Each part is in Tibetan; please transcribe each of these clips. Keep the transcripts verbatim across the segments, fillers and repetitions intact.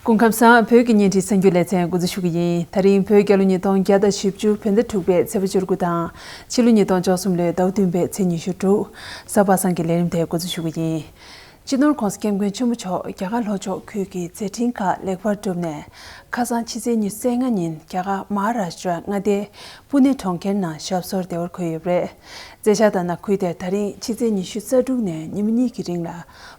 སྐུ་ཁམས་བཟང་། བོད་ཀྱི་བརྙན་འཕྲིན་གསར་འགྱུར་ལེ་ཚན་འགོ་འཛུགས་ཞུ་གི་ཡིན། ད་རིང་བོད་རྒྱལ་ལོ་ཉིས་སྟོང་བརྒྱ་དང་བཞི་བཅུ་བོད་ཟླ་དྲུག་པའི་ཚེས་པ་བཅུ་དགུ་དང་། ཕྱི་ལོ་ཉིས་སྟོང་བཅུ་གསུམ་ལོའི་ཟླ་བ་བདུན་པའི་ཚེས་ཉི་ཤུ་དྲུག་གཟའ་པ་སངས་ཀྱི་ལས་རིམ་དེ་འགོ་འཛུགས་ཞུ་གི་ཡིན། སྤྱི་ནོར་༸གོང་ས་༸སྐྱབས་མགོན་ཆེན་པོ་མཆོག་རྒྱ་གར་ལྷོ་ཕྱོགས་ཁུལ་གྱི་མཛད་འཕྲིན་ཁག་ལེགས་པར་བསྒྲུབས་ནས། ཁ་སང་ཕྱི་ཚེས་ཉི་ཤུ་རྩ་ལྔ་ཉིན་རྒྱ་གར་མ་ཧཱ་རཱ་ཤ་ཊྲ་མངའ་སྡེའི་པུ་ནེ་གྲོང་ཁྱེར་ནང་ཞབས་སོར་བདེ་བར་འཁོད་ཡོད་པ་རེད། མཛད་འཆར་ལྟར་ན། ཁུལ་དེར་ད་རིང་ཕྱི་ཚེས་ཉི་ཤུ་རྩ་དྲུག་ནས་ཉིན་མོ་གཉིས་ཀྱི་རིང་ལ་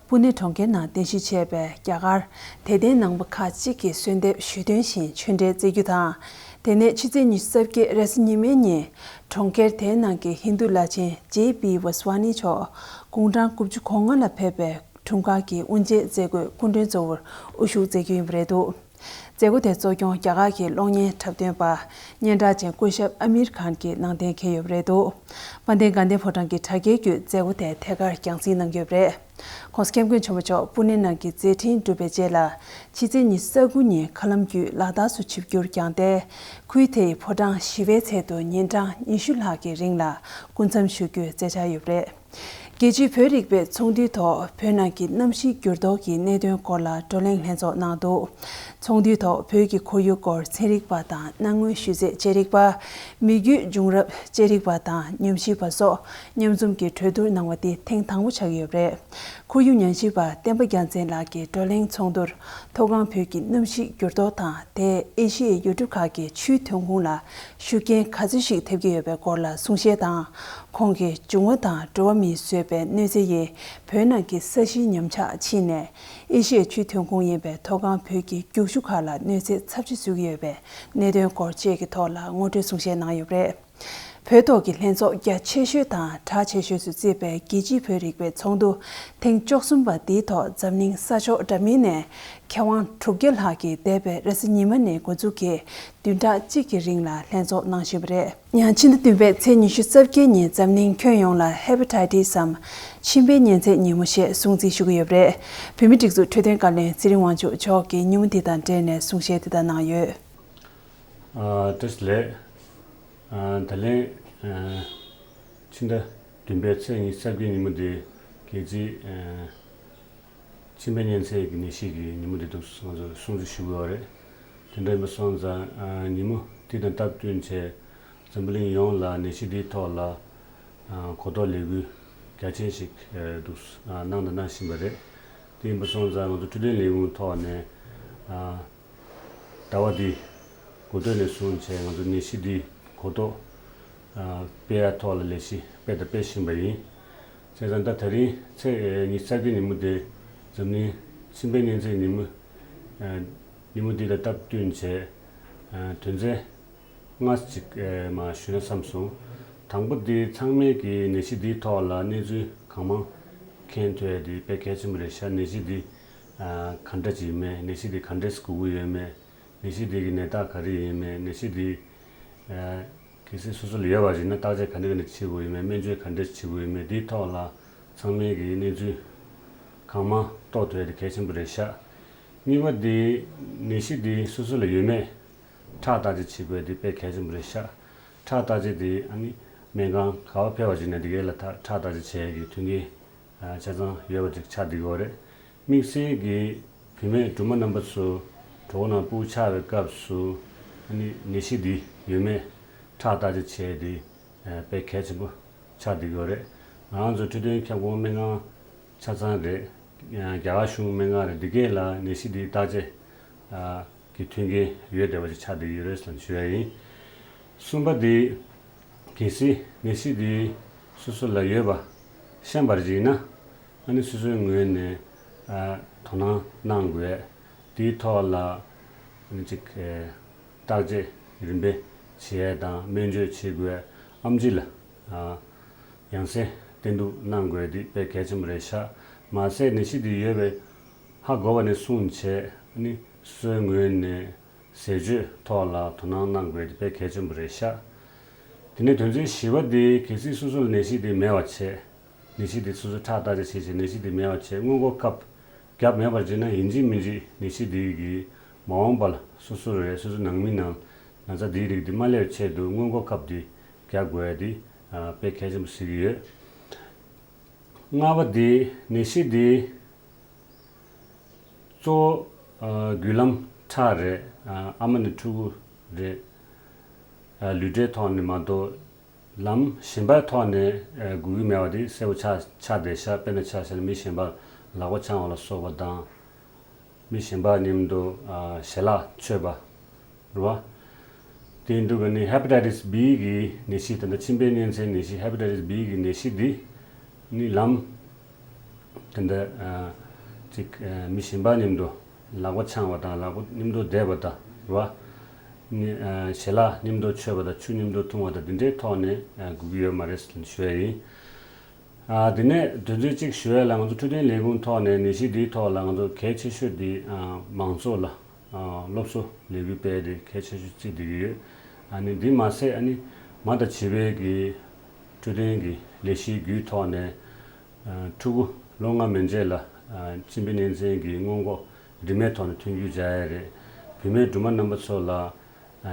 པུ་ནེ་གྲོང་ཁྱེར་ནང་རྟེན་གཞི་བྱས་པའི་རྒྱ་གར་དད་ལྡན་ནང་པ་ཁག་ཅིག་གིས་གསོལ་འདེབས་ཞུས་དོན་བཞིན་ཆོས་འབྲེལ་བསྩལ་རྒྱུ་དང་། དེ་ནས་ཕྱི་ཚེས་ཉི་ཤུ་རྩ་བརྒྱད་རེས་གཟའ་ཉི་མའི་ཉིན། གྲོང་ཁྱེར་དེའི་ནང་གི་ཧིན་རྡུ་བླ་ཆེན་ཇེ་པི་ཝཱ་སི་ཝཱ་ནི་མཆོག་དགུང་གྲངས་དགུ་བཅུ་གོ་ལྔ་ལ་ཕེབས་པའི་དྲུང་ཁག་གི་དབུ་འབྱེད་མཛད་སྒོའི་སྐུ་མགྲོན་གཙོ་བོར་དབུ་བཞུགས་མཛད་རྒྱུ་ཡིན་པ་རེད་འདུག་མཛད་སྒོ་དེ་གཙོ་སྐྱོང་རྒྱ་གར་གྱི་གློག་བརྙན་འཁྲབ་སྟོན་པ་སྙན་གྲགས་ཅན་སྐུ་ཞབས་ཨ་མིར་ཁཱན་གྱིས་ནང་དོན་འཁྱེར་ཡོད་པ་རེད་འདུག་དཔལ་ལྡན་དགའ་ལྡན་ཕོ་བྲང་གི་དྲ་རྒྱའི་བརྒྱུད་མཛད་སྒོ་དེ་ཐད་ཀར་རྒྱང་སྲིང་གནང་གི་ཡོད་པ་རེད། ༸གོང་ས་༸སྐྱབས་མགོན་ཆེན་པོ་མཆོག་པུ་ནེ་ནང་གི་མཛད་འཕྲིན་གྲུབ་པའི་རྗེས་ལ། ཕྱི་ཚེས་ཉི་ཤུ་རྩ་དགུ་ཉིན་མཁའ་ལམ་བརྒྱུད་ལ་དྭགས་སུ་ཆིབས་བསྒྱུར་བསྐྱངས་ཏེ། ཁུལ་དེའི་ཕོ་བྲང་བཞི་པའི་ཚལ་དུ་ཉིན་གྲངས་ཉི་ཤུ་ལྷག་གི་རིང་ལ་སྐུ་མཚམས་བཞུགས་རྒྱུའི་མཛད་འཆར་ཡོད་པ་རེད། རྒྱལ་སྤྱིའི་བོད་རིག་པའི་ཚོགས་འདུའི་ཐོག་བོད་ནང་གི་གནམ་གཤིས་འགྱུར་ལྡོག་གི་གནད་དོན་སྐོར་ལ་བགྲོ་གླེང་ལྷན་ཚོགས་གནང་འདུག་ཚོགས་འདུའི་ཐོག་བོད་ཀྱི་ཁོར་ཡུག་སྐོར་ཚན་རིག་པ་དང་སྣང་ངོའི་ཤུལ་རྫས་དཔྱད་རིག་པ། མི་རྒྱུད་བྱུང་རབས་དཔྱད་རིག་པ་དང་ཉམས་ཞིབ་པ་སོགས་མཉམ་འཛོམས་ཀྱིས་གྲོས་བསྡུར་གནང་བ་འདི་ཐེངས་དང་པོ་ཆགས་ཀྱི་ཡོད་པ་རེད། ཁོར་ཡུག་ཉམས་ཞིབ་པ་བསྟན་པ་རྒྱལ་མཚན་ལགས་ཀྱིས་བགྲོ་གླེང་ཚོགས་འདུར། མཐོ་སྒང་བོད་ཀྱི་གནམ་གཤིས་འགྱུར་ལྡོག་དང་དེས་ཨེ་ཤི་ཡའི་ཡུལ་གྲུ་ཁག་གི་ཆུའི་ཐོན་ཁུངས་ལ་ཤུགས་རྐྱེན་ག་ཚོད་ཞིག་ཐེབས་ཀྱི་ཡོད་པའི་སྐོར་ལ་གསུང་བཤད་དང་། ཁོང་གིས་འབྱུང་བ་དང་འགྲོ་བ་མིས་བཟོས་པའི་གནོད་འཚེ་ཡིས་བོད་ནང་གི་ས་གཞིའི་ཉམས་ཆག་ཕྱིན་ནས། ཨེ་ཤི་ཡའི་ཆུའི་ཐོན་ཁུངས་ཡིན་པའི་མཐོ་སྒང་བོད་ཀྱི་རྒྱུག་ཆུ་ཁག་ལ་གནོད་འཚེ་ཚབས་ཆེ་བཟོ་གི་ཡོད་པའི་གནད་དོན་སྐོར་བཅས་ཀྱི་ཐོག་ལ་ངོ་སྤྲོད་གསུང་བཤད་གནང་ཡོད་པ་རེད། བོད་ཐོག་གི་ལྷན་ཚོགས་རྒྱ་ཆེ་ཤོས་དང་གྲགས་ཆེ་ཤོས་སུ་བརྩིས་པའི་རྒྱལ་སྤྱིའི་བོད་རིག་པའི་ཚོགས་འདུ་ཐེངས་བཅུ་གསུམ་པ་འདིའི་ཐོག་འཛམ་གླིང་ས་ཕྱོགས་འདྲ་མིན་ནས་མཁས་དབང་དྲུག་བརྒྱ་ལྷག་གིས་འདས་པའི་རེས་གཟའ་ཉི་མ་ནས་འགོ་འཛུགས་ཀྱིས་བདུན་ཕྲག་གཅིག་གི་རིང་ལ་ལྷན་ཚོགས་གནང་བཞིན་པ་རེད། ཡང་ཕྱི་ཟླ་བདུན་པའི་ཚེས་ཉི་ཤུ་རྩ་བརྒྱད་ཉིན་འཛམ་གླིང་ཁྱོན་ཡོངས་ལ་ཧེ་པ་ཊའི་ཊི་སམ་མཆིན་པའི་གཉན་ཚད་ཉིན་མོ་ཞེས་སྲུང་བརྩི་ཞུ་གི་ཡོད་པ་རེད། བོད་མིའི་སྒྲིག་འཛུགས་འཕྲོད་བསྟེན་བཀའ་བློན་ཚེ་རིང་དབང་ཕྱུག་མཆོག་གིས་ཉིན་མོ་འདི་དང་འབྲེལ་ནས་གསུང་བཤད་འདི་ལྟར་གནང་ཡོད། ཨ། བཀྲ་ཤིས་བདེ་ལེགས། ཨ། ད་ལན། ཨ། ཕྱི་ཟླ་བདུན་པའི་ཚེས་ཉི་ཤུ་རྩ་བརྒྱད་ཉིན་མོ་འདི་རྒྱལ་སྤྱིའི། ཨ། མཆིན་པའི་གཉན་ཚད་ཀྱི་ནད་གཞི་གི་ཉིན་མོ་འདི་འདུག་ང་ཚོ་སྲུང་བརྩི་ཞུ་དགོས་པ་རེད། དེ་འདྲ་ཡིན་པ་སོང་ཙང་། ཨ། ཉིན་མོ་འདི་དང་སྟབས་བསྟུན་བྱས་འཛམ་བུ་གླིང་ཡོངས་ལ་ནད་གཞི་འདིའི་ཐོག་ལ། ཨ། གོ་རྟོགས་ལས་འགུལ་རྒྱ་ཆེན་ཞིག་ཨ། འདུག་ཨ། གནང་དང་གནང་བཞིན་པ་རེད། དེ་ཡིན་པ་སོང་ཙང་ང་ཚོ་འཕྲོད་བསྟེན་ལས་ཁུངས་ཐོག་ནས། ཨ། ཟླ་བ་འདི་འགོ་སྟོད་ནས་བཟུང་བྱས་ང་ཚོ་ནད་གཞི་འདི་གོ་རྟོགས། ཨ། སྤེལ་ཡ་ཐོག་ལ་ལས་གཞི་སྤེལ་དང་སྤེལ་བཞིན་པ་ཡིན། བྱས་ཙང་ད་ད་རིང་ཚེས་ཉི་ཤུ་རྩ་བརྒྱད་ཉིན་མོ་དེ་འཛམ་གླིང་མཆིན་པའི་གཉན་ཚད་ཉིན་མོ། ཨ། ཉིན་མོ་འདི་ལ་སྟབས་བསྟུན་བྱས། ཨ། དོན་ཚན་ལྔ་ཅིག་ཨ། མར་ཞུས་ན་བསམ་སོང་། དང་པོ་འདི་ཚང་མས་ཀྱི་ནད་གཞི་འདིའི་ཐོག་ལ་གནས་ཚུལ་གང་མང་མཁྱེན་ཐུབ་ཡ་འདི་དཔེ་གལ་ཆེན་པོ་རེད་ཤག་ནད་གཞི་འདི། ཨ། ག་འདྲ་ཅིག་ཡིན་མིན། ནད་གཞི་འདི་ག་འདྲས་འགོ་གི་ཡོད་མེད། ནད་གཞི་འདི་གི་ནད་རྟགས་ག་རེ་ཡིན་མིན། ནད་གཞི་འདི། ཨ། གལ་སྲིད་སོ་སོ་ལ་ཡོད་པ་ཡིན་ན་བརྟག་དཔྱད་ག་འདྲ་ག་འདྲ་བྱེད་དགོས་ཡོད་མེད། སྨན་བཅོས་ག་འདྲ་བྱེད་དགོས་ཡོད་མེད། འདིའི་ཐོག་ལ་ཚང་མས་ཀྱི་གནས་ཚུལ་གང་མང་རྟོགས་ཐུབ་ཡ་དེ་གལ་ཆེན་པོ་རེད་ཤག་གཉིས་པ་འདི་ནད་གཞི་འདི་སོ་སོ་ལ་ཡོད་མེད་ཁྲག་བརྟག་དཔྱད་བྱེད་དགོས་ཡ་དེ་དཔེ་གལ་ཆེན་པོ་རེད་ཤག་ཁྲག་བརྟག་དཔྱད་དེ་ཨ་ནི་སྨན་ཁང་ག་པར་ཕེབས་པ་ཡིན་ན་དེ་གའི་ལ་ཁྲག་བརྟག་དཔྱད་བྱེད་ཡ་གི་མཐུན་རྐྱེན། ཨ། ཆ་ཚང་ཡོད་པ་ཅིག་ཆགས་བསྡད་ཀྱི་ཡོད་རེད། དམིགས་བསལ་གྱིས་བུད་མེད་སྦྲུམ་མ་རྣམ་པ་ཚོ་གྲོད་ཁོག་ནང་ཕྲུ་གུ་ཆགས་པའི་སྐབས་སུ། ཨ་ནི་ནད་གཞི་འདི་ཡོད་མེད་ཁྲག་བརྟག་དཔྱད་བྱས་ཏེ། ཨ། དཔེ་གལ་ཆེན་པོ་ཆགས་བསྡད་ཀྱི་ཡོད་རེད། ང་རང་ཚོ་འཕྲོད་བསྟེན་ཁྱབ་ཁོངས་སྨན་ཁང་ཆ་ཚང་རེད། ཨ། རྒྱ་གར་གཞུང་སྨན་ཁང་རེད། འདི་གས་ལ་ནད་གཞི་འདི་བརྟག་དཔྱད། ཨ། གི་མཐུན་རྐྱེན་ཡོད་བསྡད་པ་ཞིག་ཆགས་བསྡད་ཡོད་རེད་ཟེར་ཞུ་ཡ་ཡིན། གསུམ་པ་འདི། གལ་སྲིད་ནད་གཞི་འདི་སོ་སོ་ལ་ཡོད་པ་ཤེས་པ་ཅིག་ཡིན་ན། ཨ་ནི་སོ་སོའི་ངོས་ནས། ཨ། དོ་སྣང་གནང་དགོས། དེའི་ཐོག་ལ་ཨ་ནི་ཅིག་ཨ། བརྟག་དཔྱད་རིམ་པས་བྱེད་ཡ་དང་སྨན་བཅོས་བྱེད་དགོས། ཨེམ་ཆི་ལ། ཨ། ཡང་སེ་བསྟེན་གཏུགས་གནང་དགོས་འདི་དཔེ་གལ་ཆེན་པོ་རེད་ཤག་མ་ཟད་ནད་གཞི་འདི་ཡོད་པའི་ཧ་གོ་བ་ནས་བཟུང་བྱས་ཨ་ནི་སོ་སོའི་ངོས་ནས་ཟས་སྤྱོད་ཐོག་ལ་དོ་སྣང་གནང་དགོས་འདི་དཔེ་གལ་ཆེན་པོ་རེད་ཤག་དེ་ནས་དོན་ཚན་བཞི་པ་འདི་གལ་སྲིད་སོ་སོ་ལ་ནད་གཞི་འདི་མེད་པ་བྱས། ནད་གཞི་འདི་སོ་སོ་ཁྲག་བརྟག་དཔྱད་བྱས་བྱས་ནད་གཞི་འདི་མེད་པ་བྱས་སྔོན་འགོག་ཁབ་བརྒྱབ་མེད་པར་བྱས་ན་ཡིན་གཅིག་མིན་གཅིག་ནད་གཞི་འདི་གིས་མ་འོངས་པ་ལ་སོ་སོ་རེད། སོ་སོ་ནང་མི་ནང་ན་ཚ་འདིའི་རིགས་འདི་མ་སླེབས་ཆེད་དུ་སྔོན་འགོག་ཁབ་འདི་རྒྱག་དགོས་ཡ་འདི། ཨ། དཔེ་གལ་ཆེན་པོ་གཟིགས་ཀྱི་ཡོད། ལྔ་པ་འདི་ནད་གཞི་འདི་གཙོ་ ཨ། བརྒྱུད་ལམ་ཁྲག་རེད། ཨ། ཨ་མ་ནས་ཕྲུ་གུ་རེད། ཨ། ལུས་འབྲེལ་ཐོག་ནས་མ་གཏོགས་ལམ་གཞན་པའི་ཐོག་ནས་ཨ་འགུལ་གྱི་མེད་པ་དེ་གསལ་པོ་ཆགས་ཆགས་བསྡད་ཤག་དཔེར་ན་ཆ་བཞག་ན་མི་གཞན་པར་ལག་པ་འཆང་བ་ལ་སོགས་པ་དང་། མི་གཞན་པ་མཉམ་དུ་ཨ་ཞལ་ལག་མཆོད་པ་རེད་བ། དེ་འདུག་ག་ནི་ཧེ་པ་ཊའི་ཊིས་བི་གི་ནད་གཞི། ད་ལྟ་མཆིན་པའི་གཉན་ཚད་ནད་གཞི་ཧེ་པ་ཊའི་ཊིས་བི་གི་ནད་གཞི་འདི་ནི་ལམ་ད་ལྟ་ཨ་ཅིག་ཨ་མི་གཞན་པ་མཉམ་དུ་ལག་པ་འཆང་བ་དང་ལག་པ་མཉམ་དུ་བསྡེབས་པ་དང་རེད་བ། ནི་ཨ་ཞལ་ལག་མཉམ་དུ་མཆོད་པ་དང་ཆུ་མཉམ་དུ་འཐུང་བ་དང་འདི་འདྲའི་ཐོག་ནས་ཨ་འགུལ་གྱི་ཡོད་མ་རེད་ཞུ་ཡ་ཡིན། ཨ་དེ་ནས་དོན་ཚན་གཅིག་ཞུ་ཡ་ལ། ང་ཚོ་འཕྲོད་བསྟེན་ལས་ཁུངས་ཐོག་ནས་ནད་གཞི་འདིའི་ཐོག་ལ་ང་ཚོ་གལ་ཆེ་ཤོས་འདི་ཨ་མང་ཚོགས་ལ་ཨ་སློབ་གསོ་ལས་འགུལ་སྤེལ་ཏེ་གལ་ཆེ་ཤོས་བརྩིས་བསྡད་ཀྱི་ཡོད། ཨ་ནི་འདི་མ་ཟད་ཨ་ནི་མ་དང་བྱིས་པའི་གི་འཕྲོད་བསྟེན་གྱི་ལས་གཞིའི་བརྒྱུད་ཐོག་ནས་ཨ་ཕྲུ་གུ་ལོ་ལྔ་མན་ཆད་ལ་ཨ་མཆིན་པའི་གཉན་ཚད་ཀྱི་སྔོན་འགོག་རིན་མེད་ཐོག་ནས་ཐོན་སྐྱེད་བྱ་ཡ་རེད། བུད་མེད་སྦྲུམ་མ་རྣམ་པ་ཚོ་ལ་ཨ་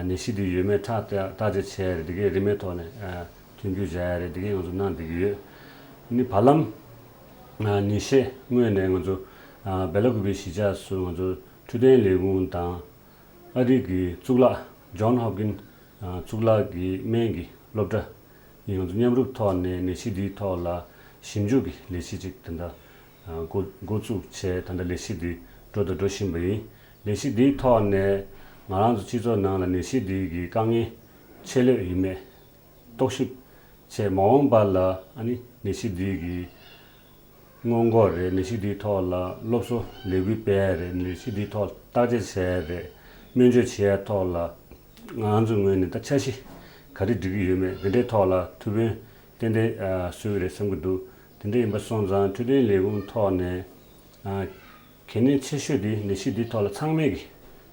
ནད་གཞི་འདི་ཡོད་མེད་ཁྲག་བརྟག་བརྟག་དཔྱད་བྱས་རེད། འདི་གའི་རིན་མེད་ཐོག་ནས་ཨ་མཐུན་འགྱུར་བྱ་ཡ་རེད། འདི་གའི་ང་ཚོ་གནང་བསྡད་ཀྱི་ཡོད། ནི་བར་ལམ་ཨ་ཉིན་ཤས་སྔོན་ནས་ང་ཚོ་ཨ་སྦེ་ལ་ཀུ་པེ་གཞིས་ཆགས་སུ་ང་ཚོ་འཕྲོད་བསྟེན་ལས་ཁུངས་དང་ཨ་རི་གི་གཙུག་ལག་ཇོན་ཧོབ་ཀིན་ཨ་གཙུག་ལག་གི་སྨན་གྱི་སློབ་གྲྭ་ཡིས་ང་ཚོ་མཉམ་རུབ་ཐོག་ནས་ནད་གཞི་འདིའི་ཐོག་ལ་ཞིབ་འཇུག་གི་ལས་གཞི་ཅིག་ད་ལྟ་འགོ་འགོ་བཙུགས་བྱས། ད་ལྟ་ལས་གཞི་འདི་འགྲོ་དང་འགྲོ་བཞིན་པ་ཡིན། ལས་གཞི་འདིའི་ཐོག་ནས་ང་རང་ཚོ་སྤྱི་ཚོགས་ནང་ལ་ནད་གཞི་འདི་གི་དཀའ་ངལ་ཆེ་ལོས་ཡིན་མེད་རྟོག་ཞིབ་བྱས། མ་འོངས་པ་ལ་ཨ་ནི་ནད་གཞི་འདི་གི་སྔོན་འགོག་རེད། ནད་གཞི་འདིའི་ཐོག་ལ་སློབ་གསོ་ལས་འགུལ་སྤེལ་ཡ་རེད། ནད་གཞི་འདིའི་ཐོག་བརྟག་དཔྱད་བྱས་རེད། སྨན་བཅོས་བྱེད་ཡ་ཐོག་ལ་ང་རང་ཚོའི་ངོས་ནས་ད་འཆར་གཞི་ག་རེ་སྒྲིག་གི་ཡོད་མེད་འདི་འདྲའི་ཐོག་ལ་ཐུགས་ཕན་ཏན་ཏན་ཨ་གསོས་ཀྱི་རེད་བསམ་གྱི་འདུག་དེ་འདྲ་ཡིན་པ་སོང་ཙང་འཕྲོད་བསྟེན་ལས་ཁུངས་ཐོག་ནས་ཨ་གལ་གནད་ཆེ་ཤོས་དེ་ནད་གཞི་འདིའི་ཐོག་ལ་ཚང་མས་ཀྱི་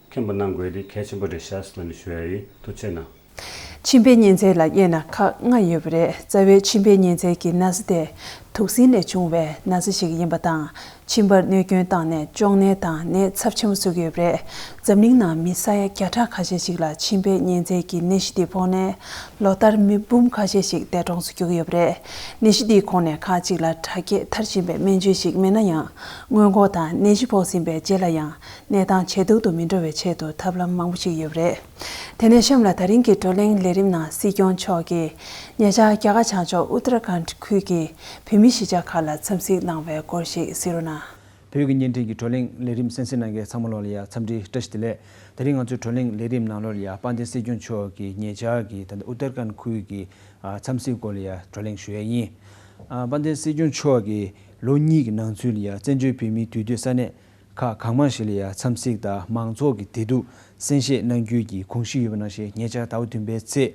མཁྱེན་པ་གནང་དགོས་དེ་གལ་ཆེན་པོ་རེད་ཤག་ཟེར་ནས་ཞུ་ཡ་ཡིན། ཐུགས་རྗེ་གནང་། མཆིན་པའི་གཉན་ཚད་ལ་དབྱེ་ན་ཁག་ལྔ་ཡོད་པ་རེད། རྩ་བའི་མཆིན་པའི་གཉན་ཚད་ཀྱི་ན་ཚ་དེ་དུག་སྲིན་ལས་བྱུང་བའི་ན་ཚ་ཞིག་ཡིན་པ་དང་། མཆིན་པར་གནོད་སྐྱོན་བཏང་ནས་གཅོང་ནད་དང་ནད་ཚབས་ཆེན་པོ་བཟོ་གི་ཡོད་པ་རེད། འཛམ་གླིང་ནང་མི་ས་ཡ་བརྒྱ་ཕྲག་ཁ་ཤས་ཤིག་ལ་མཆིན་པའི་གཉན་ཚད་ཀྱི་ནད་གཞི་དེ་ཕོག་ནས་ལོ་ལྟར་མི་འབུམ་ཁ་ཤས་ཤིག་འདས་གྲོངས་སུ་འགྲོ་གི་ཡོད་པ་རེད། ནད་གཞི་དེའི་ཁོངས་ནས་ཁག་ཅིག་ལ་དྲག་སྐྱེད་མཐར་ཕྱིན་པའི་སྨན་བཅོས་ཤིག་མེད་ན་ཡང་། སྔོན་འགོག་དང་ནད་གཞི་ཕོག་ཟིན་པའི་རྗེས་ལ་ཡང་གནས་སྟངས་ཇེ་སྡུག་ཏུ་མི་འགྲོ་བའི་ཆེད་དུ་ཐབས་ལམ་མང་པོ་ཞིག་ཡོད་པ་རེད། དེ་ནས་གཤམ་ལ་ད་རིང་གི་བགྲོ་གླེང་ལས་རིམ་ནང་སྲིད་སྐྱོང་མཆོག་གིས་ཉེ་ཆར་རྒྱ་གར་བྱང་ཕྱོགས་ཨུ་ཏར་ཁཱན་ཁུལ་གྱི་བོད་མི་གཞིས་ཆགས་ཁག་ལ་འཚམས་གཟིགས་གནང་བའི་སྐོར་ཞིག་གཟིགས་རོགས་གནང་། བོད་ཀྱི་བརྙན་འཕྲིན་གྱི་བགྲོ་གླེང་ལས་རིམ་གསན་གཟིགས་གནང་མཁན་ཚང་མ་ལོག་ལ་ཡ་འཚམས་འདྲི་བཀྲ་ཤིས་བདེ་ལེགས། དེ་རིང་ང་ཚོའི་བགྲོ་གླེང་ལས་རིམ་ནང་ལོགས་ལ་ཡ་དཔལ་ལྡན་སྲིད་སྐྱོང་མཆོག་གིས་ཉེ་ཆར་གྱི་ད་ལྟ་ཨུ་ཏར་ཁཱན་ཁུལ་གྱི་ཨ་འཚམས་གཟིགས་སྐོར་ལ་ཡ་བགྲོ་གླེང་ཞུ་ཡ་ཡིན། ཨ་དཔལ་ལྡན་སྲིད་སྐྱོང་མཆོག་གིས་ལོ་གཉིས་ཀྱི་ནང་ཚུད་ལ་ཡ་བཙན་བྱོལ་བོད་མིའི་འདུས་སྡོད་ས་གནས་ཁག་གང་མང་ཞིག་ལ་ཡ་འཚམས་གཟིགས་དང་མང་ཚོགས་ཀྱི་བདེ་སྡུག་གསན་བཞེས་གནང་རྒྱུའི་གི་དགོངས་གཞི་ཡོད་པ་ནང་བཞིན། ཉེ་ཆར་ཟླ་བ་བདུན་པའི་ཚེས་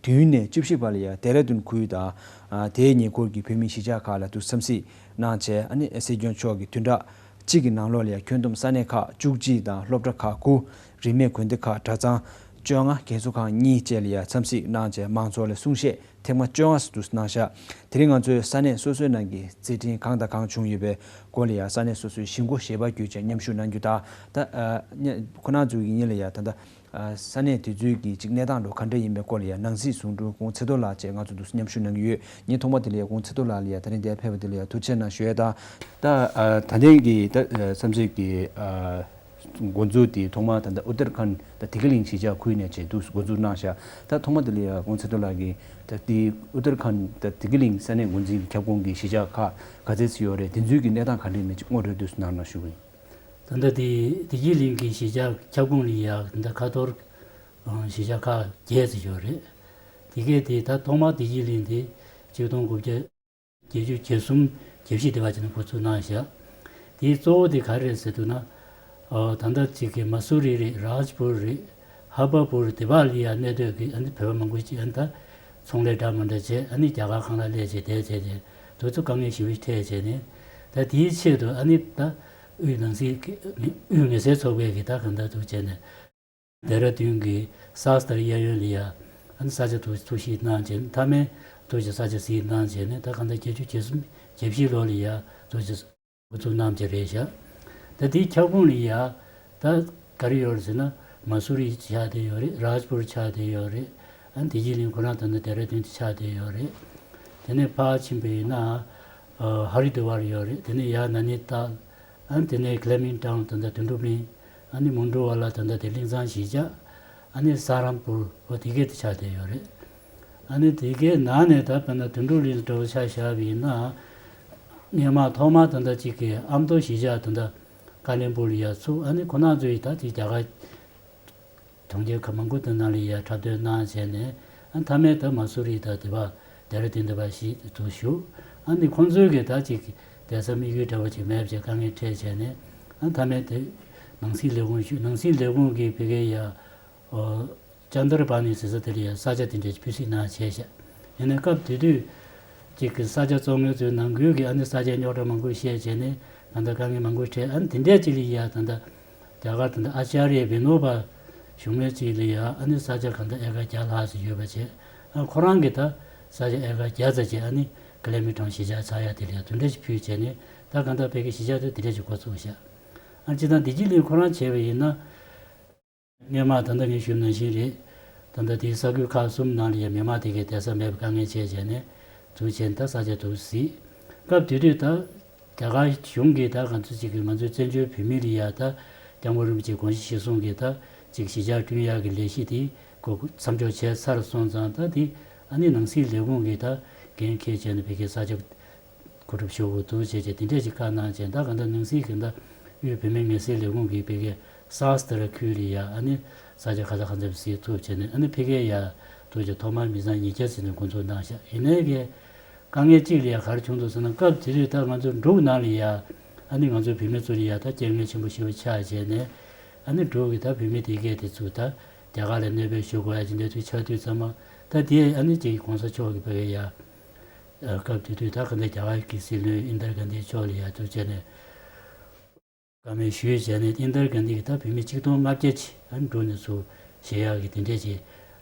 བདུན་ནས་བཅུ་བཞི་བར་ལ་ཡ་ལྡེ་ར་ལྡུན་ཁུལ་དང་ཨ་དེའི་ཉེ་འཁོར་གྱི་བོད་མི་གཞིས་ཆགས་ཁག་ལ་དུ་འཚམས་གཟིགས་གནང་བྱས། ཨ་ནི་སྲིད་སྐྱོང་མཆོག་གིས་བདུན་ཕྲག་གཅིག་གི་ནང་ལོགས་ལ་ཡ་ཁྱོན་བསྡོམས་ས་གནས་ཁག་བཅུ་གཅིག་དང་སློབ་གྲྭ་ཁག་དགུ། རིས་མེད་དགོན་སྡེ་ཁག་གྲྭ་ཚང་བཅོ་ལྔ། རྒན་གསོ་ཁང་གཉིས་བཅས་ལ་ཡ་འཚམས་གཟིགས་གནང་བྱས་མང་ཚོགས་ལ་གསུང་བཤད་ཐེངས་མ་བཅོ་ལྔ་ཙམ་དུ་གནང་བཞག་དེ་རིང་ང་ཚོའི་ས་གནས་སོ་སོའི་ནང་གི་མཛད་འཕྲིན་གང་དང་གང་བྱུང་ཡོད་པའི་སྐོར་ལ་ཡང་ས་གནས་སོ་སོའི་གཞིས་འགོ་བཞེས་པ་བརྒྱུད་བྱས་མཉམ་ཞུགས་གནང་རྒྱུ་དང་། ད་ཨ་ཉ་ཁོ་ན་ཚོའི་གི་ཉིན་ལ་ཡང་ད་ལྟ་ཨ་ས་གནས་དེ་ཚོའི་གི་ཅིག་གནས་སྟངས་འགྲོ་ག་འདྲ་ཡིན་པའི་སྐོར་ལ་ཡང་ནང་སྲིད་ཟུང་དྲུང་གོང་ཚེ་རྡོར་ལགས་བཅས་ང་ཚོ་འདུག་མཉམ་ཞུགས་གནང་གི་ཡོད། ངས་ཐོག་མ་དེ་ལ་ཡང་གོང་ཚེ་རྡོར་ལགས་ལ་ཡང་ད་རིང་འདིར་ཕེབས་པ་དེ་ལ་ཡང་ཐུགས་རྗེ་གནང་ཞུ་ཡས་དང་། ད་ཨ་ད་ཐེངས་ཀྱི་ད་ཨ་འཚམས་གཟིགས་ཀྱི་ཨ། འགོ་འཛུགས་དེ་ཐོག་མར་ད་ལྟ་ཨུ་ཏར་ཁཱན་ད་དི་ག་གླིང་གཞིས་ཆགས་ཁུལ་ནས་བྱས་འདུག་འགོ་འཛུགས་གནང་བཞག་ད་ཐོག་མ་དེ་ལ་ཡ་གོང་ཚེ་རྡོར་ལགས་ཀྱིས་ད་དེ་ཨུ་ཏར་ཁཱན་ད་དི་ག་གླིང་ས་གནས་འགོ་འཛིན་གྱི་ཁྱབ་ཁོངས་ཀྱི་གཞིས་ཆགས་ཁག་ག་ཚད་ཙམ་ཡོད་རེད། དེ་ཚོའི་གི་གནས་སྟངས་ག་འདྲ་ཡིན་མིན་ཅིག་ངོ་སྤྲོད་དུས་སུ་གནང་རོགས་ཞུ་གི་ཡིན། ད་ལྟ་དེ་དི་ག་གླིང་གི་གཞིས་ཆགས་ཁྱབ་ཁོངས་ལ་ཡ་ད་ལྟ་ཁ་ཐོར་གཞིས་ཆགས་ཁག་བརྒྱད་ཙམ་ཡོད་རེད། དེ་གས་དེ་ད་ཐོག་མར་དི་ག་གླིང་དེ་ཆིག་སྟོང་དགུ་བརྒྱ་བརྒྱད་ཅུ་གྱ་གསུམ་གྱ་བཞི་དེ་བ་ཅིག་ནས་འགོ་ཚུགས་གནང་བཞག་དེའི་གཙོ་བོ་དེ་ག་རེ་རེད་ཟེར་དུས་ན། ཨོ་ད་ལྟ་ཅིག་གི་མ་སུ་རི་རེད། རཱཇ་པུར་རེད། ཧ་བ་པུར་དེ་བ་ལ་ཡ་གནས་སྡོད་ཀྱི་ཨ་ནི་བོད་པ་མང་པོ་ཅིག་ཨ་ནི་ད་ཚོང་ལས་འདྲ་མི་འདྲ་བྱས་ཨ་ནི་རྒྱ་གར་ཁང་གླ་སླེབས་བྱས་བསྡད་བྱས་ཏེ་དུས་ཚོད་དཀའ་ངལ་ཞེ་པོ་འཕྲད་བྱས་ནས། ད་དེའི་ཆེད་དུ་ཨ་ནི་ད་དབུས་ནང་སྲིད་དབུས་མི་སེར་ཚོགས་པའི་གི་ད་གང་ལྟར་དུ་བྱས་ནས། ལྡེ་ར་ལྡུན་གྱི་ས་སྟར་གཡས་གཡོན་ལ་ཡ་ཨ་ནི་ས་ཆ་ཐུགས་ཐུགས་གཞིས་གནང་བྱས་ནས། མཐའ་མའི་ཐུགས་ཀྱི་ས་ཆ་གཟིགས་གནང་བྱས་ནས། ད་གང་ལྟར་བརྒྱད་ཅུ་གྱ་གསུམ་གྱ་བཞི་ལོ་ལ་ཡ་ཐུགས་ཀྱི་འགོ་ཚུགས་གནང་བྱས་རེད་བཞག་ད་དེའི་ཁྱབ་ཁོངས་ལ་ཡ་ད་ག་རེ་ཡོད་རེད་ཟེར་ན། མ་སུ་རི་ཆགས་བསྡད་ཡོད་རེད། རཱཇ་པུར་ཆགས་བསྡད་ཡོད་རེད། ཨ་ནི་དི་ག་གླིང་ཁོ་རང་ད་ནི་ལྡེ་ར་ལྡུན་དེ་ཆགས་བསྡད་ཡོད་རེད། དེ་ནས་ཕར་ཕྱིན་པ་ཡིན་ན་ཨ་ཧ་རི་དི་ཝར་ཡོད་རེད། དེ་ནས་ཡར་ན་ནི་ཏཱལ། ཨ་ནི་དེ་ནས་ཀླེ་མིན་ཊའུན་ད་ལྟ་དོན་གྲུབ་གླིང་ ཨ་ནི་མོན་གྲུ་བ་ལ་ད་ལྟ་དེ་གླིང་ཚང་གཞིས་ཆགས། ཨ་ནི་ས་རམ་པུར་འོ་དེ་གས་དེ་ཆགས་བསྡད་ཡོད་རེད། ཨ་ནི་དེ་གས་ནང་ནས་ད་དཔེར་ན་དོན་གྲུབ་གླིང་འདྲ་བོ་ཆ་བཞག་པ་ཡིན་ན། སྔོན་མ་ཐོག་མ་ད་ལྟ་གཅིག་གི་ཨ་མདོ་གཞིས་ཆགས་ད་ལྟ་ཀ་ལོན་སྦུག་ལ་ཡ་ཚུགས། ཨ་ནི་ཁོ་ན་ཚོ་ཡིས་ད་ཅིག་རྒྱ་གར་གྲོང་ཁྱེར་ཁག་མང་པོ་དེ་ནང་ལ་ཡ་འཁྲབ་སྟོན་གནང་བྱས་ནས། ཨ་མཐའ་མའི་ད་མ་སུ་རི་ད་དེ་བ་ལྡེ་ར་ལྡུན་དེ་བ་ཞིག་ཏུ་བཞུགས། ཨ་ནི་ཁོང་ཚོའི་གི་ད་ཅིག་བསྡད་ས་དམིགས་ཡུལ་འདྲ་བོ་ཅིག་མེད་པ་བྱས་དཀའ་ངལ་འཕྲད་བྱས་ནས། ཨ་མཐའ་མའི་དེ་ནང་སྲིད་ལས་ཁུངས་ཞུ། ནང་སྲིད་ལས་ཁུངས་ཀྱིས་ཕ་གིར་ཡ་ཨོ་ཅན་དར་བ་ནི་ཟེར་ས་དེ་ལ་ཡ་ས་ཆ་དེ་འདྲ་ཕུལ་སྲིད་གནང་བྱས་ཤག་ཡིན་ནའི་སྐབས་དེ་དུས་ཅིག་གི་ས་ཆ་བཙོང་མཁན་ཚོའི་ནང་ཁུལ་གྱི་ཨ་ནི་ས་ཆའི་རྙོག་དྲ་མང་པོ་བཤད་བྱས་ནས་གང་ལྟར་དཀའ་ངལ་མང་པོ་འཕྲད། ཨ་ནི་དེ་འདྲས་ཅིག་ལ་ཡ་ད་ལྟ་རྒྱ་གར་ད་ལྟ་ཨ་ཅཱརྱ་བི་ནོ་བ་བཞུགས་མཁན་ཅིག་ལ་ཡ་ཨ་ནི་ས་ཆ་གང་ལྟར་ཨེ་ཀར་བརྒྱ་ལྷག་ཙམ་ཡོད་པ་བྱས། ཨ་ཁོ་རང་གིས་ད་ས་ཆ་ཨེ་ཀར་བརྒྱ་ཙམ་ཅིག་ཨ་ནི་ཀ་ལེ་མིག་ཊོན་གཞིས་ཆགས་ཚར་ཡ་དེ་ལ་ཡ་དེ་འདྲ་ཞིག་ཕུལ་བྱས་ནས། ད་གང་ལྟར་ཕ་གིའི་གཞིས་ཆགས་དེ་དེ་འདྲ་ཞིག་འགོ་ཚུགས་ཤག་ཨ་སྤྱིར་བཏང་བདེ་སྐྱིད་གླིང་ཁོ་རང་བྱས་པ་ཡིན་ན། སྔོན་མ་ད་ལྟ་ངས་ཞུས་ནང་བཞིན་རེད། ད་ལྟ་དེའི་ས་ཁུལ་ཁག་གསུམ་ནང་ལ་ཡང་མི་མང་དེ་གའི་བསྡད་ས་མེད་པའི་དཀའ་ངལ་འཕྲད་བྱས་ནས་འདུག་བྱས་ནས་ད་ས་ཆ་འདུག་སྲིད། སྐབས་དེ་དུས་ད་རྒྱ་གར་གཞུང་གིས་ད་ག་ཚོད་ཅིག་གིས་ང་ཚོའི་བཙན་བྱོལ་བོད་མི་ལ་ཡ་ད་སྐྱབས་མགོན་རིན་པོ་ཆེའི་དགོངས་གཞི་གཞིར་བཟུང་གིས་ད་ཅིག་གཞིས་ཆགས་བསྐྲུན་ཡག་གི་ལས་གཞི་དེ་གོ་མཚམས་འཇོག་བྱས་ཚར་སོང་ཙང་། ད་དེ་ཨ་ནི་ནང་སྲིད་ལས་ཁུངས་ཀྱིས་ད་འགན་འཁྱེར་བྱས་ནས་ཕ་གིའི་ས་ཆ་གོ་སྒྲུབ་ཞུ་དགོས་འདུག་ཅེས་བྱས་དེ་འདྲས་ཅིག་བཀའ་གནང་བྱས། ད་ག་ད་ནང་སྲིད་ཀྱི་ད་དབུས་བོད་མིའི་མི་སེར་ལས་ཁུངས་ཀྱིས་ཕ་གིའི་སཱ་སི་ཏ་ར་ཁུལ་ལ་ཡ་ཨ་ནི་ས་ཆ་ག་ད་ག་ཚོད་ཟིག་ཐུབ་བྱས་ནས། ཨ་ནི་ཕ་གིར་ཡ་འདུག་ཅེས་ཐོག་མར་མི་ཚང་ཉིས་བརྒྱ་ཟིན་ནས་འགོ་འཛུགས་གནང་ཤག་ཡིན་ནའི་གི་དཀའ་ངལ་གཅིག་ལ་ཡ་ག་རེ་བྱུང་འདུག་ཟེར་ན། སྐབས་དེ་དུས་ད་ང་ཚོ་འབྲུག་ནང་ལ་ཡ་ཨ་ནི་ང་ཚོ་བོད་མི་ཚོ་ལ་ཡ་ད་རྐྱེན་ངན་ཆེན་པོ་ཞེ་པོ་ཆགས་བྱས་ནས། ཨ་ནི་འབྲུག་གི་ད་བོད་མི་དེ་གས་དེ་ཚོ་ད་རྒྱ་གར་ལ་གནས་སྤོས་ཞུ་དགོས་ཡ་ཅིག་འདྲ་ཚོ་ཆགས་དུས་ཙམ་མ། ད་དེ་ཨ་ནི་ཅིག་གོང་ས་མཆོག་གིས་ཕ་གིར་ཡ། སྐབས་དེ་དུས་ད་ག་འདྲ་རྒྱ་གར་གྱི་སྲིད་བློན་ཨིན་དར་གྷན་དྷི་མཆོག་ལ་ཡ་ཐུག་བྱས་ནས་བཀའ་མོལ་ཞུས་བྱས་ནས། ཨིན་དར་གྷན་དྷི་གིས་ད་བོད་མི་ཆིག་སྟོང་ལྔ་བརྒྱ་ཅིག་ཨ་ནི་འབྲུག་ནས་ཚུར་བཞེས་ཡག་གི་དེ་འདྲས་ཀྱི་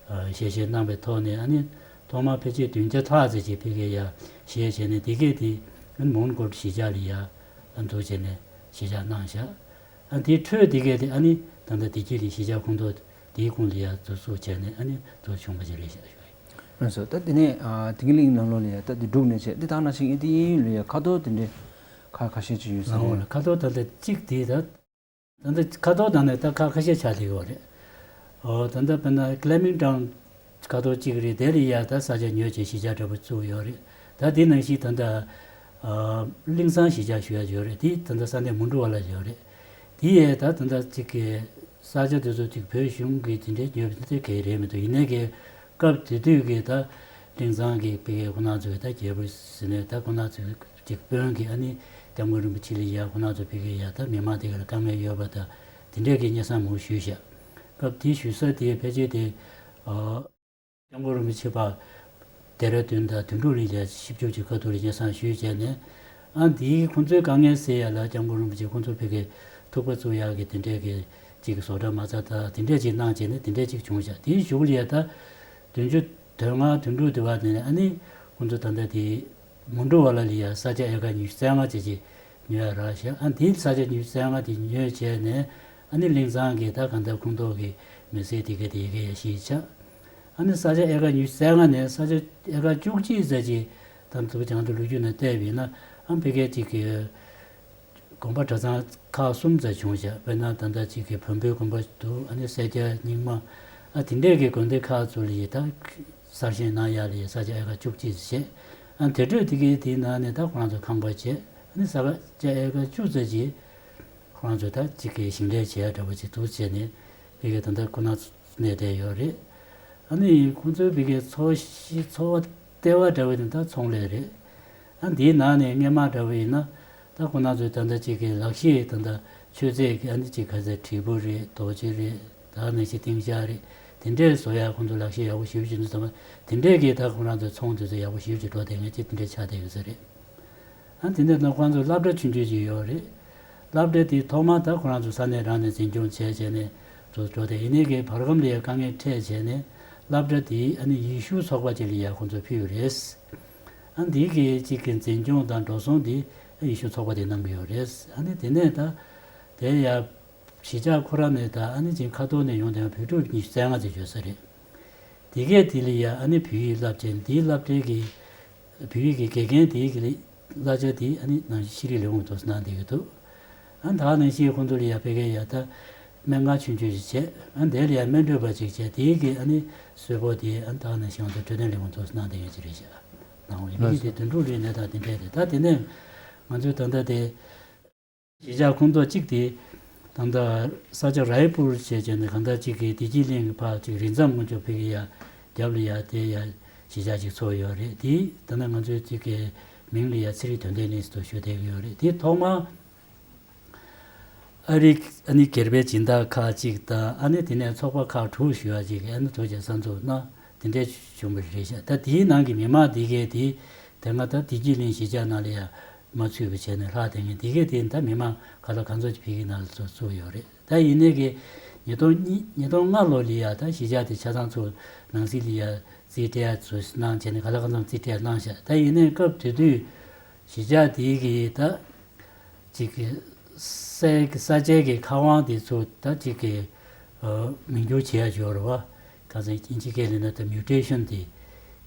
ཞལ་བཞེས་གནང་པའི་ཐོག་ནས། ཨ་ནི་ཐོག་མར་ཕལ་ཆེར་བདུན་བརྒྱ་ལྷག་ཙམ་ཅིག་ཕ་གིར་ཡ་བཞེས་བྱས་ནས། དེ་གས་དེ་ཨ་ནི་མོན་གྷོ་གཞིས་ཆགས་ལ་ཡ་ཨ་འདུག་བྱས་ནས་གཞིས་ཆགས་གནང་བཞག་ཨ་དེའི་འཕྲོས་དེ་གས་དེ་ཨ་ནི་ད་ལྟ་བདེ་སྐྱིད་གླིང་གཞིས་ཆགས་ཁོངས་གཏོགས་དེའི་ཁོངས་ལ་ཡ་འདུག་བཙུགས་བྱས་ནས་ཨ་ནི་འདུག་བྱུང་བ་ཞིག་རེད་ཤག་ལགས་སོ། ད་དེ་ནས་ཨ་དེ་གི་གླིང་ནང་ལོགས་ལ་ཡ་ད་དེ་འབྲུག་ནས་བྱས། དེ་དག་ནང་བཞིན་དེ་གཡས་གཡོན་ལ་ཡ་ཁ་དོག་དེ་འདྲའི་ཁ་ཁ་ཤས་ཅིག་ཡོད་ས་ནང་ལོགས་རེད། ལ་ཁ་དོག་ད་ལྟ་གཅིག་དེ་ད་ད་ལྟ་ཁ་དོག་ནང་ནས་ད་ཁ་ཁ་ཤས་ཆགས་བསྡད་ཡོད་རེད། ཨོ་ད་ལྟ་དཔེར་ན་ཀི་ལེ་མིང་ཊོན་ཁ་དོག་གཅིག་རེད། དེ་ལ་ཡ་ད་ས་ཆ་ཉོས་བྱས་གཞིས་ཆགས་འདྲ་པོ་བཙུགས་ཡོད་རེད། ད་དེ་ནང་བཞིན་ད་ལྟ་ཨ་གླིང་ཚང་གཞིས་ཆགས་ཞུ་ཡ་ཡོད་རེད། དེ་ད་ལྟ་ས་གནས་མོན་གྲུ་བ་ལ་ཡོད་རེད། དེ་ཡས་ད་ད་ལྟ་གཅིག་གི་ས་ཆ་དེ་ཚོ་གཅིག་བོད་གཞུང་གི་དེ་འདྲའི་ཉོས་པ་དེ་ག་རེད་མི་འདུག་ཡིན་ནའི་གི་སྐབས་དེ་དུས་ཀྱི་ད་གླིང་ཚང་གི་ཕ་གིའི་ཁོ་ན་ཚོའི་ད་རྒྱལ་པོ་ཟེར་ནས། ད་ཁོ་ན་ཚོའི་གཅིག་དཔོན་གྱི་ཨ་ནི་སྐྱབས་མགོན་རིན་པོ་ཆེ་ལ་ཡ་ཁོ་ན་ཚོ་ཕ་གིའི་ཡ་ད་མི་མང་དེ་ག་ལ་དཀའ་ངལ་ཡོད་པ་ད་དེ་འདྲས་ཀྱི་སྙན་སེང་མང་པོ་ཞུས་ཤག་སྐབས་དེ་ཞུ་ས་དེ་ཕལ་ཆེར་དེ་ཨ། སྐྱབས་མགོན་རིན་པོ་ཆེ་ཕར་ལྡེ་ར་ལྡུན་དང་དོན་གྲུབ་གླིང་ལ་ཆིབས་བསྒྱུར་གྱི་ཁ་ཐུག་ལ་སྙན་སེང་ཞུས་བྱས་ནས། ཨ་འདིའི་ཁོང་ཚོའི་དཀའ་ངལ་སེལ་ཡ་ལ་སྐྱབས་མགོན་རིན་པོ་ཆེ་ཁོང་ཚོ་ཕ་གིར་ཐུག་པ་བཙུགས་ཡག་གི་དེ་འདྲས་ཀྱི་ཅིག་གི་བཟོ་གྲྭ་མ་རྩ་དང་དེ་འདྲས་ཅིག་གནང་བྱས་ནས་དེ་འདྲས་ཅིག་བྱུང་ཤག་དེའི་གཞུག་ལ་ཡ་ད་བདུན་ཅུ་དོན་ལྔ་དོན་དྲུག་དེ་བར་དེ་ནས་ཨ་ནི་ཁོང་ཚོ་ད་ལྟ་དེ་མོན་གྲུ་བ་ལ་ལ་ཡ་ས་ཆ་ཨེ་ཀར་ཉི་ཤུ་རྩ་ལྔ་ཅིག་ཅིག་ཉོ་ཡ་རག་ཤག་ཨ་དེའི་ས་ཆ་ཉི་ཤུ་རྩ་ལྔ་དེ་ཉོས་བྱས་ནས་ཨ་ནི་གླིང་ཚང་གི་ད་གང་ལྟར་ཁོངས་གཏོགས་ཀྱི་མི་སེར་དེ་ག་དེ་ག་ཡ་གཞིས་ཆགས། ཨ་ནི་ས་ཆ་ཨེ་ཀར་ཉི་ཤུ་རྩ་ལྔ་ནས་ས་ཆ་ཨེ་ཀར་བཅུ་གཅིག་ཙམ་ཅིག་ད་འདུག་བྱང་དུ་ལོ་རྒྱུས་ནང་བལྟས་པ་ཡིན་ན། ཨ་ཕ་གིར་གཅིག་གི་དགོན་པ་གྲྭ་ཚང་ཁག་གསུམ་ཙམ་བྱུང་ཤག་དཔེར་ན་ད་ལྟ་གཅིག་གི་བོན་པོའི་དགོན་པ་འདུག་ཨ་ནི་སེར་སྐྱ་རྙིང་མ། ཨ་དེ་འདྲས་ཀྱི་དགོན་སྡེ་ཁག་ཚོ་ལ་ཡི་ད་གསར་བཞེངས་གནང་ཡ་ལ་ཡི་ས་ཆ་ཨེ་ཀར་བཅུ་གཅིག་ཙམ་བྱས། ཨ་དེ་འཕྲོས་དེ་གའི་དེའི་ནང་ནས་ད་ཁོ་རང་ཚོ་ཁང་པ་བྱས། ཨ་ནི་ས་ཆ་ཨེ་ཀར་བཅུ་ཙམ་ཅིག་ཁོ་རང་ཚོ་ད་གཅིག་གི་ཞིང་ལས་བྱེད་ཡ་འདྲ་པོ་ཅིག་འདུག་བྱས་ནས་ཕ་གིར་ད་ལྟ་ཁོ་ན་གནས་བསྡད་ཡོད་རེད། ཨ་ནི་ཁོང་ཚོའི་ཕ་གིའི་འཚོ་གཞི་འཚོ་བ་ལྟེ་བ་འདྲ་བོ་དེ་ད་ཚོང་ལས་རེད། ཨ་འདིའི་ནང་ནས་སྔོན་མ་འདྲ་བོ་ཡིན་ན་ད་ཁོ་ན་ཚོའི་ད་ལྟ་གཅིག་གི་ལག་ཤེས་ད་ལྟ་མཆོད་རྫས་ཀྱི་ཨ་ནི་གཅིག་ག་ཚད་དྲིལ་བུ་རེད། རྡོ་རྗེ་རེད། ད་ནང་བཞིན་ཏིང་ཤག་རེད། དེ་འདྲས་བཟོ་ཡ་ཁོང་ཚོ་ལག་ཤེས་ཡག་པོ་ཞེ་པོ་ཅིག་འདུག་ཙམ་པ་དེ་འདྲས་ཀྱིས་ད་ཁོ་རང་ཚོའི་ཚོང་དེ་ཚོ་ཡག་པོ་ཞེ་པོ་ཅིག་འགྲོ་བསྡད་མཁན་ཅིག་དེ་འདྲས་ཆགས་བསྡད་ཡོད་ས་རེད། ཨ་དེ་ནས་ད་ཁོང་ཚོ་སློབ་གྲྭ་ཆུང་ཆུང་ཅིག་ཡོད་རེད། སློབ་གྲྭ་དེ་ཐོག་མར་ད་ཁོ་རང་ཚོ་ས་གནས་རང་ནས་འཛིན་སྐྱོང་བྱས་བྱས་ནས་འགྲོ་འགྲོ་དེ་ཡིན་ནའི་གི་བར་སྐབས་ལ་ཡ་དཀའ་ངལ་འཕྲད་བྱས་ནས་སློབ་གྲྭ་དེ་ཨ་ནི་ཡེ་ཤུ་ཚོགས་པ་ཅིག་ལ་ཡ་ཁོང་ཚོ་ཕུལ་བ་རེད། ཨ་འདི་གི་གཅིག་གི་འཛིན་སྐྱོང་དང་འགྲོ་སོང་དེ་ཡེ་ཤུ་ཚོགས་པ་དེ་གནང་གི་ཡོད་རེད། ཨ་ནི་དེ་ནས་ད་དེ་ཡ་གཞིས་ཆགས་ཁོ་རང་ནས་ད་ཨ་ནི་ཅིག་ཁ་ཐོར་ནས་ཡོང་དེ་བོད་ཕྲུག་ཉི་ཤུ་རྩ་ལྔ་ཙམ་ཡོད་ས་རེད། དེ་གས་དེ་ལ་ཡ་ཨ་ནི་བོད་ཡིག་བསླབ་བྱས། དེའི་སློབ་གྲྭའི་གི་བོད་ཡིག་གི་དགེ་རྒན་དེའི་གི་གླ་ཆ་དེ་ཨ་ནི་ནང་བཞིན་ཤེས་རིག་ལས་ཁུངས་ཐོག་གནང་བསྡད་ཀྱི་འདུག་ཨ་ད་ནང་བཞིན་ཁོང་ཚོ་ལ་ཡ་ཕ་གིར་ཡ་ད་ སྨན་ཁང་ཆུང་ཆུང་ཞིག་བྱས། ཨ་དེ་ལ་ཡང་སྨན་སྤྲོད་པ་ཅིག་བྱས། དེའི་གི་ཨ་ནི་གསོལ་ཕོགས་དེ་ཨ་ད་ནང་བཞིན་དུ་འཕྲོད་བསྟེན་ལས་ཁུངས་ཚོས་གནང་བསྡད་ཡོད་ཀྱི་རེད་ཤག་ནང་བའི་མི་གི་དེ་དོན་གྲུབ་རེད་ནས། ད་དེ་འདྲས་རེད། ད་དེ་ནས་ང་ཚོའི་ད་ལྟ་དེ་གཞིས་ཆགས་ཁོངས་གཏོགས་གཅིག་དེ་ད་ལྟ་ས་ཆ་རའི་པུར་བྱས་བྱས་ནས་གང་ལྟར་གཅིག་གི་བདེ་སྐྱིད་གླིང་གི་ཕར་གཅིག་རི་མཚམས་ཀུན་སྤྱོད་ཕ་གི་ཡ་རྒྱབ་ལ་ཡ་དེ་ཡ་གཞིས་ཆགས་གཅིག་ཚུགས་ཡོད་རེད། དེ་ད་ལྟ་ང་ཚོའི་གཅིག་གི་མིང་ལ་ཡ་ཚེ་རིང་དོན་ལྡན་གླིང་ཟེར་དུ་ཞུ་བསྡད་ཀྱི་ཡོད་རེད། དེ་ཐོག་མར་ཨ་རིའི་ཨ་ནི་སྒེར་པའི་སྦྱིན་བདག་ཁག་ཅིག་དང་། ཨ་ནི་དེ་ནས་ཚོགས་པ་ཁག་དྲུག་ཞུ་བ་ཅིག་ཨ་ནི་ཐུགས་རྗེ་གསར་འཛུགས་གནང་། དེ་འདྲས་བྱུང་བ་རེད་ཤག་ད་དེའི་ནང་གི་མི་མང་དེ་གས་དེ་དེ་སྔ་ད་བདེ་སྐྱིད་གླིང་གཞིས་ཆགས་ནང་ལ་ཡ་མ་ཚུད་པ་བྱས་ནས་ལྷག་བསྡད་མཁན་དེ་གས་དེ་ད་མི་མང་ག་ལ་གང་ཚོད་ཅིག་ཕ་གི་ནང་ལ་ཚུར་བཙུགས་ཡོད་རེད། ད་ཡིན་ནའི་གི་ཉིས་སྟོང་གཉིས་ཉིས་སྟོང་ལྔ་ལོ་ལ་ཡ་ད་གཞིས་ཆགས་དེ་ཆ་ཚང་ཚུར་ནང་སྲིད་ལ་ཡ་རྩིས་སྤྲད་ཚུར་གནང་བྱས་ནས་ག་ལ་གང་འཚམ་རྩིས་སྤྲད་གནང་ཤག་ད་ཡིན་ནའི་སྐབས་དེ་དུས་གཞིས་ཆགས་དེའི་གི་ད་ཅིག་གི་སའི་ས་ཆའི་གི་ཁ་དབང་དེ་ཚུར་ད་ཅིག་གི་ཨ་མིང་བསྒྱུར་བྱེད་ཡ་ཡོད་རེད་བ། ཁ་སང་དབྱིན་ཇི་སྐད་ལ་ན་ད་མིའུ་ཊེ་ཤན་དེ།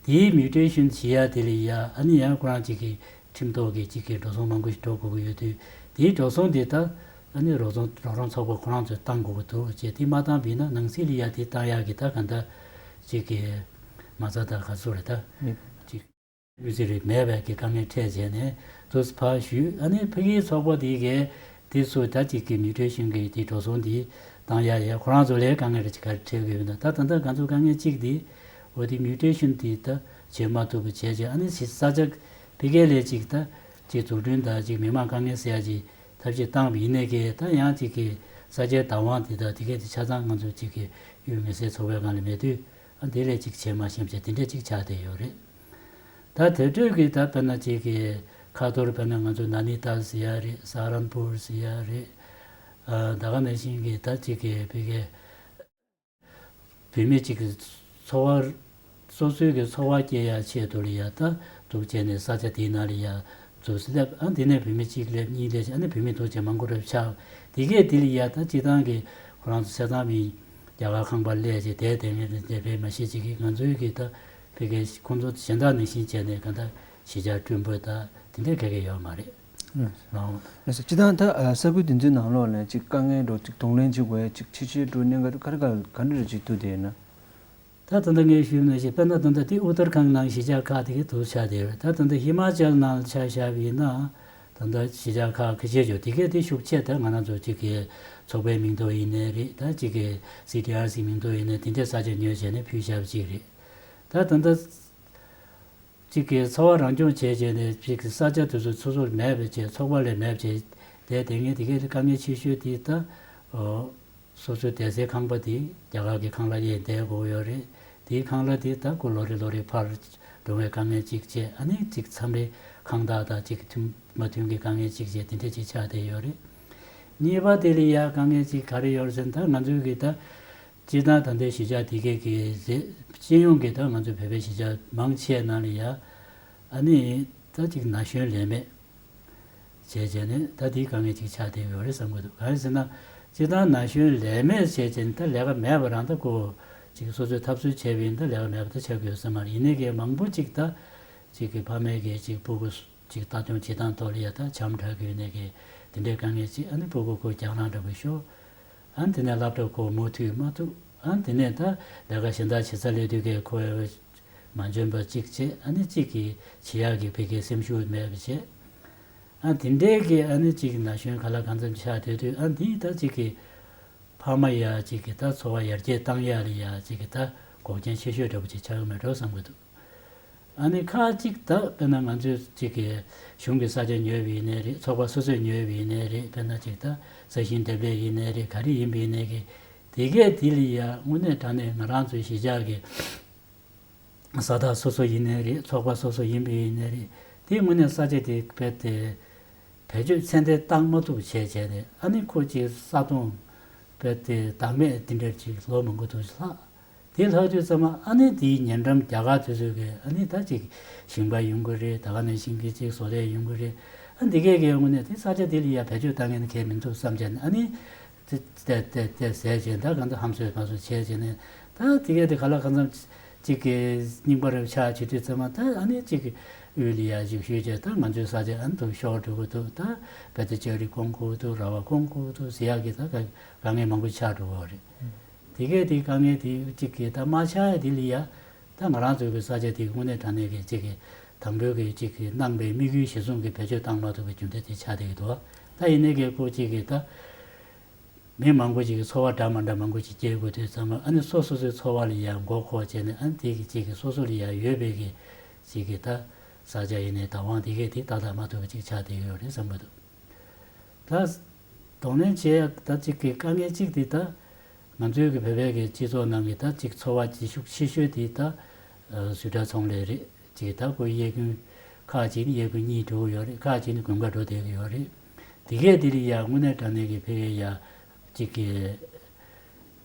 དེའི་མིའུ་ཊེ་ཤན་བྱེད་ཡ་དེ་ལ་ཡ་ཨ་ནི་ཡང་ཁོ་རང་ཅིག་གི་ཁྲིམས་ཐོག་གི་ཅིག་གི་འགྲོ་སོང་མང་པོ་ཞིག་འགྲོ་དགོས་ཀྱི་ཡོད་དུས། དེའི་འགྲོ་སོང་དེ་ད་ཨ་ནི་རོགས་ཚོང་རོགས་རམ་ཚོགས་པ་ཁོ་རང་ཚོས་བཏང་དགོས་ཀྱི་འདུག་ཅེས། དེ་མ་བཏང་བ་ཡིན་ན་ནང་སྲིད་ལ་ཡ་དེ་བཏང་ཡག་གི་ད་ག་འདྲ་ཅིག་གི་མ་རྩ་དང་ག་ཚོད་རེད་ད། ཅིག་དབུས་རྩིས་རིག་མེད་པའི་གི་དཀའ་ངལ་འཕྲད་བྱས་ནས་དུ་ཕར་ཞུས། ཨ་ནི་ཕ་གིའི་ཚོགས་པ་དེ་གས་དེ་ཚོ་ད་ཅིག་གི་མིའུ་ཊེ་ཤན་གི་དེ་འགྲོ་སོང་དེ་བཏང་ཡ་ཡ་ཁོ་རང་ཚོ་ལས་དཀའ་ངལ་རེ་ཅིག་ག་རེ་འཕྲད་ཀྱི་ཡོད་ན། ད་ད་ལྟ་ང་ཚོ་དཀའ་ངལ་གཅིག་དེ་འོ་དེ་མིའུ་ཊེ་ཤན་དེ་ད་བྱེད་མ་ཐུབ་པ་བྱས་བྱས། ཨ་ནི་ས་ཆ་ཕ་གི་ལས་ཅིག་ད་ཅིག་འཛུགས་སྐྲུན་དང་ཅིག་མི་མང་དཀའ་ངལ་སེལ་ཡ་ཅིག་ཐབས་ཤེས་བཏང་བ་ཡིན་ནའི་གི་ད་ཡང་ཅིག་གི་ས་ཆའི་བདག་དབང་དེ་དང་དེ་གས་དེ་ཆ་ཚང་ང་ཚོ་ཅིག་གི་དབུས་མི་སེར་ཚོགས་པའི་སྒང་ལ་མེད་དུས། ཨ་དེ་ལས་ཅིག་བྱེད་མ་ཤེས་བྱས་དེ་འདྲས་ཅིག་ཆགས་བསྡད་ཡོད་རེད། ད་དེ་འཕྲོས་ཀྱི་ད་དཔེར་ན་ཅིག་གི་ཁ་ཐོར་དཔེར་ན་ང་ཚོ་ན་ནི་ཏཱལ་ཟེར་ཡ་རེད། ས་ཧ་རན་པུར་ཟེར་ཡ་རེད། ཨ་ད་ག་ནང་བཞིན་གྱི་ད་ཅིག་གི་ཕ་གི་བུད་མེད་ཅིག་གི་འཚོ་བ་སོ་སོའི་གི་འཚོ་བ་སྐྱེལ་ཡ་ཆེད་དུ་ལ་ཡ་ད་འདུག་བྱས་ནས་ས་ཆ་དེའི་ནང་ལ་ཡ་འཛུལ་སླེབས། ཨ་འདི་ནས་བུད་མེད་གཅིག་སླེབས་གཉིས་སླེབས་བྱས། ཨ་ནི་བུད་མེད་འདུག་བྱས་མང་པོ་རབ་ཆགས། དེ་གས་དེ་ལ་ཡ་ད་སྤྱི་བཏང་གི་ཁོ་རང་ཚོ་ཆ་ཚང་མི་རྒྱ་གར་ཁང་པ་སླེབས་བྱས་བསྡད་བསྡད་མཁན་རེད་མ་གཞི་ཅིག་གི་ང་ཚོའི་གི་ད་ཕ་གི་ཁོང་ཚོ་གཞན་དག་ནང་བཞིན་བྱས་ནས་ག་ད་གཞིས་ཆགས་སྐྲུན་པ་ད་དེ་འདྲས་ག་གས་ཡོད་མ་རེད། ཨང་། ལགས་སོ། སྤྱི་བཏང་ད་ས་ཁུལ་དེ་ཚོའི་ནང་ལོགས་ནས་ཅིག་དཀའ་ངལ་འགྲོ་ཅིག་གདོང་ལེན་བྱེད་དགོས་ཡ་ཅིག་ཕྱི་ཕྱིར་འགྲོ་གནད་འགག་ག་རེ་ག་ག་འདྲ་རེ་ཅིག་འདུག་དེ་ཡིན་ན། ད་ད་ལྟ་ངས་ཞུས་ནང་བཞིན་དཔེར་ན་ད་ལྟ་དེ་ཨུ་ཏར་ཁཱན་ནང་གཞིས་ཆགས་ཁག་དེ་གའི་དུ་ཆགས་བསྡད་ཡོད་རེད། ད་ད་ལྟ་ཧི་མ་ཅལ་ནང་ཆ་བཞག་པ་ཡིན་ན། ད་ལྟ་གཞིས་ཆགས་ཁག་ཁ་ཤས་ཡོད་དེ་གའི་དེ་ཤུགས་ཆེ་ད་ང་རང་ཚོ་གཅིག་གི་ཚོགས་པའི་མིང་ཐོག་ཡིན་ནའི་རེད། ད་གཅིག་གི་སི་ཌི་ཨར་སི་མིང་ཐོག་ཡིན་ནའི་དེ་འདྲའི་ས་ཆ་ཉོས་བྱས་ནས་ཕུལ་བཞག་པ་གཅིག་རེད། ད་ད་ལྟ་གཅིག་གི་འཚོ་བ་རང་སྐྱོང་བྱས་བྱས་ནས་གཅིག་གི་ས་ཆ་དེ་ཚོ་སོ་སོར་མེད་པ་བྱས། ཚོགས་པ་ལས་མེད་པ་བྱས་བསྡད་དེ་ངས་དེ་གའི་དེ་དཀའ་ངལ་ཆེ་ཤོས་དེ་ད་ཨོ། སོ་སོའི་བསྡད་སའི་ཁང་པ་དེ་རྒྱ་གར་གྱི་ཁང་གླ་ཡས་བསྡད་དགོས་ཡོད་རེད། དེའི་ཁང་གླ་དེ་ད་ཁོ་ལོ་རེ་ལོ་རེ་འཕར་འགྲོ་བའི་དཀའ་ངལ་གཅིག་བྱས། ཨ་ནི་གཅིག་མཚམས་རེ་ཁང་བདག་དང་གཅིག་མཐུན་མ་མཐུན་གྱི་དཀའ་ངལ་གཅིག་བྱས་དེ་འདྲ་ཅིག་ཆགས་བསྡད་ཡོད་རེད། གཉིས་པ་དེ་ལ་ཡ་དཀའ་ངལ་གཅིག་ག་རེ་ཡོད་རེད་ཟེར་ན། ད་ང་ཚོའི་གི་ད་སྤྱིར་བཏང་ད་ལྟའི་གཞིས་ཆགས་དེ་གའི་གི་རེད། སྤྱི་ཡོངས་ཀྱི་ད་ང་ཚོའི་བོད་པའི་གཞིས་ཆགས་མང་ཆེ་ནང་ལ་ཡ་ཨ་ནི་ད་གཅིག་ན་གཞོན་ལས་མེད། བྱས་བྱས་ནས་ད་དེའི་དཀའ་ངལ་ཅིག་ཆགས་བསྡད་ཡོད་རེད་བསམ་གྱི་འདུག་གང་ཡིན་ཟེར་ན། སྤྱིར་བཏང་ན་གཞོན་ལས་མེད་བྱས་བྱས་ནས་ད་ལས་ཀ་མེད་པ་རང་ད་ཁོ་ཅིག་སོ་སོས་འཐབ་རྩོད་བྱས་པ་ཡིན་ད་ལས་ཀ་མེད་པ་ད་ཆགས་ཀྱི་ཡོད་ས་མ་རེད། ཡིན་ནའི་གི་མང་པོ་ཅིག་ད་ཅིག་གི་ཕ་མས་གི་ཅིག་སྤུ་གུ་ཅིག་ལྟ་སྐྱོང་བྱེད་སྟངས་ཐོག་ལ་ཡ་ད་བྱམས་དྲག་གི་ཡོད་ནའི་གི་དེ་འདྲའི་དཀའ་ངལ་ཅིག་ཨ་ནི་སྤུ་གུ་ཁོ་རྒྱག་རང་འདྲ་པོ་ཤོར། ཨ་དེ་ནས་སློབ་གྲྭ་ཁོ་མུ་མཐུད་མ་ཐུབ། ཨ་དེ་ནས་ད་ལས་ཀ་གཞན་དག་བྱེད་ས་སླེབས་དུས་ཀའི་ཁོ་མ་འཇོན་པ་གཅིག་བྱས། ཨ་ནི་གཅིག་གིས་བྱེད་ཡག་གི་ཕ་གིའི་སེམས་ཤུགས་མེད་པ་བྱས། ཨ་དེ་འདྲའི་གི་ཨ་ནི་གཅིག་གི་ན་གཞོན་ག་ལ་གང་འཚམ་ཆགས་བསྡད་དུས། ཨ་འདི་ད་གཅིག་གི་ཕ་མ་ཡ་གཅིག་གི་ད་འཚོ་བ་ཡར་རྒྱས་བཏང་ཡག་ལ་ཡ་གཅིག་གི་ད་འགོག་རྐྱེན་ཆེ་ཤོས་འདྲ་པོ་ཅིག་ཆགས་ཀྱི་མེད་འགྲོ་བསམ་གྱི་འདུག་ཨ་ནི་ཁག་ཅིག་ད་དཔེར་ན་ང་ཚོས་ཅིག་གི་གཞུང་གི་ས་ཆ་ཉོས་པ་ཡིན་ནའི་རེད། ཚོགས་པ་སོ་སོས་ཉོས་པ་ཡིན་ནའི་རེད། དཔེར་ན་ཅིག་ད་ས་ཞིང་འདེབས་ལས་ཡིན་ནའི་རེད། ག་རེ་ཡིན་པ་ཡིན་ནའི་གི་དེ་གས་དེ་ལ་ཡ་དངོས་གནས་དྲང་གནས་ང་རང་ཚོའི་གཞིས་ཆགས་ཀྱི་ས་བདག་སོ་སོ་ཡིན་ནའི་རེད། ཚོགས་པ་སོ་སོ་ཡིན་པ་ཡིན་ནའི་རེད། དེ་དངོས་གནས་ས་ཆ་དེ་རྦད་དེ་བེད་སྤྱོད་ཚད་ལྡན་བཏང་མ་ཐུབ་བྱས་བྱས་ནས། ཨ་ནི་ཁོ་ཅིག་ས་དོང་རྦད་དེ་བདག་མེད་དེ་འདྲ་ཅིག་ལོ་མང་པོ་འདུག་ལྷག་དེ་ལྷག་དུས་ཙམ་པ་ཨ་ནི་དེའི་ཉེ་འགྲམ་རྒྱ་གར་དེ་ཚོའི་གི་ཨ་ནི་ད་ཅིག་ཞིང་པ་ཡོང་གི་རེད། ད་ག་ནང་བཞིན་གི་ཅིག་བཟོ་ལས་ཡོང་གི་རེད། ཨ་འདི་གས་གས་ཡོང་གི་ནས་དེ་ས་ཆ་དེ་ལ་ཡ་བེད་སྤྱོད་བཏང་མཁན་གས་མི་འདུག་བསམ་བྱས་ནས། ཨ་ནི་དེ་དེ་དེ་དེ་ཟས་བྱས་ད་གང་ལྟར་ཧམ་སོས་ཕམ་སོས་བྱས་བྱས་ནས། ད་དེ་གས་དེ་ག་ལ་གང་འཚམ་ཅིག་གི་རྙིང་པ་རབ་ཆགས་བྱེད་དུས་ཙམ་པ་ད་ཨ་ནི་ཅིག་ དབུས་ལ་ཡ་ཞིག་ཞུས་བྱས་ད་ང་ཚོའི་ས་ཆ་ཨ་ནི་ཐུག་ཤོར་འགྲོ་གི་འདུག་ད་བེ་ཏི་ལྕགས་རི་སྐོང་དགོས་འདུག་ར་བ་སྐོང་དགོས་འདུག་ཟེར་ཡག་གི་ད་དཀའ་དཀའ་ངལ་མང་པོ་ཆགས་འགྲོ་གི་རེད། དེ་གས་དེ་དཀའ་ངལ་དེ་གཅིག་གི་ད་མ་ཆགས་ཡ་དེ་ལ་ཡ་ད་ང་རང་ཚོའི་གི་ས་ཆ་དེ་དངོས་གནས་དྲང་གནས་གི་གཅིག་གི་དང་པོའི་གི་གཅིག་གི་གནང་པའི་དམིགས་ཡུལ་གཞིར་བཟུང་གི་བེད་སྤྱོད་བཏང་མ་ཐུབ་པའི་རྒྱུ་མཚན་དེ་ཆགས་བསྡད་ཀྱི་འདུག་ད་ཡིན་ནའི་གི་ཁོ་གཅིག་གི་ད། མི་མང་པོ་ཅིག་གིས་འཚོ་བ་འདྲ་མ་འདྲ་མང་པོ་ཅིག་སྐྱེལ་དགོས་དུས་ཙམ་པ་ཨ་ནི་སོ་སོ་སོའི་འཚོ་བ་ལ་ཡང་མགོ་འཁོར་བྱས་ནས་ཨ་ནི་དེ་གི་ཅིག་གི་སོ་སོ་ལ་ཡང་ཡོད་པའི་གི་ཅིག་གི་ད་ས་ཆ་ཡིན་ནའི་བདག་དབང་དེ་གས་དེ་ཏག་ཏག་མ་ཐུབ་པ་ཅིག་ཆགས་བསྡད་ཡོད་རེད་བསམ་གི་འདུག་ད་གདོང་ལེན་བྱེད་ཡ་ད་ཅིག་གི་དཀའ་ངལ་གཅིག་དེ་ད་ང་ཚོའི་གི་བོད་པའི་གི་སྤྱི་ཚོགས་ནང་གི་ད་ཅིག་འཚོ་བ་བྱེད་ཤུགས་ཆེ་ཤོས་དེ་ད་བཟོ་གྲྭ་ཚོང་ལས་རེད། ཅིག་ད་ཁོ་དབྱེ་ཁུངས་ཁག་ཅིག་ནི་དབྱེ་ཁུངས་གཉིས་འགྲོ་གི་ཡོད་རེད། ཁག་ཅིག་ནི་དགུན་ཁ་འགྲོ་བསྡད་ཀྱི་ཡོད་རེད། དེ་གས་དེ་ལ་ཡ་དངོས་གནས་དྲང་གནས་ཀྱི་ཕ་གི་ཡ་གཅིག་གི་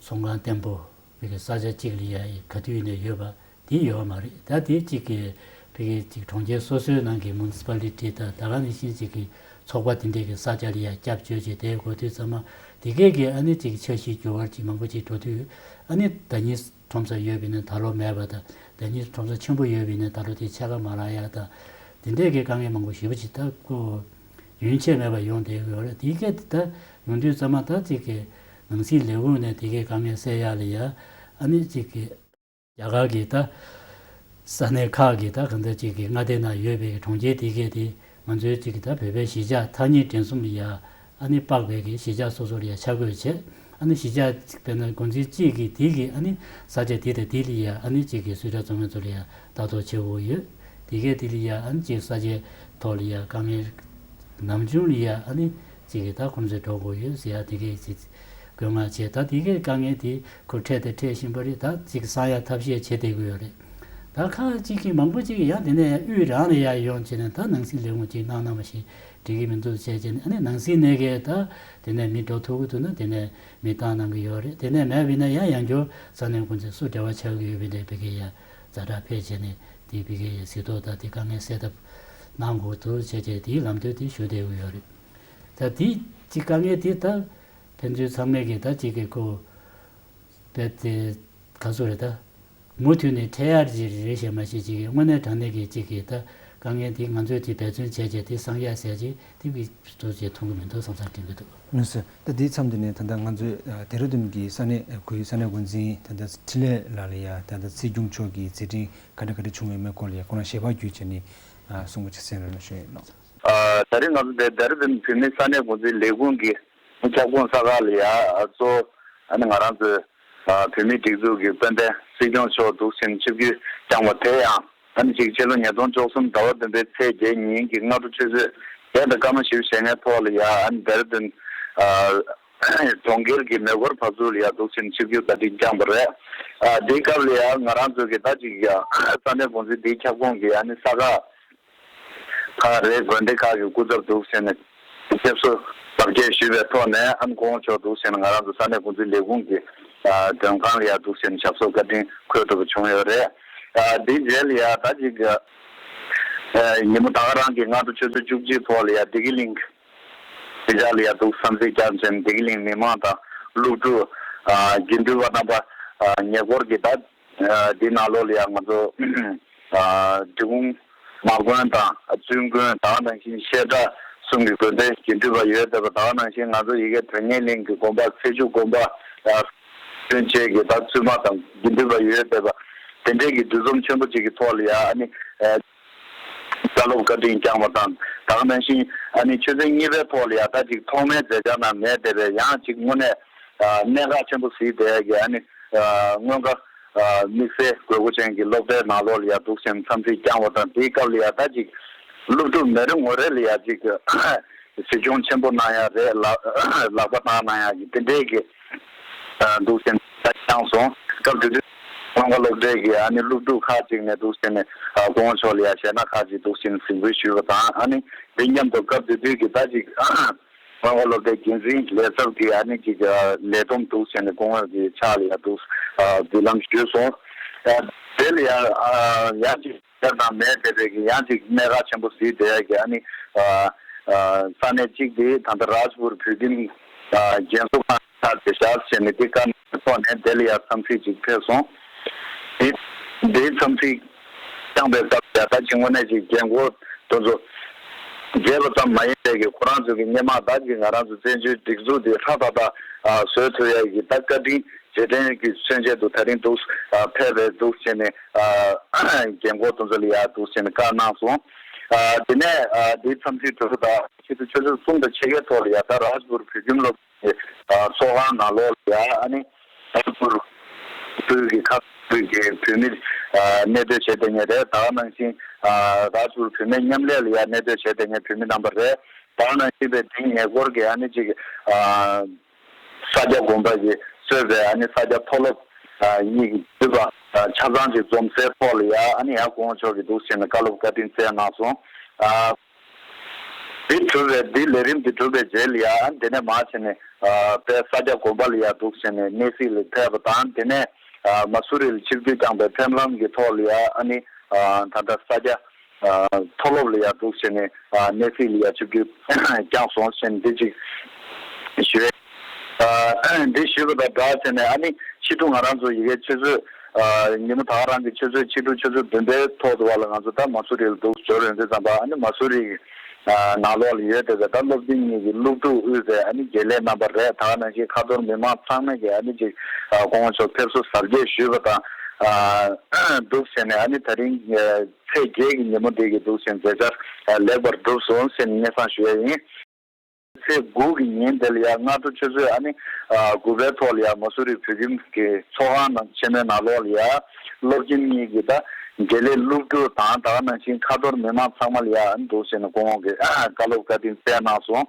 ཚོང་ཁང་བརྟན་པོ་ཕ་གི་ས་ཆ་གཅིག་ལ་ཡ་ག་དུས་ནས་ཡོད་པ་དེ་ཡོད་མ་རེད། ད་དེ་གཅིག་གི་ཕ་གི་གཅིག་གྲོང་ཁྱེར་སོ་སོའི་ནང་གི་མུ་ནི་སི་པ་ལི་ཊི་དང་ད་ག་ནང་བཞིན་གཅིག་གི་ཚོགས་པ་དེ་འདྲས་ཀྱི་ས་ཆ་ལ་ཡ་སྐྱབས་བཅོལ་བྱས་བསྡད་དགོས་དུས་ཙམ་པ་དེ་གས་ཀྱི་ཨ་ནི་གཅིག་འཆར་གཞི་འགྱུར་བ་ཅིག་མང་པོ་ཅིག་འགྲོ་དུས་ཨ་ནི་ཟླ་ཉིན་ཁྲོམ་ས་ཡོད་པ་ཡིན་ན་ད་ལོ་མེད་པ་དང་ཟླ་ཉིན་ཁྲོམ་ས་ཆེན་པོ་ཡོད་པ་ཡིན་ན་ད་ལོ་དེ་ཕྱེད་ཀ་མ་རག་ཡ་དང་དེ་འདྲས་ཀྱི་དཀའ་ངལ་མང་པོ་ཞེ་པོ་ཅིག་ད་ཁོ་རྒྱུན་ཆད་མེད་པར་ཡོང་བསྡད་ཀྱི་ཡོད་རེད། དེ་གས་དེ་ད་ཡོང་དུས་ཙམ་པ་ད་ཅིག་གི་ནང་སྲིད་ལས་ཁུངས་ནས་དེ་གའི་དཀའ་ངལ་སེལ་ཡ་ལ་ཡ་ཨ་ནི་ཅིག་གི་རྒྱ་གར་གྱི་ད་ས་གནས་ཁག་གི་ད་གང་ལྟར་ཅིག་གི་མངའ་སྡེ་ནང་ཡོད་པའི་གྲོང་ཁྱེར་དེ་གས་དེ་ང་ཚོའི་ཅིག་གི་ད་བོད་པའི་གཞིས་ཆགས་ཐ་སྙད་འགྲན་སྲུང་ལ་ཡ་ཨ་ནི་དཔག་པའི་གི་གཞིས་ཆགས་སོ་སོ་ལ་ཡ་ཆ་བགོས་བྱས་ཨ་ནི་གཞིས་ཆགས་ཅིག་དཔེར་ན་འགོ་འཛིན་གཅིག་གིས་དེ་གི་ཨ་ནི་ས་ཆ་དེ་དང་དེ་ལ་ཡ་ཨ་ནི་ཅིག་གི་སུད་ཊ་བཙོང་མཁན་ཚོ་ལ་ཡ་ལྟ་རྟོག་བྱེད་དགོས་ཡོད། དེ་གས་དེ་ལ་ཡ་ཨ་ནི་ཅིག་ས་ཆའི་ཐོག་ལ་ཡ་དཀའ་ངལ་ནམ་བྱུང་ལ་ཡ་ཨ་ནི་ཅིག་གི་ད་ཁོང་ཚོས་འགྲོ་དགོས་ཡོད་ཟེར་ཡ་དེ་གས་ཅིག་དགོས་ངེས་བྱས། ད་དེ་གའི་དཀའ་ངལ་དེ་ཁོ་འཕྲད་དང་འཕྲད་བཞིན་པ་རེད། ད་ཅིག་སང་ཡ་ཐབས་ཤེས་བྱེད་བསྡད་ཀྱི་ཡོད་རེད། ད་ཁག་ཅིག་གིས་མང་པོ་ཅིག་ཡང་དེ་ནས་དབུས་རང་ནས་ཡར་ཡོང་བྱས་ནས་ད་ནང་སྲིད་ལས་ཁུངས་ཅིག་གནང་གནང་བ་ཞིག་འགྲིག་གི་མི་འདུག་བྱས་བྱས་ནས་ཨ་ནི་ནང་སྲིད་ནས་གས་ད་དེ་ནས་མི་འགྲོ་ཐུབ་ཀྱི་འདུག་ན་དེ་ནས་མི་བཏང་གནང་གི་ཡོད་རེད། དེ་ནས་མེད་པ་ཡིན་ན་ཡང་ཡང་བསྐྱར་ས་གནས་འགོ་འཛིན་སུ་འབྲེལ་བ་ཆགས་ཀྱི་ཡོད་པའི་ནས་ཕ་གི་ཡ་ཛ་དྲག་ཕེབས་བྱས་ནས་དེ་ཕ་གི་ཡ་གཟིགས་རྟོག་དང་དེ་དཀའ་ངལ་སེལ་ཐབས་གནང་དགོས་འདུག་བྱས་བྱས་དེའི་ལམ་སྟོན་དེ་ཞུ་བསྡད་ཀྱི་ཡོད་རེད། ད་དེ་གཅིག་དཀའ་ངལ་དེ་ད་ཕན་ཚུན་ཚང་མས་ཀྱི་ད་གཅིག་གི་ཁོ་རྦད་དེ་ག་ཚོད་རེད། ད་མུ་མཐུད་ནས་འཕྲད་ཡ་ཅིག་རེད་ཞེས་མ་བཤད་ཅིག་གི་དངོས་གནས་དྲང་གནས་ཀྱི་གཅིག་གི་ད་དཀའ་ངལ་དེ་ང་ཚོས་དེ་འབད་བརྩོན་བྱས་བྱས་དེ་སངས་རྒྱས་ཟེར་ཅིག་དེ་གི་ཐུགས་རྗེ་མཐོང་གི་མི་འདུག་བསམ་བསམ་དྲན་གྱི་འདུག་ལགས་སོ། ད་དེའི་མཚམས་དེ་ནས་ད་ལྟ་ང་ཚོས་ཨ་ལྡེ་ར་ལྡུན་གྱི་ས་གནས་ཨ་ཁུལ་ས་གནས་འགོ་འཛིན་ད་ལྟ་འཕྲིན་ལས་ལགས་ལ་ཡ་ད་ལྟ་སྲིད་སྐྱོང་མཆོག་གི་མཛད་འཕྲིན་ག་འདྲ་ག་འདྲ་བྱུང་ཡོད་མེད་སྐོར་ལ་ཡ་ཁོང་རང་ཞལ་པར་བརྒྱུད་བྱས་ནས་ཨ་གསུང་བ་ཅིག་གསན་རོགས་གནང་ཞུ་ཡིན་ནོ། ཨ་ད་རེས་ང་ཚོ་འདིར་ལྡེ་ར་ལྡུན་བོད་མིའི་ས་གནས་འགོ་འཛིན་ལས་ཁུངས་ཀྱི་ཁྱབ་ཁོངས་ས་ཁག་ལ་ཡ་གཙོ་ཨ་ནི་ང་རང་ཚོའི་ཨ་བོད་མིའི་སྒྲིག་འཛུགས་ཀྱི་དཔོན་ཕན་སྲིད་སྐྱོང་མཆོག་འདུག་སེ་ཆིབས་བསྒྱུར་བསྐྱངས་པ་དེ་ཡང་ཨ་ནི་གཅིག་ཕྱི་ལོ་ཉིས་སྟོང་བཅུ་གསུམ་ཟླ་བ་བདུན་པའི་ཚེས་བརྒྱད་ཉིན་གྱི་སྔ་དྲོ་ཆུ་ཚོད་བརྒྱད་དང་སྐར་མ་བཞི་བཅུ་ཞེ་ལྔའི་ཐོག་ལ་ཡ་ཨ་ནི་ལྡེ་ར་ལྡུན་ཨ་གྲོང་ཁྱེར་གྱི་མེ་འཁོར་བར་ཚུགས་ལ་ཡ་འདུག་སེ་ཆིབས་བསྒྱུར་བཀའ་དྲིན་བསྐྱངས་པ་རེད། ཨ་དེའི་སྐབས་ལ་ཡ་ང་རང་ཚོ་གི་ད་ཅིག་ཡ་ས་གནས་འགོ་འཛིན་དེའི་ཁྱབ་ཁོངས་ཀྱི་ཨ་ནི་ས་ཁག་ཁག་རེ་དགོན་སྡེ་ཁག་གི་སྐུ་ཚབ་འདུག་ཟེར་ནས་སྐྱབས་སུ་བདག་རྒྱས་ཞུས་པའི་ཐོག་ནས་ཨ་ནི་ཁོང་ཆོག་འདུག་ཟེར་ནས་ང་རང་ཚོ་ས་གནས་འགོ་འཛིན་ལས་ཁུངས་ཀྱི་ཨ་མགྲོན་ཁང་ལ་ཡ་འདུག་ཟེར་ནས་ཞབས་སོར་བཀའ་དྲིན་འཁོད་ཐུབ་པ་བྱུང་ཡོད་རེད། ཨ་དེའི་རྗེས་ལ་ཡ་ད་ཅིག་ཨ་ཉིན་མོ་ད་ག་རང་གི་སྔ་དྲོ་ཆུ་ཚོད་བཅུ་གཅིག་ཐོག་ལ་ཡ་བདེ་སྐྱིད་གླིང་གི་ལ་ཡ་འདུག་འཚམས་གཟིགས་བསྐྱངས་ཟེར་ནས་བདེ་སྐྱིད་གླིང་མི་མང་དང་སློབ་ཕྲུག་ཨ་དགེ་འདུན་པ་རྣམ་པ་ཨ་ཉེ་འཁོར་གྱི་ད་ཨ་འདི་ནང་ལོགས་ལ་ཡང་ང་ཚོ་ཨ་འབྲི་གུང་མ་དགོན་དང་བཙུན་དགོན་ད་ག་ནང་བཞིན་བཤད་གྲྭ་གསུམ་གྱི་དགོན་སྡེ་དགེ་འདུན་པ་ཡོད་བསྡད་པ་ད་ག་ནང་བཞིན་ང་ཚོ་ཡ་གི་དོན་གཉེར་གླིང་གི་དགོན་པ་ཚེ་མཇུག་དགོན་པ་ཨ་བཙུན་བཅས་ཀྱི་ད་བཙུན་མ་དང་དགེ་འདུན་པ་ཡོད་བསྡད་པ་དེ་འདྲས་ཀྱི་འདུ་འཛོམས་ཆེན་པོ་ཅིག་གི་ཐོག་ལ་ཡ་ཨ་ནི་ཨ་བཀའ་སློབ་བཀའ་དྲིན་བསྐྱངས་པ་དང་ད་ག་ནང་བཞིན་ཨ་ནི་ཆུ་ཚོད་གཉིས་པའི་ཐོག་ལ་ཡ་ད་ཅིག་ཐོག་མའི་མཛད་འཆར་ནང་མེད་བསྡད་པའི་ཡང་ཅིག་དངོས་གནས་ཨ་གནད་འགག་ཆེན་པོ་གཟིགས་བསྡད་ཀྱི་ཨ་ནི་ཨ་སྔོན་ཁ་ཨ་དམིགས་བསལ་དགོས་མཁོ་ཅན་གྱི་སློབ་གྲྭའི་ནང་ལོགས་ལ་ཡ་འདུག་སེ་འཚམས་གཟིགས་བསྐྱངས་པ་དང་དེའི་སྐབས་ལ་ཡ་ད་ཅིག་སློབ་ཕྲུག་མི་རེ་ངོ་རེ་ལ་ཡ་ཅིག་གཟིགས་སྐྱོང་ཆེན་པོ་གནང་ཡ་རེད། ལག་ལག་པ་བཏང་གནང་ཡ་གི་དེ་འདྲས་ཀྱི་ཨ་འདུག་སེ་ད་བསྐྱངས་སོང་། སྐབས་དེ་དུས་སྔོན་ཁ་སློབ་གྲྭའི་གི་ཨ་ནི་སློབ་ཕྲུག་ཁག་ཅིག་ནས་འདུག་སེ་ནས་ཨ་སྐུ་ངོ་མཆོག་ལ་ཡ་གཞས་སྣ་ཁག་ཅིག་འདུག་སེ་ནས་གཟིགས་འབུལ་ཞུས་པ་དང་ཨ་ནི་དེ་མཉམ་དུ་སྐབས་དེ་དུས་ཀྱི་ད་ཅིག་སྔོན་ཁ་སློབ་གྲྭའི་འགན་འཛིན་ལས་ཚབ་ཀྱིས་ཨ་ནི་ཅིག་ལས་བསྡོམས་འདུག་ཟེར་ནས་སྐུ་ངོ་གི་ཕྱག་ལ་ཡ་འདུག་མདུན་ལམ་ཞུས་སོང་། དེ་ལ་ཡ་ཡ་ཅིག་དེ་དང་མེད་བསྡད་པའི་གི་ཡང་ཅིག་གནད་འགག་ཆེན་པོ་གཟིགས་བསྡད་ཡ་གི་ཨ་ནི་ས་གནས་གཅིག་དེ་ད་ལྟ་རཱཇ་པུར་བོད་ཁྱིམ་རྒན་གསོ་ཁང་ཆགས་བསྡད་བཞག་ཟེར་ནས་དེ་བཀའ་གནང་ཐོག་ནས་དེ་ལ་ཡ་འཚམས་གཟིགས་ཅིག་ཕེབས་སོང་། དེ་དེའི་འཚམས་གཟིགས་ བསྐྱངས་པའི་སྐབས་ལ་ད་ཅིག་དངོས་གནས་ཅིག་རྒན་རྒོན་དེ་ཚོ་མཇལ་བ་ཙམ་མ་ཡིན་པའི་གི་ཁོ་རང་ཚོ་གི་སྔོན་མ་ད་ཅིག་ང་རང་ཚོ་བཙན་བྱོལ་སྒྲིག་འཛུགས་དེ་ཧྲ་ཏག་ཏག་ཨ་བཟོས་ཐུབ་ཡ་གི་ད་བཀའ་དྲིན་རྗེས་དྲན་གྱི་མཚོན་ཆེད་དུ་ད་རིང་འདུག་ཨ་ཕེབས་པའི་འདུག་བྱས་ནས་ཨ་རྒན་རྒོན་དེ་ཚོ་ལ་ཡ་འདུག་བྱས་ནས་བཀའ་གནང་སོང་། ཨ་དེ་ནས་ཨ་དེའི་མཚམས་ཚིགས་དེ་ཚོ་ད་ཆེད་དུ་ཆུ་ཚོད་གསུམ་དང་ཕྱེད་ཀའི་ཐོག་ལ་ཡ་ད་རཱཇ་པུར་བོད་ཁྱིམ་སློབ་ཚོགས་ཁང་ནང་ལོགས་ལ་ཡ་ཨ་ནི་ད་པུར་པུར་གྱི་ཁ་པུར་གྱི་བོད་མི་གནས་སྡོད་བྱས་བསྡད་མཁན་རེད། ད་ག་ནང་བཞིན་རཱཇ་པུར་བུད་མེད་མཉམ་ལས་ལ་ཡ་གནས་སྡོད་བྱས་བསྡད་མཁན་བོད་མི་རྣམ་པ་རེད། ད་ག་ནང་བཞིན་པའི་དེའི་ཉེ་འཁོར་གྱི་ཨ་ནི་ཅིག་ས་སྐྱ་དགོན་པ་གྱིས་གཙོས་པའི་ཨ་ནི་ས་སྐྱ་མཐོ་སློབ་གཉིས་ཀྱི་འདུས་པ་ཆ་ཚང་ཅིག་འཛོམས་སའི་ཐོག་ལ་ཡ་ཨ་ནི་ཡ་སྐུ་ངོ་མཆོག་གིས་འདུག་ཟེར་ནས་བཀའ་སློབ་བཀའ་དྲིན་སྩལ་གནང་སོང་། འདི་གྲུབ་པའི་འདི་ལས་རིམ་འདི་གྲུབ་པའི་རྗེས་ལ་ཡ་ཨ་ནི་དེ་ནས་མར་བྱས་ནས་དཔལ་ས་སྐྱ་དགོན་པ་ལ་ཡ་འདུག་ཟེར་ནས་གནས་གཟིགས་ལ་ཕེབས་པ་དང་། དེ་ནས་མ་སུ་རི་ལ་ཆིབས་བསྒྱུར་བསྐྱངས་པའི་ཕེབས་ལམ་གྱི་ཐོག་ལ་ཡ་ཨ་ནི་ད་ལྟ་ས་སྐྱ་མཐོ་སློབ་ལ་ཡ་འདུག་ཟེར་ནས་གནས་གཟིགས་ལ་ཡ་ཆིབས་བསྒྱུར་བསྐྱངས་སོང་ཟེར་ནས་འདི་གཅིག་ཞུ། འདི་ཞུས་པ་དང་སྦྲགས་བྱས་ནས་ཨ་ནི་ཕྱི་དྲོ་ང་རང་ཚོ་ཡི་གེ་ཆུ་ཚོད་ཉིན་མོ་ད་ག་རང་གི་ཆུ་ཚོད་ཕྱི་དྲོ་ཆུ་ཚོད་བདུན་པའི་ཐོག་ཏུ་བ་ལ་ང་ཚོ་ད་མ་སུ་རི་ལ་འདུག་འབྱོར་ཡོང་དུས་ཙམ་པ་ཨ་ནི་མ་སུ་རི་ནང་ལོགས་ལ་ཡོད་བསྡད་པའི་ད་སློབ་སྡེ་གཉིས་ཀྱི་སློབ་ཕྲུག་དབུས་པའི་ཨ་ནི་དགེ་ལས་རྣམ་པ་རེད། ད་ག་ནང་བཞིན་ཁ་ཐོར་མི་མང་ཚང་མས་ཀྱི་ཨ་ནི་ཅིག་སྐུ་ངོ་མཆོག་ཕེབས་བསུ་གཟབ་རྒྱས་ཞུས་པ་དང་འདུག་ཟེར་ནས་ཨ་ནི་ད་རིང་ཚེས་བརྒྱད་ཀྱི་ཉིན་མོ་འདི་གི་འདུག་ཟེར་མཛད་འཆར་ལེགས་པར་གྲུབ་སོང་ཟེར་ནས་སྙན་སེང་ཞུ་ཡ་ཡིན། ཚེས་དགུ་གི་ཉིན་དེ་ལ་ཡང་སྔ་དྲོ་ཆུ་ཚོད་ཨ་ནི་དགུ་པའི་ཐོག་ལ་ཡང་མ་སུ་རི་བོད་ཁྱིམ་གྱི་ཚོགས་ཁང་ནང་ཆེན་མོའི་ནང་ལོགས་ལ་ཡང་སློབ་ཁྱིམ་གཉིས་ཀྱི་ད་དགེ་ལས་སློབ་ཕྲུག་དང་ད་ག་ནང་བཞིན་ཁ་ཐོར་མི་མང་ཚང་མ་ལ་ཡང་ཨ་ནི་འདུག་ཟེར་ནས་སྐུ་ངོ་གིས་བཀའ་སློབ་བཀའ་དྲིན་སྩལ་གནང་སོང་།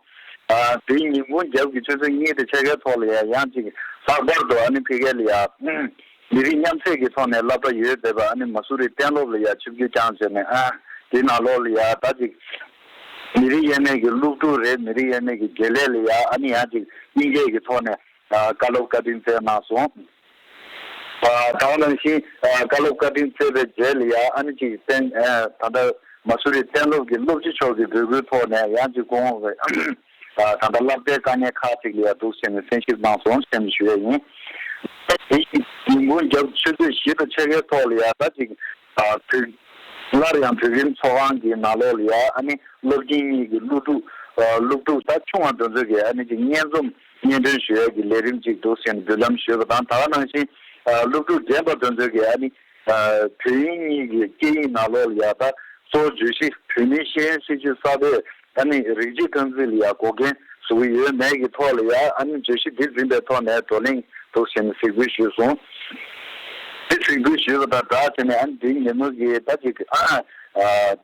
དེའི་ཉིན་གུང་རྒྱབ་ཀྱི་ཆུ་ཚོད་གཉིས་དང་ཕྱེད་ཀའི་ཐོག་ལ་ཡང་ཡང་ཅིག་ལྷག་པར་དུ་ཨ་ནི་ཕ་གི་ལ་ཡང་མི་རིགས་མཉམ་བསྲེས་ཀྱི་ཐོག་ནས་བསླབ་གྲྭ་ཡོད་བསྡད་པ་ཨ་ནི་མ་སུ་རི་གཏན་སློབ་ལ་ཡང་ཆིབས་བསྒྱུར་བསྐྱངས་བྱས་ནས་ཨ་དེའི་ནང་ལོགས་ལ་ཡང་ད་ཅིག་མི་རིགས་དབྱེ་མེད་ཀྱི་སློབ་ཕྲུག་རེད། མི་རིགས་དབྱེ་མེད་ཀྱི་དགེ་ལས་ལ་ཡང་ཨ་ནི་ཡང་ཅིག་དབྱིན་སྐད་ཀྱི་ཐོག་ནས་ཨ་བཀའ་སློབ་བཀའ་དྲིན་སྩལ་གནང་སོང་། ཨ་ད་ག་ནང་བཞིན་ཨ་བཀའ་སློབ་བཀའ་དྲིན་སྩལ་བའི་རྗེས་ལ་ཡང་ཨ་ནི་ཅིག་གཏན་ཨ་ད་ལྟ་མ་སུ་རི་གཏན་སློབ་ཀྱི་སློབ་སྤྱི་མཆོག་གི་འབོད་སྐུལ་ཐོག་ནས་ཡང་ཅིག་སྐུ་ངོ་གིས་ཨ་ད་ལྟ་བསླབ་གྲྭའི་དཀའ་ངལ་ཁག་ཅིག་ལ་ཡང་འདུག་ཟེར་ནས་གསན་ཞིབ་གནང་སོང་ཟེར་ནས་ཞུ་ཡ་ཡིན། དེ་ཡིན་གུང་རྒྱབ་ཆུ་ཚོད་བཞི་དང་ཕྱེད་ཀའི་ཐོག་ལ་ཡང་ད་ཅིག་ཨ་བོད་སླར་ཡང་བོད་ཁྱིམ་ཚོགས་ཁང་གི་ནང་ལོགས་ལ་ཡང་ཨ་ནི་སློབ་ཆེན་གཉིས་ཀྱི་སློབ་ཕྲུག་ཨ་སློབ་ཕྲུག་ད་ཆུང་བ་དེ་ཚོ་གིས་ཨ་ནི་ཅིག་སྙན་རྩོམ་སྙན་སྒྲོན་ཞུ་ཡ་གི་ལས་རིམ་ཅིག་འདུག་ཟེར་ནས་འབུལ་ལམ་ཞུས་པ་དང་། ད་ག་ནང་བཞིན་ཨ་སློབ་ཕྲུག་རྒན་པ་དེ་ཚོ་གིས་ཨ་ནི་ཨ་བོད་དབྱིན་གཉིས་ཀྱི་སྐད་ཡིག་ནང་ལོགས་ལ་ཡང་ད་གཙོ་བོ་བརྗོད་གཞི་བོད་མིའི་ཤེས་ཡོན་སྲིད་བྱུས་གསར་གཏོད་ཨ་ནི་རིགས་གཅིག་རྐང་འཛིན་ལ་ཡང་འགོག་རྐྱེན་བཟོ་གི་ཡོད་མེད་ཀྱི་ཐོག་ལ་ཡང་ཨ་ནི་བརྗོད་གཞི་འདི་འཛིན་པའི་ཐོག་ནས་བགྲོ་གླེང་འདུག་ཟེར་ནས་གཟིགས་འབུལ་ཞུས་སོང་། འདི་གཟིགས་འབུལ་ཞུས་པ་དང་སྦྲགས་བྱས་ནས་ཨ་ནི་འདིའི་ཉིན་མོ་གི་ད་ཅིག་ཨ་ཨ་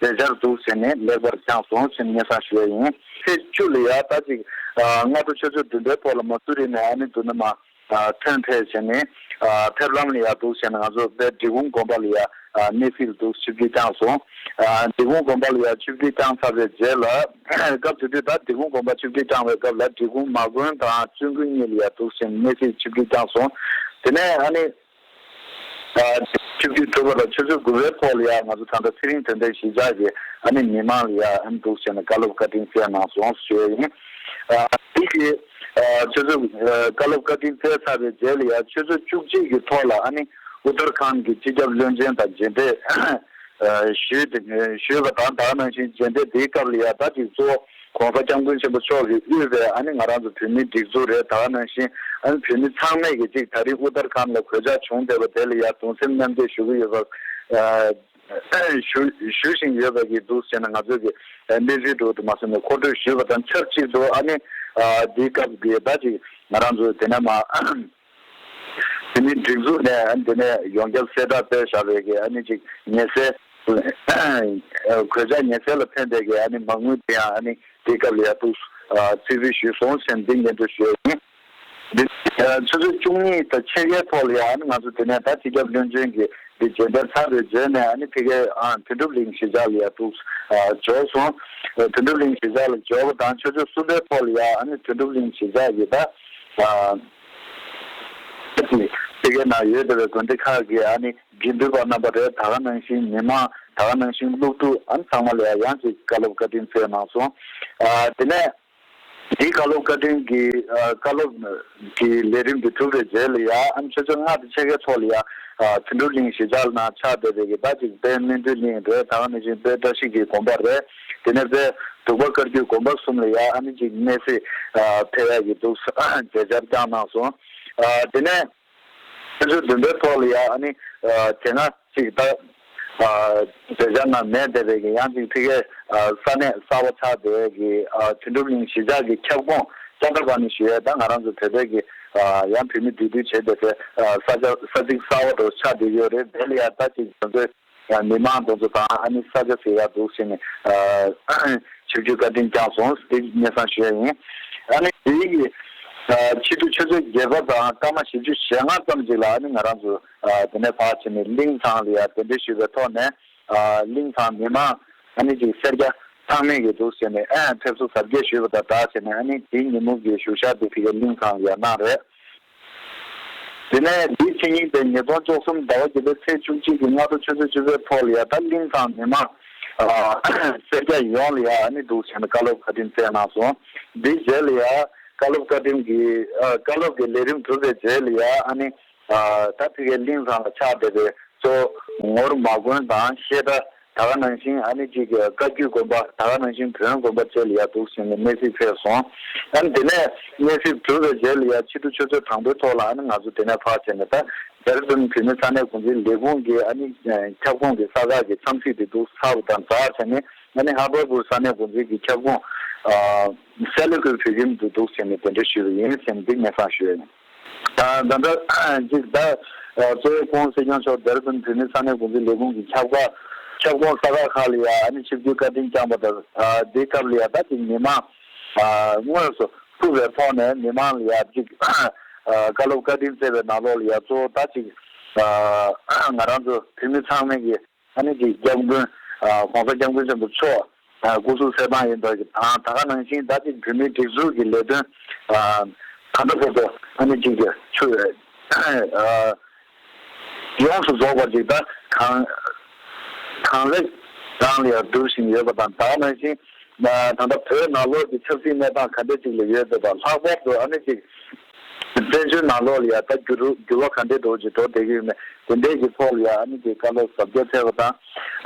མཛད་འཆར་འདུག་ཟེར་ནས་ལེགས་པར་བསྐྱངས་སོང་ཟེར་ནས་སྙན་སེང་ཞུ་ཡ་ཡིན། ཚེས་བཅུ་ལ་ཡང་ད་ཅིག་ཨ་སྔ་དྲོ་ཆུ་ཚོད་བདུན་པའི་ཐོག་ལ་མ་སུ་རི་ནས་ཨ་ནི་མདོ་སྣ་མ་ཨ་ཐོན་ཕེབས་བྱས་ནས་ཨ་ཕེབས་ལམ་ལ་ཡང་འདུག་ཟེར་ནས་ང་ཚོ་དཔལ་འབྲི་གུང་དགོན་པ་ལ་ཡང་ཨ་གནས་གཟིགས་འདུག་ཆིབས་བསྒྱུར་བསྐྱངས་སོང་། ཨ་འབྲི་གུང་དགོན་པ་ལ་ཡང་ཆིབས་བསྒྱུར་བསྐྱངས་ཚར་བའི་རྗེས་ལ་སྐབས་དེ་དུས་ད་འབྲི་གུང་དགོན་པ་ཆིབས་བསྒྱུར་བསྐྱངས་པའི་སྐབས་ལ་འབྲི་གུང་མ་དགོན་དང་བཙུན་དགོན་གཉིས་ལ་ཡང་འདུག་ཟེར་ནས་གནས་གཟིགས་ཆིབས་བསྒྱུར་བསྐྱངས་སོང་། དེ་ནས་ཨ་ནི་ཨ་ཆིབས་བསྒྱུར་གྲུབ་པ་དང་ཆུ་ཚོད་དགུ་པའི་ཐོག་ལ་ཡང་ང་ཚོ་ད་ལྟ་ཚེ་རིང་དོན་ལྡན་གཞིས་ཆགས་ཀྱི་ཨ་ནི་མི་མང་ལ་ཡང་ཨ་ནི་འདུག་ཟེར་ནས་བཀའ་སློབ་བཀའ་དྲིན་སྩལ་གནང་སོང་ཞུ་ཡ་ཡིན། ཨ་དེ་གི་ཨ་ཆུ་ཚོད་ཨ་བཀའ་སློབ་བཀའ་དྲིན་སྩལ་ཚར་བའི་རྗེས་ལ་ཡང་ཆུ་ཚོད་བཅུ་གཅིག་གི་ཐོག་ལ་ཨ་ནི་ཨུ་ཏར་ཁཱན་གྱི་སྤྱི་ཁྱབ་བློན་ཆེན་དང་མཇལ་འཕྲད་ཨ་ཞུས་ཏེ་ཞུས་པ་དང་། ད་ག་ནང་བཞིན་མཇལ་འཕྲད་དེའི་སྐབས་ལ་ཡང་ད་ཅིག་གཙོ་བོ་༸གོང་ས་༸སྐྱབས་མགོན་ཆེན་པོ་མཆོག་གིས་དབུས་པའི་ཨ་ནི་ང་རང་ཚོ་བོད་མིའི་སྒྲིག་འཛུགས་རེད། ད་ག་ནང་བཞིན་ཨ་ནི་བོད་མི་ཚང་མས་ཀྱི་ཅིག་ད་རིང་ཨུ་ཏར་ཁཱན་ལ་གོད་ཆག་བྱུང་བསྡད་པ་དེ་ལ་ཡང་གདུང་སེམས་མཉམ་སྐྱེད་ཞུ་གི་ཡོད་པ་ཨ་ཞུ་ཞུ་བཞིན་ཡོད་པ་གི་འདུག་ཟེར་ནས་ང་ཚོས་ཀྱི་ཨ་གནས་ཚུལ་འདྲ་བོ་དེ་མ་སོང་ནས་མཁོ་སྤྲོད་ཞུས་པ་དང་ཆབས་ཅིག་ཏུ་ཨ་ནི་ཨ་འདིའི་སྐབས་ཀྱི་ད་ཅིག་ང་རང་ཚོ་དེ་ནས་མ་དེ་ནི་སྒྲིག་འཛུགས་ནས་ཨ་ནི་དེ་ནས་ཡོངས་ཁྱབ་གསལ་བསྒྲགས་སྤེལ་བཞག་པའི་གི་ཨ་ནི་ཅིག་ཉེན་སེལ་གོད་ཆག་ཉེན་སེལ་ལ་ཕན་པའི་གི་ཨ་ནི་མ་དངུལ་དེ་ཡང་ཨ་ནི་དེའི་སྐབས་ལ་ཡང་འདུག་ཨ་རྩིས་སྤྲོད་ཞུས་སོང་ཟེར་ནས་འདི་སྙན་སྒྲོན་ཞུ་ཡ་ཡིན། འདི་ཨ་ཆུ་ཚོད་བཅུ་གཉིས་དང་ཕྱེད་ཀའི་ཐོག་ལ་ཡང་ཨ་ནི་ང་ཚོ་དེ་ནས་ད་སྤྱི་ཁྱབ་བློན་ཆེན་གྱི་འདི་མཇལ་འཕྲད་ཚར་བའི་རྗེས་ནས་ཨ་ནི་ཕ་གིའི་ཨ་དོན་གྲུབ་གླིང་གཞིས་ཆགས་ལ་ཡང་འདུག་ཨ་འབྱོར་སོང་། དོན་གྲུབ་གླིང་གཞིས་ཆགས་ལ་འབྱོར་བ་དང་ཆུ་ཚོད་གསུམ་པའི་ཐོག་ལ་ཡང་ཨ་ནི་དོན་གྲུབ་གླིང་གཞིས་ཆགས་ཀྱི་ད་ཨ་ཕ་གིའི་ནང་ཡོད་བསྡད་པའི་དགོན་སྡེ་ཁག་གི་ཨ་ནི་དགེ་འདུན་པ་རྣམ་པ་རེད། ད་ག་ནང་བཞིན་མི་མང་། ད་ག་ནང་བཞིན་སློབ་ཕྲུག་ཨ་ནི་ཚང་མ་ལ་ཡང་ཡང་ཅིག་བཀའ་སློབ་བཀའ་དྲིན་སྩལ་གནང་སོང་། ཨ་དེ་ནས་ འདི་བཀའ་སློབ་བཀའ་དྲིན་གྱི་ཨ་བཀའ་སློབ་ཀྱི་ལས་རིམ་འདི་གྲུབ་པའི་རྗེས་ལ་ཡ་ཨ་ནི་ཆུ་ཚོད་ལྔ་དང་ཕྱེད་ཀའི་ཐོག་ལ་ཡ་ཨ་དོན་གྲུབ་གླིང་གཞིས་ཆགས་ནང་ཆགས་བསྡད་པའི་གི་ད་ཅིག་དཔལ་སྨན་སྤྲུལ་གླིང་རེད། ད་ག་ནང་བཞིན་དཔལ་བཀྲ་ཤིས་ཀྱི་དགོན་པ་རེད། དེ་ནས་དཔལ་འབྲུག་པ་བཀའ་བརྒྱུད་དགོན་པ་གསུམ་ལ་ཡ་ཨ་ནི་ཅིག་གནས་གཟིགས་ཨ་ཕེབས་ཡ་གི་འདུག་མཇལ་བཅར་བསྐྱངས་གནང་སོང་། ཨ་དེ་ནས། ཆུ་ཚོད་བདུན་པའི་ཐོག་ལ་ཡ་ཨ་ནི་ཨ་དེ་སྔ་ཅིག་ད་ཨ་མཇལ་བཅར་ནང་མེད་བསྡད་པའི་གི་ཡང་ཅིག་ཕ་གིའི་ཨ་ས་གནས་གསར་པ་ཆགས་བསྡད་ཀྱི་ཨ་དོན་གྲུབ་གླིང་གཞིས་ཆགས་ཀྱི་ཁྱབ་ཁོངས་ཅ་ད་བ་ནི་ཞུ་ཡས། ད་ང་རང་ཚོ་བོད་པའི་གི་ཨ་ཡང་བོད་མི་འདུས་སྡོད་བྱེད་བསྡད་པའི་ཨ་ས་ཆ་ས་ཚིགས་གསར་པ་དུ་ཆགས་བསྡད་ཡོད་རེད། དེ་ལ་ཡ་ད་ཅིག་ང་ཚོའི་ཡང་མི་མང་དེ་ཚོ་དང་ཨ་ནི་ས་ཆ་ཟེར་ཡག་འདུག་ཟེར་ནས་ཨ་ཆིབས་བསྒྱུར་བཀའ་དྲིན་བསྐྱངས་སོང་། དེ་སྙན་སེང་ཞུ་ཡ་ཡིན། ཨ་ནི་དེའི་གི་ཨ་ཕྱི་དྲོ་ཆུ་ཚོད་བརྒྱད་པ་དང་སྐར་མ་བཞི་བཅུ་ཞེ་ལྔ་ཙམ་ཅིག་ལ་ཨ་ནི་ང་རང་ཚོ་ཨ་དེ་ནས་ཕར་ཕྱིན་ནས་གླིང་ཚང་ལ་ཡ་གདན་འདྲེན་ཞུས་པའི་ཐོག་ནས་ཨ་གླིང་ཚང་མི་མང་ཨ་ནི་ཅིག་སེར་སྐྱ་ཚང་མས་གི་འདུག་ཟེར་ནས་ཨ་ཕེབས་བསུ་གཟབ་རྒྱས་ཞུས་པ་དང་སྦྲགས་བྱས་ནས་ཨ་ནི་དེའི་ཉིན་མོ་གི་བཞུགས་ཞག་དེ་ཕ་གིའི་གླིང་ཚང་ལ་ཡ་གནང་རེད། དེ་ནས་འདིའི་ཕྱི་ཉིན་དེ་ཉིས་སྟོང་བཅུ་གསུམ་ཟླ་བ་བརྒྱད་པའི་ཚེས་བཅུ་གཅིག་གི་སྔ་དྲོ་ཆུ་ཚོད་བཅུ་པའི་ཐོག་ལ་ཡ་ད་གླིང་ཚང་མི་མང་ཨ་སེར་སྐྱ་ཡོངས་ལ་ཡ་ཨ་ནི་འདུག་བྱས་ནས་བཀའ་སློབ་བཀའ་དྲིན་སྩལ་གནང་སོང་། འདིའི་རྗེས་ལ་ཡ་བཀའ་སློབ་བཀའ་དྲིན་གྱི་ཨ་བཀའ་སློབ་ཀྱི་ལས་རིམ་གྲུབ་པའི་རྗེས་ལ་ཡ་ཨ་ནི་ཨ་ད་ཕ་གིའི་གླིང་ཚང་ལ་ཆགས་བསྡད་པའི་གཙོ་བོ་ངོར་མ་དགོན་དང་བཤད་གྲྭ། ད་ག་ནང་བཞིན་ཨ་ནི་གཅིག་གི་བཀའ་བརྒྱུད་དགོན་པ། ད་ག་ནང་བཞིན་བོན་དགོན་པ་བཅས་ལ་ཡ་འདུག་ཟེར་ནས་གནས་གཟིགས་ཕེབས་སོང་། ཨ་ནི་དེ་ནས་གནས་གཟིགས་གྲུབ་པའི་རྗེས་ལ་ཡ་ཕྱི་དྲོ་ཆུ་ཚོད་དང་པོའི་ཐོག་ལ་ཨ་ནི་ང་ཚོ་དེ་ནས་ཕར་བྱས་ནས་ད་ལྡེ་ར་ལྡུན་བོད་མི་ས་གནས་འགོ་འཛིན་ལས་ཁུངས་ཀྱི་ཨ་ནི་ཁྱབ་ཁོངས་ཀྱི་ས་ཁག་གི་འཚམས་གཟིགས་དེ་འདུག་ཚར་བ་དང་སྦྲགས་བྱས་ནས་ཨ་ནི་ཧ་བར་པུར་ས་གནས་འགོ་འཛིན་གྱི་ཁྱབ་ཁོངས་སེ་ལ་ཀུའི་བོད་ཁྱིམ་དུ་འདུག་ཟེར་ནས་གདན་འདྲེན་ཞུས་པ་ཡིན་ཟེར་ནས་འདི་སྙན་སེང་ཞུས་ཡོད། ད་ད་ལྟ་ཅིག་ད་གཙོ་བོ་སྐུ་ངོ་སྲིད་སྐྱོང་མཆོག་ལྡེ་ར་ལྡུན་བོད་མི་ས་གནས་འགོ་འཛིན་ལས་ཁུངས་ཀྱི་ཁྱབ་ཁ་ཁྱབ་ཁོངས་ས་ཁག་ཁག་ལ་ཡ་ཨ་ནི་ཆིབས་བསྒྱུར་བཀའ་དྲིན་བསྐྱངས་པ་དང་དེའི་སྐབས་ལ་ཡ་ད་ཅིག་མི་མང་དངོས་སུ་ཐུག་པའི་ཐོག་ནས་མི་མང་ལ་ཡ་ཅིག་བཀའ་སློབ་བཀའ་དྲིན་སྩལ་བའི་ནང་ལོགས་ལ་ཡ་གཙོ་བོ་ད་ཅིག་ང་རང་ཚོ་བོད་མི་ཚང་མས་ཀྱི་ཨ་ནི་ཅིག་སྐྱབས་མགོན་༸གོང་ས་༸སྐྱབས་མགོན་ཆེན་པོ་མཆོག་སྐུ་གཟུགས་གསལ་ཐང་ཡིན་པ་དང་ད་ག་ནང་བཞིན་ད་ཅིག་བོད་མིའི་སྒྲིག་འཛུགས་ཀྱི་ལས་དོན་གང་འདྲ་བོ་དུ་ཨ་ནི་ཅིག་ཆུ་ཡོངས་སུ་རྫོགས་པ་ཅིག་ད་གང་གང་ལེགས་གང་ལེགས་སྒྲུབ་བཞིན་ཡོད་པ་དང་ད་ག་ནང་བཞིན་ད་ལྟ་བོད་ནང་ལོགས་ཀྱི་ཆབ་སྲིད་གནས་སྟངས་ག་འདྲ་ཅིག་ལ་ཡོད་པ་དང་ལྷག་པར་དུ་ཨ་ནི་ཅིག་བཙན་བྱོལ་ནང་ལོགས་ལ་ཡ་ད་འགྱུར་འགྱུར་བ་ག་འདྲའི་འགྲོ་ཅིག་འགྲོ་བསྡད་ཀྱི་ཡོད་མེད་དེ་འདྲའི་གི་ཐོག་ལ་ཡ་ཨ་ནི་གི་བཀའ་སློབ་ཟབ་རྒྱས་ཕེབས་པ་དང་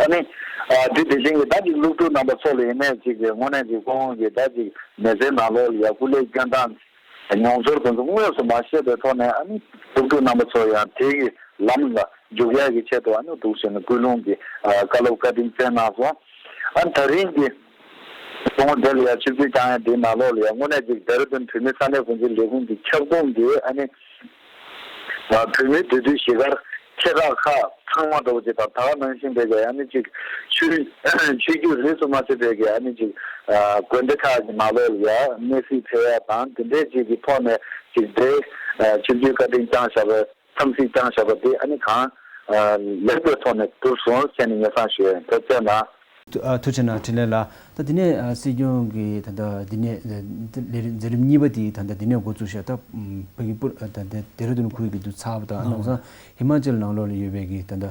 ཨ་ནི་ཨ་དེ་དེ་བཞིན་གྱི་ད་ཅིག་སློབ་ཕྲུག་རྣམ་པ་ཚོ་ལ་ཡིན་ནའི་ཅིག་གི་དངོས་གནས་ཀྱི་ཁོང་གི་ད་ཅིག་མི་ཚེའི་ནང་ལོགས་ལ་ཡ་སྐུ་ལས་བསྐྱོན་སྟངས་མྱོང་ཚོར་དེ་ཚོ་དངོས་སུ་མ་ཤེས་པའི་ཐོག་ནས་ཨ་ནི་སློབ་ཕྲུག་རྣམ་པ་ཚོ་ཡང་དེ་གི་ལམ་ལ་འཇུག་ཡག་གི་ཆེད་དུ་ཨ་ནི་འདུག་ཟེར་ནས་སྐུལ་སློང་གི་ཨ་བཀའ་སློབ་བཀའ་དྲིན་སྩལ་གནང་སོང་། ཨ་ནི་ད་རིང་གི་ཚོང་དེ་ལ་ཡང་ཆིབས་བསྒྱུར་བསྐྱངས་ཡ་དེའི་ནང་ལོགས་ལ་ཡང་དངོས་གནས་ཅིག་ལྡེ་ར་ལྡུན་བོད་མི་ས་གནས་འགོ་འཛིན་ལས་ཁུངས་ཀྱི་ཁྱབ་ཁོངས་ཀྱི་ཨ་ནི་བོད་མིའི་འདུས་སྡོད་གཞིས་སྒར་ཆེ་ཁག་ཁག་ཚང་མ་འདྲ་བོ་ཅིག་དང་ད་ག་ནང་བཞིན་པའི་གི་ཨ་ནི་ཅིག་ཆོས་ཆོས་བརྒྱུད་རིས་སུ་མ་ཆད་པའི་གི་ཨ་ནི་ཅིག་དགོན་སྡེ་ཁག་གི་ནང་ལོགས་ལ་ཡང་གནས་གཟིགས་ཕེབས་ཡ་དང་དེ་འདྲའི་ཅིག་གི་ཐོག་ནས་ཅིག་དེ་ཆིབས་བསྒྱུར་བཀའ་དྲིན་བསྐྱངས་བཞག་པའི་འཚམས་གཟིགས་བསྐྱངས་བཞག་པ་དེ་ཨ་ནི་གང་ལེགས་པའི་ཐོག་ནས་གྲུབ་སོང་ཟེར་ནས་སྙན་སེང་ཞུ་ཡ་ཡིན། ཐུགས་རྗེ་གནང་། ཐུགས་རྗེ་གནང་འཕྲིན་ལས་ལགས། ད་དེ་ནས་ཨ་སྲིད་སྐྱོང་གིས་ད་ལྟ་འདི་ནས་ལས་རིམ་མཛད་རིམ་གཉིས་པ་དེ་ད་ལྟ་འདི་ནས་འགོ་བཙུགས་ཤག་ད་ཕ་གི་པུར་ད་ལྟ་ལྡེ་ར་ལྡུན་ཁུལ་གྱི་དུ་ཚགས་པ་དང་ཨ་ནང་སང་ཧི་མ་ཅལ་ནང་ལོགས་ལ་ཡོད་པའི་གི་ད་ལྟ་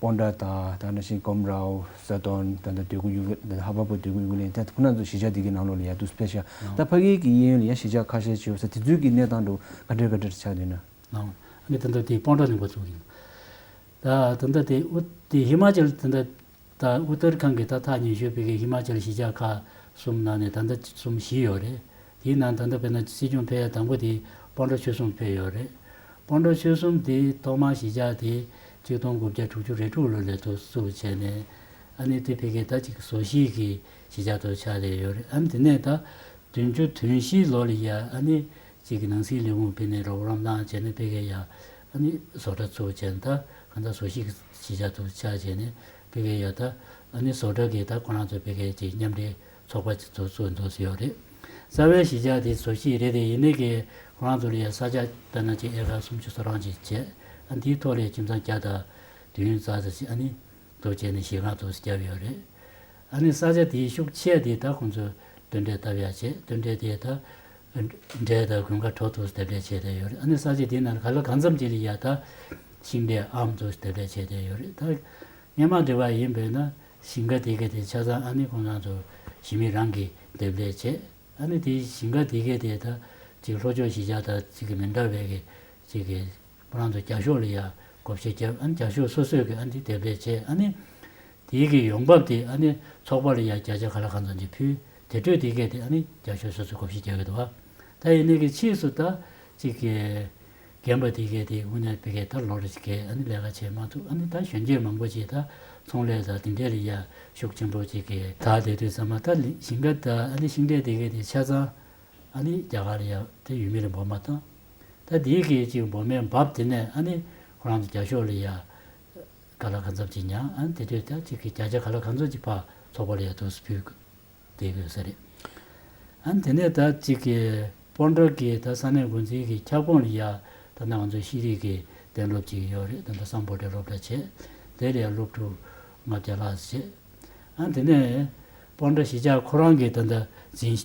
པོན་ཊ་དང་ད་ནང་བཞིན་ཀོམ་རའོ་ས་དོན་ད་ལྟ་འདོད་རྒུ་ཡུ་གུ་ད་ལྟ་ཧ་བ་པོ་འདོད་རྒུ་ཡུ་གུ་ལེན་ད་ཁོ་ན་ཚོ་གཞིས་ཆགས་འདི་གི་ནང་ལོགས་ལ་ཡ་དུ་སྤེ་ཤ་ད་ཕ་གི་གི་གཡས་གཡོན་ལ་ཡ་གཞིས་ཆགས་ཁ་ཤས་ཅིག་ཡོད་ས་དེ་ཚོའི་གི་གནས་སྟངས་འགྲོ་ག་འདྲ་ག་འདྲ་ཆགས་འདུག་ན། ཨ་ནི་ད་ལྟ་དེ་པོན་ཊ་ནས་འགོ་བཙུགས་ཡིན། ད་ད་ལྟ་དེ་ཨུ་དེ་ཧི་མ་ཅལ་ད་ལྟ་ད་ཨུ་ཏར་ཁན་གི་ད་ཐག་ཉེ་ཤོས་པའི་གི་ཧི་མ་ཅལ་གཞིས་ཆགས་ཁག་གསུམ་ནང་ནས་ད་ལྟ་གསུམ་བཞི་ཡོད་རེད། དེའི་ནང་ད་ལྟ་དཔེར་ན་སྲིད་སྐྱོང་ཕེབས་ཡ་དང་པོ་དེ་པོན་ཊ་ཆོལ་གསུམ་ཕེབས་ཡོད་རེད། པོན་ཊ་ཆོལ་གསུམ་དེ་ཐོག་མར་གཞིས་ཆགས་དེ་གཅིག་སྟོང་དགུ་བརྒྱ་དྲུག་ཅུ་རེ་དྲུག་ལོ་ལ་དུ་བཙུགས་བྱས་ནས་ཨ་ནི་དེ་ཕ་གི་ད་ཅིག་བཟོ་གཞིས་ཀྱི་གཞིས་ཆགས་དུ་ཆགས་བསྡད་ཡོད་རེད། ཨ་ནི་དེ་ནས་ད་བདུན་ཅུ་དོན་བཞི་ལོ་ལ་ཡ་ཨ་ནི་གཅིག་གི་ནང་སྲིད་ལས་ཁུངས་ཕེབས་ནས་རོགས་རམ་གནང་བྱས་ནས་ཕ་གི་ཡ་ཨ་ནི་བཟོ་གྲྭ་བཙུགས་བྱས་ནས་ད་གང་ལྟར་བཟོ་གཞིས་ཀྱི་གཞིས་ཆགས་དུ་ཆགས་བྱས་ནས་ཕ་གི་ཡ་ད་ཨ་ནི་བཟོ་གྲྭ་གི་ད་ཁོ་རང་ཚོ་ཕ་གི་ཅིག་མཉམ་འབྲེལ་ཚོགས་པ་ཅིག་ཚོགས་ཚུགས་འདུག་ཡོད་རེད། རྩ་བའི་གཞིས་ཆགས་དེ་བཟོ་གཞིས་རེད་དེ་ཡིན་ནའི་གི་ཁོ་རང་ཚོ་ལ་ཡ་ས་ཆ་དཔེར་ན་ཅིག་ཨེ་ཀར་སུམ་ཅུ་སོ་གྲངས་ཅིག་བྱས་ཨ་འདིའི་ཐོག་ལ་ཁྱིམ་ཚང་བརྒྱ་དང་བདུན་ཙམ་ཅིག་ཨ་ནི་འདུག་བྱས་ནས་གཞིས་ཁང་དུ་བརྒྱབ་ཡོད་རེད། ཨ་ནི་ས་ཆ་དེའི་ཤུགས་ཆེ་དེ་ད་ཁོང་ཚོས་སྟོན་འབྲས་བཏབ་ཡ་བྱས་སྟོན་འབྲས་དེ་ད་འབྲས་དང་དགུན་ཁ་དྲོ་ཐུག་སྟོན་འབྲས་བྱས་བསྡད་ཡོད་རེད། ཨ་ནི་ས་ཆ་དེའི་ནང་ག་ལ་གང་འཚམ་ཅིག་ལ་ཡ་ད་ཤིང་འབྲས་ཨམ་ཐུག་སྟོན་འབྲས་བྱས་བསྡད་ཡོད་རེད། ད་སྔོན་མ་འདྲ་བ་ཡིན་པས་ན་ཞིང་ཁ་དེ་ག་དེ་ཆ་ཚང་ཨ་ནི་ཁོང་རང་ཚོ་གཞིས་མི་རང་གིས་སྟོན་འབྲས་བྱས། ཨ་ནི་དེའི་ཞིང་ཁ་དེ་གའི་དེ་ད་ཅིག་ལྷོ་ཕྱོགས་གཞིས་ཆགས་དང་ཅིག་གི་མི་འདྲ་བའི་གི་ཅིག་གི་ཁོ་རང་ཚོ་རྒྱ་ཤོག་ལ་ཡ་བགོ་བཤའ་བརྒྱབ། ཨ་ནི་རྒྱ་ཤོག་སོ་སོས་གི་ཨ་ནི་དེ་འདེབས་ལས་བྱས། ཨ་ནི་དེའི་གི་ཡོང་འབབ་དེ་ཨ་ནི་ཚོགས་པ་ལ་ཡ་བརྒྱ་ཆ་ག་ལ་གང་འཚམ་ཅིག་ཕུལ། དེ་འཕྲོས་དེ་གས་དེ་ཨ་ནི་རྒྱ་ཤོག་སོ་སོས་བགོ་བཤའ་རྒྱག་གི་འདུག་བ། ད་ཡིན་ནའི་གི་ཕྱིས་སུ་ད་ཅིག་གི་རྒན་པ་དེ་གས་དེ་དངོས་གནས་དཔེ་གས་ད་ལོ་རེ་ཞིག་གས་ཨ་ནི་ལས་ཀ་བྱེད་མ་ཐུབ། ཨ་ནི་ད་གཞོན་སྐྱེས་མང་པོ་ཅིག་ད་ཚོང་ལས་དང་དེ་འདྲས་ལ་ཡ་ཤུགས་ཆེན་པོ་ཅིག་གས་ད་དེ་དུས་ཙམ་པ་ད་ཞིང་ཁ་ད་ཨ་ནི་ཤིང་འབྲས་དེ་གས་དེ་ཆ་ཚང་ཨ་ནི་རྒྱ་གར་ལ་ཡ་དེ་ཡུལ་མི་ལ་འབོར་མ་བཏང་། ད་དེའི་གི་ཅིག་འབོར་མེད་འབབ་དེ་ནས་ཨ་ནི་ཁོ་རང་ཚོ་རྒྱ་ཤོག་ལ་ཡ་ག་ལ་གང་འཚམ་ཅིག་ཉར། ཨ་ནི་དེ་དུས་ད་ཅིག་གི་བརྒྱ་ཆ་ག་ལ་གང་འཚམ་ཅིག་ཕར་ཚོགས་པ་ལ་ཡ་དུ་ཕུལ་བསྡད་ཡོད་ས་རེད། ཨ་ནི་དེ་ནས་ད་ཅིག་གི་སྤོན་ཊ་གི་ད་ས་གནས་འགོ་འཛིན་གི་ཁྱབ་ཁོངས་ལ་ཡ་ད་ང་ཚོ་ཤེས་རིག་གི་གཏན་སློབ་ཅིག་ཡོད་རེད། ད་ལྟ་སམ་བྷོ་ཊའི་སློབ་གྲྭ་བྱས། དེ་ལ་ཡ་སློབ་ཕྲུག་ལྔ་བརྒྱ་ལྷག་བྱས། ཨ་ནི་དེ་ནས་སྤོན་ཊ་གཞིས་ཆགས་ཁོ་རང་གི་ད་ལྟ་འཛིན་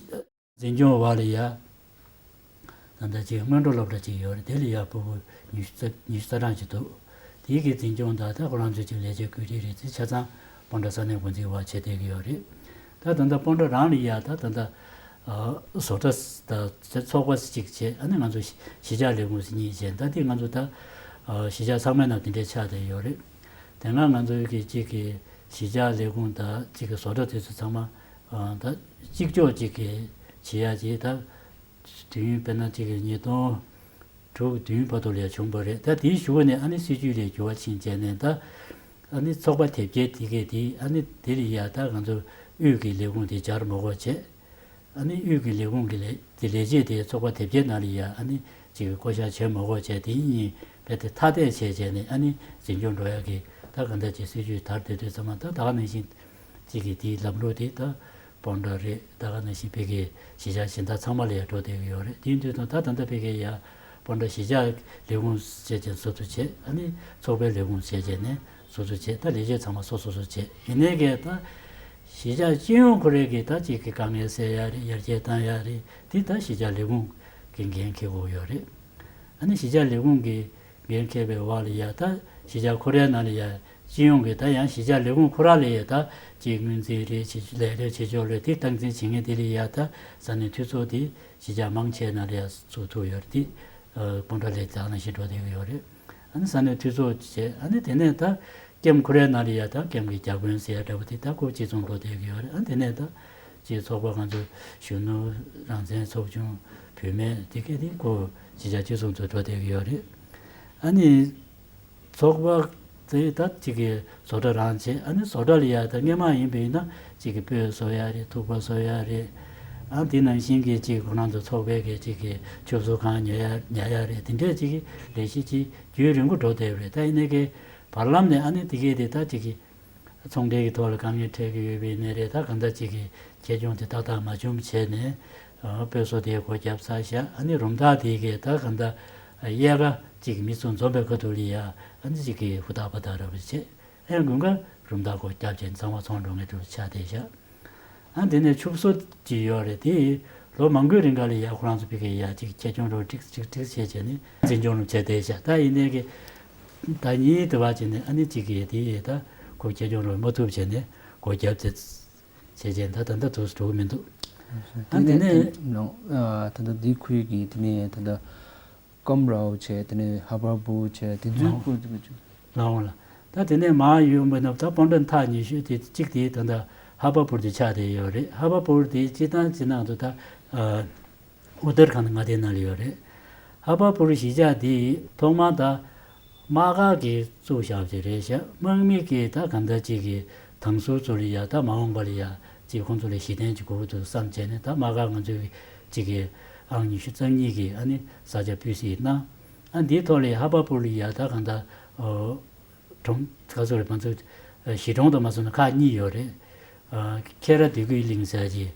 འཛིན་སྐྱོང་བ་ལ་ཡ། ད་ལྟ་ཅིག་སྔོན་འགྲོ་སློབ་གྲྭ་ཅིག་ཡོད་རེད། དེ་ལ་ཡ་ཕྲུ་གུ་ཉི་ཤུ་རྩ་ཉི་ཤུ་རྩ་གྲངས་ཅིག་འདུག་དེའི་གི་འཛིན་སྐྱོང་དང་ད་ཁོ་རང་ཚོའི་ཅིག་ལས་བྱེད་བཀོད་སྒྲིག་རེད། དེ་ཆ་ཚང་སྤོན་ཊ་ས་གནས་འགོ་འཛིན་བ་བྱེད་བསྡད་ཀྱི་ཡོད་རེད། ད་ད་ལྟ་སྤོན་ཊ་རང་ལ་ཡ་ད་ད་ལྟ་ཨ་བཟོ་གྲྭ་དང་ཚོགས་པ་གཅིག་བྱས། ཨ་ནི་ང་ཚོ་གཞིས་ཆགས་ལས་ཁུངས་གཉིས་བྱས། ད་དེ་ང་ཚོ་ད་ཨ་གཞིས་ཆགས་ཚང་མའི་ནང་དེ་འདྲའི་ཆགས་བསྡད་ཡོད་རེད། དེ་སྔ་ང་ཚོའི་གི་གཅིག་གི་གཞིས་ཆགས་ལས་ཁུངས་དང་གཅིག་གི་བཟོ་གྲྭ་དེ་ཚོ་ཚང་མ་ཨ་ད་གཅིག་ལྕོགས་གཅིག་གི་བྱེད་ཡག་ཅིག་ད་དུས་ཡུན་དཔེར་ན་གཅིག་གི་ཉིས་སྟོང་དྲུག་བདུན་བར་དུ་ལ་ཡ་བྱུང་བ་རེད། ད་དེའི་གཞུག་ནས་ཨ་ནི་སྲིད་ཇུས་ལ་འགྱུར་བ་ཕྱིན་བྱས་ནས་ད་ཨ་ནི་ཚོགས་པ་དེབ་སྐྱེལ་དེ་གས་དེ་ཨ་ནི་དེ་ལ་ཡ་ད་ང་ཚོ་དབུས་ཀྱི་ལས་ཁུངས་དེ་སྦྱར་མ་དགོས་བྱས། ཨ་ནི་དབུས་ཀྱི་ལས་ཁུངས་ཀྱི་ལས་དེ་ལས་བྱེད་དེ་ཚོགས་པ་དེབ་སྐྱེལ་ནང་ལ་ཡ་ཨ་ནི་ཅིག་བསྐོ་བཞག་བྱེད་མ་དགོས་བྱས། དེ་གཉིས་རྦད་དེ་ཐ་དད་བྱས་བྱས་ནས་ཨ་ནི་འཛིན་སྐྱོང་འགྲོ་ཡག་གི་ད་ག་འདྲ་ཅིག་སྲིད་ཇུས་དར་བསྡད་དུས་ཙམ་པ་ད་ད་ག་ནང་བཞིན་ཅིག་གི་དེའི་ལམ་ལུགས་དེ་ད་སྤོན་ཊ་རེད། ད་ག་ནང་བཞིན་ཕ་གིའི་གཞིས་ཆགས་གཞན་དག་ཚང་མ་ལ་ཡ་འགྲོ་བསྡད་ཀྱི་ཡོད་རེད། དེ་ཡིན་དུས་ད་ད་ད་ལྟ་ཕ་གིའི་ཡ་སྤོན་ཊ་གཞིས་ཆགས་ལས་ཁུངས་བྱས་བྱས་བཟོ་འདྲ་བྱས། ཨ་ནི་ཚོགས་པའི་ལས་ཁུངས་བྱས་བྱས་ནས་སོ་སོ་བྱས། ད་ལས་བྱེད་ཚང་མ་སོ་སོ་སོ་བྱས། ཡིན་ནའི་གི་ད་གཞིས་ཆགས་སྤྱི་ཡོངས་ཁོ་རའི་གི་ད་ཅིག་གི་དཀའ་ངལ་སེལ་ཡག་རེད། ཡར་རྒྱས་བཏང་ཡག་རེད། དེ་ད་གཞིས་ཆགས་ལས་ཁུངས་ཀྱི་འགན་འཁྱེར་དགོས་ཡོད་རེད། ཨ་ནི་གཞིས་ཆགས་ལས་ཁུངས་ཀྱི་འགན་འཁྱེར་བའི་འོག་ལ་ཡ་ད་གཞིས་ཆགས་ཁོ་རའི་ནང་ལ་ཡ་སྤྱི་ཡོངས་ཀྱི་ད་ཡང་གཞིས་ཆགས་ལས་ཁུངས་ཁོ་ར་ལ་ཡ་ད་ཅིག་སྔོན་རྩིས་རེད། ཅིག་ལས་རེས་བྱེད་ཕྱོགས་རེད། དེ་སྟངས་འཛིན་བྱེད་མཁན་དེ་ལ་ཡ་ད་ས་གནས་འཐུས་ཚོགས་དེ་གཞིས་ཆགས་མང་ཆེ་ནང་ལ་ཡ་ཚུགས་ཐུབ་ཡོད་རེད། དེ་སྤོན་ཊ་ལས་ད་ནང་བཞིན་འགྲོ་བསྡད་ཀྱི་ཡོད་རེད། ཨ་ནི་ས་གནས་འཐུས་ཚོགས་བྱས། ཨ་ནི་དེ་ནས་ད་ཀེམ་ཁོ་རའི་ནང་ལ་ཡ་ད་ཀེམ་གྱི་བརྒྱ་དཔོན་ཟེར་ཡ་འདྲ་པོ་དེ་ད་ཁོ་གཅིག་མཚུངས་འགྲོ་བསྡད་ཀྱི་ཡོད་རེད། ཨ་ནི་དེ་ནས་ད་ཅིག་ཚོགས་པ་ང་ཚོ་གཞོན་ནུ་རང་བཙན་ཚོགས་ཆུང་བུད་མེད་དེ་གས་དེ་ཁོ་གཞིས་ཆགས་གཅིག་མཚུངས་ཚོ་འགྲོ་བསྡད་ཀྱི་ཡོད་རེད། ཨ་ནི་ཚོགས་པ་དེ་ད་ཅིག་གི་བཟོ་གྲྭ་རང་བྱས། ཨ་ནི་བཟོ་གྲྭ་ལ་ཡ་ད་སྔོན་མ་ཡིན་པ་ཡིན་ན་ཅིག་གི་སྤོས་བཟོ་ཡ་རེད། ཐུག་པ་བཟོ་ཡ་རེད། ཨ་དེ་ནང་བཞིན་གྱི་ཅིག་ཁོ་རང་ཚོ་ཚོགས་པའི་གི་ཅིག་གི་ཆབ་སྲིད་ཁང་ཉོ་ཡ་ཉར་ཡ་རེད། དེ་འདྲས་ཅིག་གི་ལས་གཞི་ཅིག་རྒྱུན་རིང་པོ་འགྲོ་བསྡད་ཡོད་རེད། ད་ཡིན་ནའི་གི་བར་ལམ་ནས་ཨ་ནི་དེ་གས་དེ་ད་ཅིག་གི་ཚོང་འབྲེལ་གྱི་ཐོག་ལ་དཀའ་ངལ་འཕྲད་ཀྱི་ཡོད་པའི་གནས་རེད། ད་གང་ལྟར་ཅིག་གི་ཁྱད་གྱོང་དེ་ཏག་ཏག་མ་བྱུང་བྱས་ནས་ཨ་སྤོས་བཟོ་དེ་སྒོ་བརྒྱབ་ཚར་བཞག་ཨ་ནི་རུམ་བཏགས་དེ་གས་ད་གང་ལྟར་ཨ་དབྱེ་ཁ་ཅིག་མི་ཚོ་འཛོམས་པའི་ཁ་ཐུག་ལ་ཡ་ཨ་ནི་ཅིག་གི་ཧུར་ཐག་པ་ཐག་ར་བ་བྱས། ཨེ་དགུན་ཁ་རུམ་བཏགས་སྒོ་བརྒྱབ་བྱས་ཚང་མ་ཚོང་འགྲོ་མཁན་དུ་ཆགས་བསྡད་བཞག་ཨ་དེ་ནས་ཕྱུགས་ཟོག་ཅིག་ཡོད་རེད། དེ་ལོ་མང་པོའི་རིང་ག་ལ་ཡ་ཁོ་རང་ཚོ་ཕ་གིར་ཡ་ཅིག་ཁྱད་གྱོང་རོ་ཀྲིག་ཀྲིག་ཀྲིག་བྱས་བྱས་ནས་འཛིན་སྐྱོང་རུ་བྱས་བསྡད་བཞག་ད་ཡིན་ནའི་གི་ད་ཉིད་དུ་བ་བྱས་ནས་ཨ་ནི་ཅིག་གི་དེ་ཡི་ད་ཁོ་ཁྱད་གྱོང་རོ་མ་ཐུབ་བྱས་ནས་སྒོ་བརྒྱབ་བྱས་བྱས་བྱས་ད་ད་ལྟ་དུ་འགྲོ་གི་མི་འདུག་ཨ་དེ་དེ་ནས་ནས་ད་ལྟ་འདི་ཁུལ་གི་དེ་ནས་ད་ལྟ་ཀམ་རའོ་བྱས། དེ་ནས་ཧ་བ་པུར་བྱས། དེ་ཚོའི་ལའོ་སྐོར་དེ་ཚོ། ལའོ་ལ། ད་དེ་ནས་མར་ཡོང་བ་ན་ད་སྤོན་ཊ་མཐའ་ཉི་ཤུ་དེ་གཅིག་དེ་ད་ལྟ་ཧ་བ་པུར་དུ་ཆགས་བསྡད་ཡོད་རེད། ཧ་བ་པུར་དེ་སྤྱིར་བཏང་སྤྱིར་བཏང་དུ་ད་ཨ་ཨུ་ཏར་ཁཱན་མངའ་སྡེའི་ནང་ལ་ཡོད་རེད། ཧ་བ་པུར་གཞིས་ཆགས་དེ་ཐོག་མར་ད་དམག་སྒར་གྱིས་བཙུགས་བཞག་པ་ཅིག་རེད་ཤག་དམག་མི་གིས་ད་གང་ལྟར་ཅིག་གི་དང་ཟུར་ཚོ་ལ་ཡ་ད་མ་འོངས་པ་ལ་ཡ་ཅིག་ཁོང་ཚོ་ལ་གཞི་རྟེན་ཅིག་དགོས་ཀྱི་འདུག་བསམ་བྱས་ནས་ད་དམག་སྒར་ང་ཚོའི་ཅིག་གི་ཨང་ཉི་ཤུ་རྩ་གཉིས་ཀྱི་ཨ་ནི་ས་ཆ་སྤུས་གཟིགས་གནང་། ཨ་འདིའི་ཐོག་ལ་ཧ་བ་པུར་ལ་ཡ་ད་གང་ལྟར་ཨོ་གྲོང་ཁ་ཚོ་རེད། ང་ཚོ་གཞིས་གྲོང་དུ་མ་སོང་ན་ཁག་གཉིས་ཡོད་རེད། ཨ་ཁེ་ར་དེ་ཀུའི་གླིང་ཟེར་གྱི་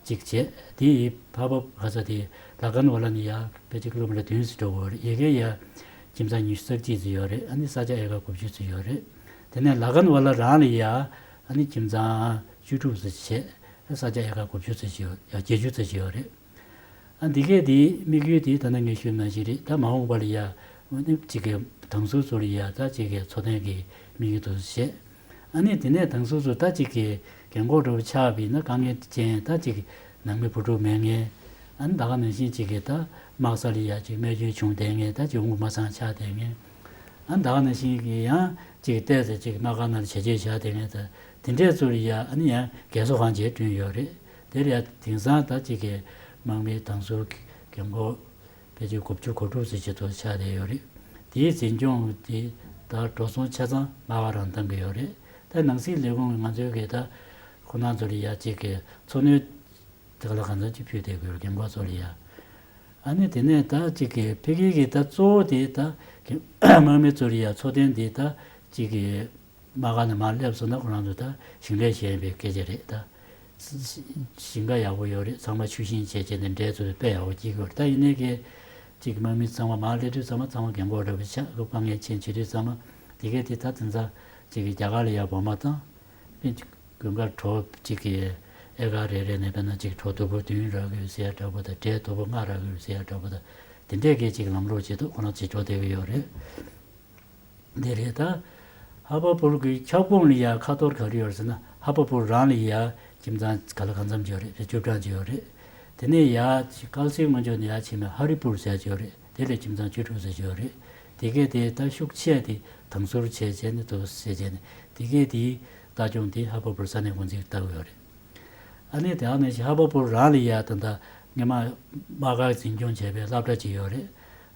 གཅིག་བྱས། དེ་ཡི་ཕ་བབ་ག་ས་དེ་ལ་ཀན་ཝ་ལ་ནས་ཡར་ཕལ་ཆེར་ཀི་ལོ་མི་ཊར་བདུན་ཙམ་འགྲོ་དགོས་རེད། ཡ་གིར་ཡ་ཁྱིམ་ཚང་ཉི་ཤུ་རྩ་གཅིག་ཙམ་ཡོད་རེད། ཨ་ནི་ས་ཆ་ཨེ་ཀར་དགུ་བཅུ་ཙམ་ཡོད་རེད། དེ་ནས་ལ་ཀན་ཝ་ལ་རང་ལ་ཡ་ཨ་ནི་ཁྱིམ་ཚང་བཅུ་དྲུག་ཙམ་བྱས། ས་ཆ་ཨེ་ཀར་དགུ་བཅུ་ཙམ་ཡོད། ཡ་བརྒྱད་ཅུ་ཙམ་ཡོད་རེད། ཨ་འདི་གས་དེའི་དམིགས་ཡུལ་དེ་ད་ནང་ངས་ཞུས་ནང་བཞིན་རེད། ད་མ་འོངས་པ་ལ་ཡ་ཨ་ནི་གཅིག་གི་དང་ཟུར་ཚོ་ལ་ཡ་ད་གཅིག་གི་འཚོ་རྟེན་གྱི་དམིགས་ཡུལ་དུ་བྱས། ཨ་ནི་དེ་ནས་དང་ཟུར་ཚོ་ད་གཅིག་གི་རྒན་གོག་འདྲ་པོ་ཆགས་པ་ཡིན་ན་དཀའ་ངལ་ཅན་ད་གཅིག་ ནང་མི་བུ་ཕྲུག་མེད་མཁན། ཨ་ནི་ད་ག་ནང་བཞིན་ཅིག་གི་ད་དམག་ས་ལ་ཡ་ཅིག་རྨས་སྐྱོན་བྱུང་བསྡད་མཁན། ད་ཅིག་དབུགས་མ་ཚང་ཆགས་བསྡད་མཁན། ཨ་ནི་ད་ག་ནང་བཞིན་གི་ཡང་ཅིག་བལྟས་ཚེ་ཅིག་དམག་སྒར་ནང་ལ་བྱས་རྗེས་བཞག་བསྡད་མཁན། ད་དེ་འདྲས་ཚོ་ལ་ཡ་ཨ་ནི་ཡང་རྒས་གསོ་ཁང་ཅིག་བསྐྲུན་ཡོད་རེད། དེ་ལ་ཡ་དེང་སང་ད་ཅིག་གི་དམག་མི་དང་ཟུར་རྒན་འཁོགས་ཕལ་ཆེར་དགུ་བཅུ་གོ་དྲུག་ཙམ་ཅིག་ཚོ་ཆགས་བསྡད་ཡོད་རེད། དེའི་འཛིན་སྐྱོང་དེ་ད་འགྲོ་སོང་ཆ་ཚང་དམག་སྒར་རང་བཏང་གི་ཡོད་རེད། ད་ནང་སྲིད་ལས་ཁུངས་ང་ཚོའི་གི་ད་ཁོ་རང་ཚོ་ལ་ཡ་ཅིག་གི་འཚོ་སྣོན་དེ་ག་ལ་གང་འཚམ་ཅིག་ཕུལ་བསྡད་དགོས་རྒན་འཁོགས་ཚོ་ལ་ཡ། ཨ་ནི་དེ་ནས་ད་ཅིག་གི་ཕ་གི་གི་ད་གཙོ་བོ་དེ་ད་གི་དམག་མི་ཚོ་ལ་ཡ་འཚོ་རྟེན་དེ་ད་ཅིག་གི་དམག་སྒར་ནས་མར་སླེབས་སོང་ན་ཁོ་རང་ཚོ་ད་ཞིང་ལས་བྱེད་པའི་སྐད་ཆ་རེད། ད་ཞིང་ཁ་ཡག་པོ་ཡོད་རེད། ཚང་མ་ཆུ་ཤིང་བྱས་བྱས་ནས་འབྲས་ཚོ་དཔེ་ཡག་པོ་སྐྱེ་གི་ཡོད་རེད། ད་ཡིན་ནའི་གི་ཅིག་དམག་མི་ཚང་མ་མར་སླེབས་དུས་ཚང་མ་ཚང་མ་རྒན་འཁོགས་འདྲ་པོ་ཆགས། དཀའ་ངལ་ཆེན་བྱེད་དུས་ཚང་མ་དེ་གས་དེ་ད་དེ་ཚ་ཅིག་གི་རྒྱ་གར་ལ་ཡ་འབོར་མ་བཏང་། དཔེ་དགུན་ཁར་གྲོ་གཅིག་གི་ཨེ་ཀར་རེ་རེ་ནས་དཔེར་ན་གཅིག་གྲོ་དོ་པོ་བདུན་རག་གི་ཡོད་ཟེར་ཡ་འདྲ་པོ་དང་། འབྲས་དོ་པོ་ལྔ་རག་གི་ཡོད་ཟེར་ཡ་འདྲ་པོ་དང་། དེ་འདྲས་ཀྱི་གཅིག་ལམ་ལྷོང་བྱེད་དུས་ཁོ་རང་ཅིག་འགྲོ་བསྡད་ཀྱི་ཡོད་རེད། འདི་རེད། ད་ཧ་པ་པུར་གྱི་ཁྱབ་ཁོངས་ལ་ཡ་ཁ་ཐོར་ག་རེ་ཡོད་རེད་ཟེར་ན། ཧ་པ་པུར་རང་ལ་ཡ་ཁྱིམ་ཚང་ག་ལ་གང་འཚམ་ཅིག་ཡོད་རེད། བཅུ་གྲངས་ཅིག་ཡོད་རེད། དེ་ནས་ཡ་ཅིག་དཀར་མཛེས་སྔོན་ཕྱོགས་ནས་ཡ་ཕྱིན་པའི་ཧ་རི་པུར་ཟེར་ཡ་ཅིག་ཡོད་རེད། དེ་ལ་ཁྱིམ་ཚང་བཅུ་དྲུག་ཙམ་ཅིག་ཡོད་རེད། དེ་གས་དེ་ད་ཤུགས་ཆེ་དེ་དྭངས་ཟུར་བྱས་བྱས་ནས་འདུག་ཟེར་བྱས་ནས། དེ་གས་དེའི་ལྟ་སྐྱོང་དེ་ཧ་པ་པུར་ས་གནས་འགོ་འཛིན་ལྟ་གི་ཡོད་རེད། ཨ་ནི་དེ་ཨ་ནི་ཧ་པ་པུར་རང་ལ་ཡ་ད་ལྟ་སྔོན་མ་དམག་སྒར་འཛིན་སྐྱོང་བྱས་པའི་སློབ་གྲྭ་ཅིག་ཡོད་རེད།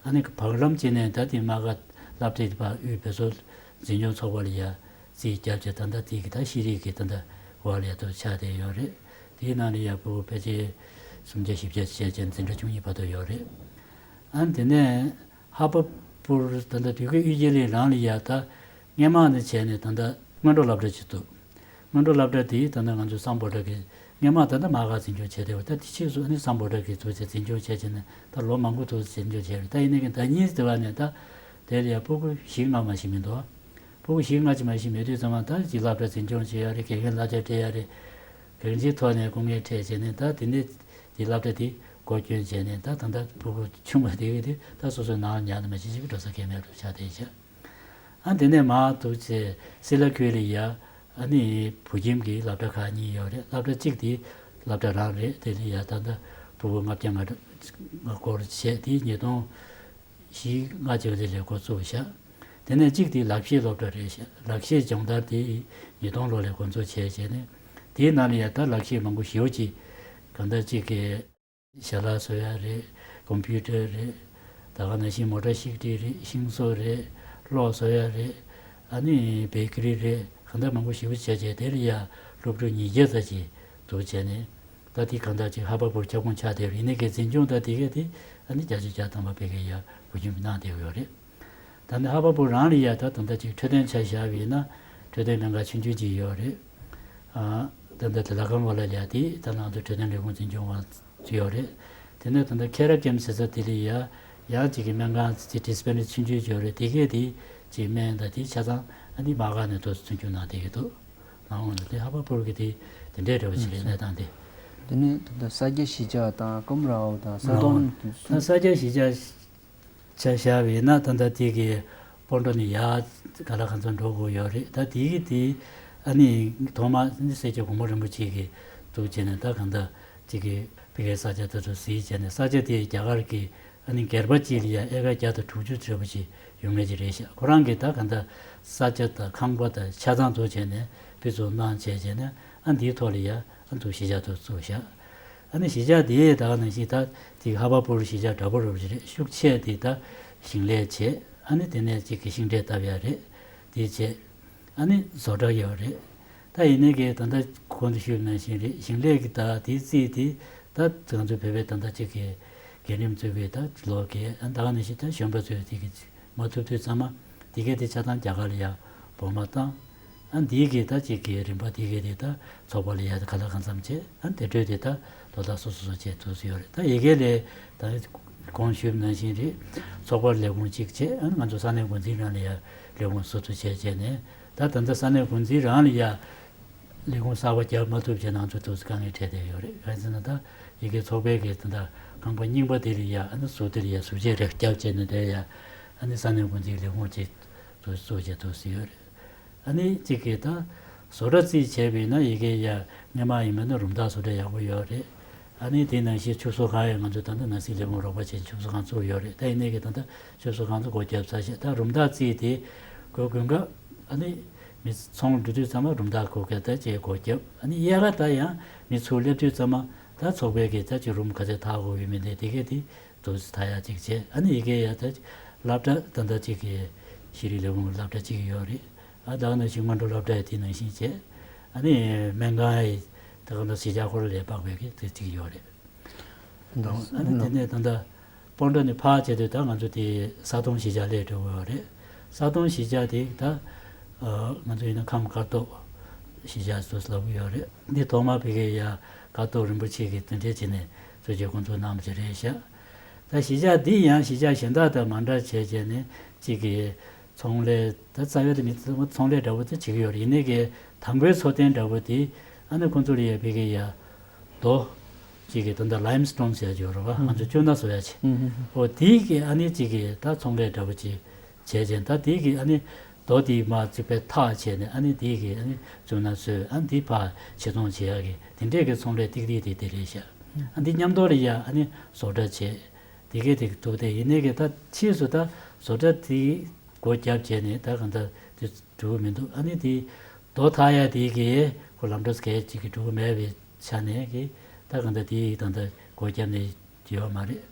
ཨ་ནི་བར་ལམ་ཅིག་ནས་ད་དེ་དམག་སྒར་སློབ་གྲྭའི་དེ་ཕར་དབུས་བོད་སོག་འཛིན་སྐྱོང་ཚོགས་པ་ལ་ཡ་རྩིས་བརྒྱབ་བྱས། ད་ལྟ་དེ་གི་ད་ཤེས་རིག་གི་ད་ལྟ་འོག་ལ་ཡ་ཐོག་ཆགས་བསྡད་ཡོད་རེད། དེའི་ནང་ལ་ཡ་ཕྲུ་གུ་ཕལ་ཆེར་སུམ་བརྒྱ་བཞི་བརྒྱ་བྱས་བྱས་འཛིན་གྲྭ་བཅུ་གཉིས་བར་དུ་ཡོད་རེད། ཨ་ནི་དེ་ནས་ཧ་པ་པུར་ད་ལྟ་དུས་ཀྱི་དབུས་རྒྱལ་གླིང་རང་ལ་ཡ་ད་སྔོན་མ་ནས་བྱས་ནས་ད་ལྟ་སྔོན་འགྲོ་སློབ་གྲྭ་ཅིག་འདུག་སྔོན་འགྲོ་སློབ་གྲྭ་དེ་ད་ལྟ་ང་ཚོ་སམ་བྷོ་ཊ་གི་སྔོན་མ་ད་ལྟ་དམག་སྒར་འཛིན་སྐྱོང་བྱས་བསྡད་པ། ད་དེ་ཕྱིས་སུ་ཨ་ནི་སམ་བྷོ་ཊ་གི་འཛུགས་བྱས་འཛིན་སྐྱོང་བྱས་བྱས་ནས་ད་ལོ་མང་པོ་འདུག་འཛིན་སྐྱོང་བྱས་རེད། ད་ཡིན་ནའི་གི་ཟླ་ཉིན་དེ་བ་ནས་ད་དེ་ལ་ཡ་ཕྲུ་གུ་བཞི་ལྔ་མ་ཞིག་མི་འདུག་ཕྲུ་གུ་བཞི་ལྔ་ཅིག་མ་ཞིག་མེད་དུས་ཙམ་པ་ད་ཅིག་སློབ་གྲྭ་འཛིན་སྐྱོང་བྱེད་ཡ་རེད། དགེ་རྒན་གླ་ཆ་སྤྲད་ཡ་རེད། གང་ཅིའི་ཐོག་ནས་སྐུ་ངལ་འཕྲད་བྱས་ནས་ད་དེ་ནས་དེ་སློབ་གྲྭ་དེ་སྒོ་སྐྱོན་བྱས་ནས། ད་ད་ལྟ་ཕྲུ་གུ་ཆུང་བ་དེ་གི་དེ་ད་སོ་སོའི་ནང་ཉར་ནས་མ་ཅིག་ཅིག་འགྲོ་ས་གལ་མེད་པ་ཆགས་བསྡད་བྱས། ཨ་དེ་ནས་མར་འདུག་བྱས་སི་ལ་ཁུལ་ལ་ཡ་ཨ་ནི་བོད་ཁྱིམ་གྱི་སློབ་གྲྭ་ཁག་གཉིས་ཡོད་རེད། སློབ་གྲྭ་གཅིག་དེ་སློབ་གྲྭ་རང་རེད། དེ་ལ་ཡ་ད་ལྟ་ཕྲུ་གུ་ལྔ་བརྒྱ་ལྔ་བརྒྱ་སྐོར་བྱས། དེ་ཉིས་སྟོང་བཞི་ལྔ་བཅུ་ལ་ལས་འགོ་བཙུགས་བཞག་དེ་ནས་གཅིག་དེ་ལག་ཤེས་སློབ་གྲྭ་རེད་བཞག་ལག་ཤེས་སྦྱོང་བརྡར་དེ་ཉིས་སྟོང་ལོ་ལ་འགོ་འཛུགས་བྱས་བྱས་ནས། དེའི་ནང་ལ་ཡ་ད་ལག་ཤེས་མང་པོ་ཞེ་པོ་ཅིག་གང་ལྟར་གཅིག་གི་ཞལ་ལག་བཟོ་ཡ་རེད། ཀོམ་པིའུ་ཊར་རེད། ད་ག་ནང་བཞིན་མོ་ཊ་བཤིག་སྒྲིལ་རེད། ཤིང་བཟོ་རེད། གློག་བཟོ་ཡ་རེད། ཨ་ནི་བེ་ཀ་རི་རེད། གང་ལྟར་མང་པོ་ཞེ་པོ་བྱས་བྱས། དེ་ལ་ཡ་སློབ་ཕྲུག་ཉིས་བརྒྱ་ཙམ་ཅིག་འདུག་བྱས་ནས། ད་དེ་གང་ལྟར་ཅིག་ཧ་པ་པུར་ཁྱབ་ཁོངས་ཆགས་བསྡད་པ་ཡིན་ནའི་གི་འཛིན་སྐྱོང་ད་དེ་གས་དེ་ཨ་ནི་བརྒྱ་ཆ་བརྒྱ་ཐམ་པ་ཕ་གིར་ཡ་བོད་ཁྱིམ་གྱིས་གནང་བསྡད་ཡོད་རེད། ད་ནི་ཧ་པ་པུར་རང་ལ་ཡ་ད་ད་ལྟ་ཅིག་འཕྲོད་བསྟེན་ཆ་བཞག་པ་ཡིན་ན། འཕྲོད་བསྟེན་སྨན་ཁང་ཆུང་ཆུང་ཅིག་ཡོད་རེད། ཨ་ད་ལྟ་དེ་ལ་ཀམ་ཝ་ལ་ལ་ཡ་དེ་ད་ནང་དུ་འཕྲོད་བསྟེན་ལས་ཁུངས་འཛིན་སྐྱོང་བ་ཡོད་རེད། དེ་ནས་ད་ལྟ་ཁེ་ར་ཀེམ་ཟེར་ས་དེ་ལ་ཡ་ཡང་ཅིག་གི་སྨན་ཁང་ཅིག་ཌི་སི་པེན་སི་རི་ཆུང་ཆུང་ཅིག་ཡོད་རེད། དེ་གས་དེ་ཅིག་སྨན་དང་དེ་ཆ་ཚང་ཨ་ནི་དམག་སྒར་ནས་ཐོག་མཐུན་འགྱུར་གནང་བསྡད་ཀྱི་འདུག་མ་འོངས་ལ་དེ་ཧ་པ་པུར་གྱི་དེ་དེ་འདྲའི་འདྲ་བ་ཞིག་རེད། གནས་སྟངས་དེ། དེ་ནས་ད་ལྟ་ས་སྐྱ་གཞིས་ཆགས་དང་ཀམ་རའོ་དང་ས་མ་འོངས་ཏོང་ད་ས་སྐྱ་གཞིས་ཆགས་ཆ་བཞག་པ་ཡིན་ན། ད་ལྟ་དེ་གི་སྤོ་འགྲོ་ནི་ཡག་ག་ལ་གང་འཚམ་འགྲོ་དགོས་ཡོད་རེད། ད་དེ་གི་དེ་ཨ་ནི་ཐོག་མ་ནི་སེར་སྐྱ་གོང་མ་རིན་པོ་ཆེ་གིས་འདུག་བྱས་ནས། ད་གང་ལྟར་དེ་གི་ཕ་གིའི་ས་ཆ་དེ་ཚོ་གཟིགས་བྱས་ནས། ས་ཆ་དེ་རྒྱ་གར་གྱི་ཨ་ནི་སྒེར་པ་གཅིག་ལ་ཡ་ཨེ་ཀར་བརྒྱ་དང་དྲུག་ཅུ་འདྲ་པོ་ཅིག་ཡོང་མཁན་ཅིག་རེད་ཤག་ཁོ་རང་གིས་ད་གང་ལྟར་ས་ཆ་དང་ཁང་པ་དང་ཆ་ཚང་འདུག་བྱས་ནས་དཔེ་ཚོ་གནང་བྱས་བྱས་ནས། ཨ་འདིའི་ཐོག་ལ་ཡ་ཨ་འདུག་གཞིས་ཆགས་དེ་བཙུགས་ཤག་ཨ་ནི་གཞིས་ཆགས་དེ་ད་ག་ནང་བཞིན་ད་དེ་ཧ་པ་པུར་གཞིས་ཆགས་འདྲ་པོ་རེད་པ་ཅིག་རེད། ཤུགས་ཆེ་དེ་ད་ཞིང་ལས་བྱས། ཨ་ནི་དེ་ནས་ཅིག་གི་ཤིང་འབྲས་བཏབ་ཡ་རེད། དེ་བྱས། ཨ་ནི་བཟོ་གྲྭ་ཡོད་རེད། ད་ཡིན་ནའི་གི་ད་ལྟ་གོང་དུ་ཞུས་པ་ནང་བཞིན་རེད། ཞིང་ལས་ཀྱི་ད་དེའི་རྩིས་དེ་ད་ང་ཚོ་བོད་པའི་ད་ལྟ་ཅིག་གི་རྒན་རིམ་ཚོས་གི་ད་ལོ་གི་ཨ་ད་ག་ནང་བཞིན་ད་གཞོན་པ་ཚོས་དེ་གི་མ་ཐུབ་དུས་ཙམ་པ་དེ་གས་དེ་ཆ་ཚང་རྒྱ་གར་ལ་ཡ་འབོར་མ་བཏང་། ཨ་འདིའི་གི་ད་ཅིག་གི་རིམ་པ་དེ་གས་དེ་ད་ཚོགས་པ་ལ་ཡ་ག་ལ་གང་འཚམ་བྱས། ཨ་དེ་འཕྲོས་དེ་ད་ལོ་ལྟར་སོ་སོ་སོ་བྱས་ཐུབ་སུ་ཡོད་རེད། ད་ཡ་གི་ལས་ད་གོང་ཞུས་པ་ནང་བཞིན་རེད། ཚོགས་པར་ལས་ཁུངས་གཅིག་བྱས། ཨ་ང་ཚོ་ས་གནས་འགོ་འཛིན་རང་ལ་ཡ་ལས་ཁུངས་སོ་སོ་བྱས་བྱས་ནས། ད་ད་ལྟ་ས་གནས་འགོ་འཛིན་རང་ལ་ཡ་ལས་ཁུངས་གསར་པ་རྒྱབ་མ་ཐུབ་བྱས་ནང་ཚོ་ཐུགས་སུ་དཀའ་ངལ་འཕྲད་བསྡད་ཡོད་རེད། གང་ཡིན་ཟེར་ན་ད་ཡ་གི་ཚོགས་པའི་གི་ད་ལྟ་ཁང་པ་རྙིང་པ་དེ་ལ་ཡ་ཨ་ནི་ཟུར་དེ་ལ་ཡ་ཟུར་བཅད་རེ་རྒྱབ་བྱས་ནས་དེ་ཡ་ཨ་ནི་ས་གནས་འགོ་འཛིན་ལས་ཁུངས་གཅིག་ཏུ་བཙུགས་བྱས་ཐུབ་སུ་ཡོད་རེད། ཨ་ནི་གཅིག་གིས་ད་བཟོ་གྲྭ་རྩིས་བྱས་པ་ཡིན་ན་ཡ་གི་ཡ་སྔོན་མ་ཡིན་པ་ན་རུམ་བཏགས་བཟོ་གྲྭ་ཡག་པོ་ཡོད་རེད། ཨ་ནི་དེ་ནང་བཞིན་ཆུ་བཟོ་ཁང་ཡང་ང་ཚོ་ད་ལྟ་ནང་སྲིད་ལས་ཁུངས་རོགས་པ་བྱས་ཆུ་བཟོ་ཁང་བཙུགས་ཡོད་རེད། ད་ཡིན་ནའི་གི་ད་ལྟ་ཆུ་བཟོ་ཁང་ཚོ་སྒོ་བརྒྱབ་ཚར་ཤག་ད་རུམ་བཏགས་རྩིས་དེ་དགོས་དགོས་འགའ་ཨ་ནི་མི་ཚོང་འགྲོ་དུས་ཙམ་པ་རུམ་བཏགས་སྒོ་བརྒྱབ་ད་ཅེས་སྒོ་བརྒྱབ། ཨ་ནི་དབྱར་ཁ་ད་ཡང་མི་ཚུར་སླེབས་དུས་ཙམ་པ་ད་ཚོགས་པའི་གི་ད་ཅིག་རུམ་ག་ཚད་ཐག་དགོས་ཡོད་མེད་དེ་དེ་གས་དེ་དུ་ཐག་ཡག་ཅིག་བྱས། ཨ་ནི་ཡི་གེ་ཡ་ད་སློབ་གྲྭ་ད་ལྟ་ཅིག་གི་ཤེས་རིག་ལས་ཁུངས་སློབ་གྲྭ་ཅིག་ཡོད་རེད། ཨ་ད་ག་ནང་བཞིན་སྔོན་འགྲོ་སློབ་གྲྭ་ཡི་དེ་ནང་བཞིན་བྱས། ཨ་ནི་སྨན་ཁང་ཡི་ད་ག་ནང་གཞིས་ཆགས་ཁོ་ར་ལས་དཔག་པའི་གི་དེ་ཅིག་ཡོད་རེད། ཨ་ནི་དེ་ནས་ད་ལྟ་སྤོན་ཊ་ནས་ཕར་བྱས་དུས་ད་ང་ཚོ་དེ་ས་དོང་གཞིས་ཆགས་སླེབས་འགྲོ་གི་ཡོད་རེད། ས་དོང་གཞིས་ཆགས་དེ་ད་ང་ཚོ་ཡིན་ན་ཁམས་སྐར་ཐོག་གཞིས་ཆགས་སུ་ལབ་ཀྱི་ཡོད་རེད། འདི་ཐོག་མར་ཕ་གིའི་ཡ་སྐར་ཐོག་རིན་པོ་ཆེ་གིས་དེ་འདྲས་བྱས་ནས་གཙོ་ཆེ་འགོ་འཛུགས་གནང་བ་ཅིག་རེད་ཤག་ད་གཞིས་ཆགས་འདི་ཡང་གཞིས་ཆགས་གཞན་དག་དང་མ་འདྲ་བྱས་བྱས་ནས་གཅིག་གི་ཚོང་ལས་ད་རྩ་བའི་དེ་མི་ཚོང་ལས་འདྲ་པོ་དེ་བྱེད་ཀྱི་ཡོད་རེད། ཡིན་ནའི་གི་དང་པོའི་འཚོ་རྟེན་འདྲ་པོ་དེ་ཨ་ནི་ཁོང་ཚོ་ལ་ཡ་ཕ་གིའི་ཡ་རྡོ་གཅིག་གི་ད་ལྟ་ལའིམ་སི་ཊོན་ཟེར་ཡ་ཅིག་ཡོད་རེད་པ། ང་ཚོ་ཅུང་ན་བཟོ་ཡ་ཅིག་ཨོ་དེའི་གི་ཨ་ནི་གཅིག་གི་ད་ཚོང་ལས་འདྲ་པོ་ཅིག་བྱས་བྱས་ད་དེའི་གི་ཨ་ནི་རྡོ་དེའི་མར་གཅིག་པའི་ཐག་བྱས་ནས་ཨ་ནི་དེའི་གི་ཨ་ནི་ཅུང་ན་བཟོས་ཨ་ནི་དེ་ཕར་ཕྱིར་ཚོང་བྱེད་ཡ་གི་དེ་འདྲས་གི་ཚོང་ལས་ཏིག་ཏིག་དེ་དེ་རེད་ཤག་ཨ་འདི་མཉམ་དུ་ལ་ཡ་ཨ་ནི་བཟོ་གྲྭ་བྱས། དེ་གས་དེ་གི་ཐུག་དེ་ཡིན་ནའི་གི་ད་ཕྱིས་སུ་ད་བཟོ་གྲྭ་དེ་སྒོ་བརྒྱབ་བྱས་ནས་ད་གང་ལྟར་དེ་འགྲོ་གི་མི་འདུག་ཨ་ནི་དེ་རྡོ་འཐག་ཡ་དེ་གི་ཁོ་ལམ་འགྲོ་སྐད་ཅིག་གི་འགྲོ་གི་མེད་པའི་ཆ་ནས་གི་ད་གང་ལྟར་དེ་ད་ལྟ་སྒོ་བརྒྱབ་ནས་ཡོད་མ་རེད།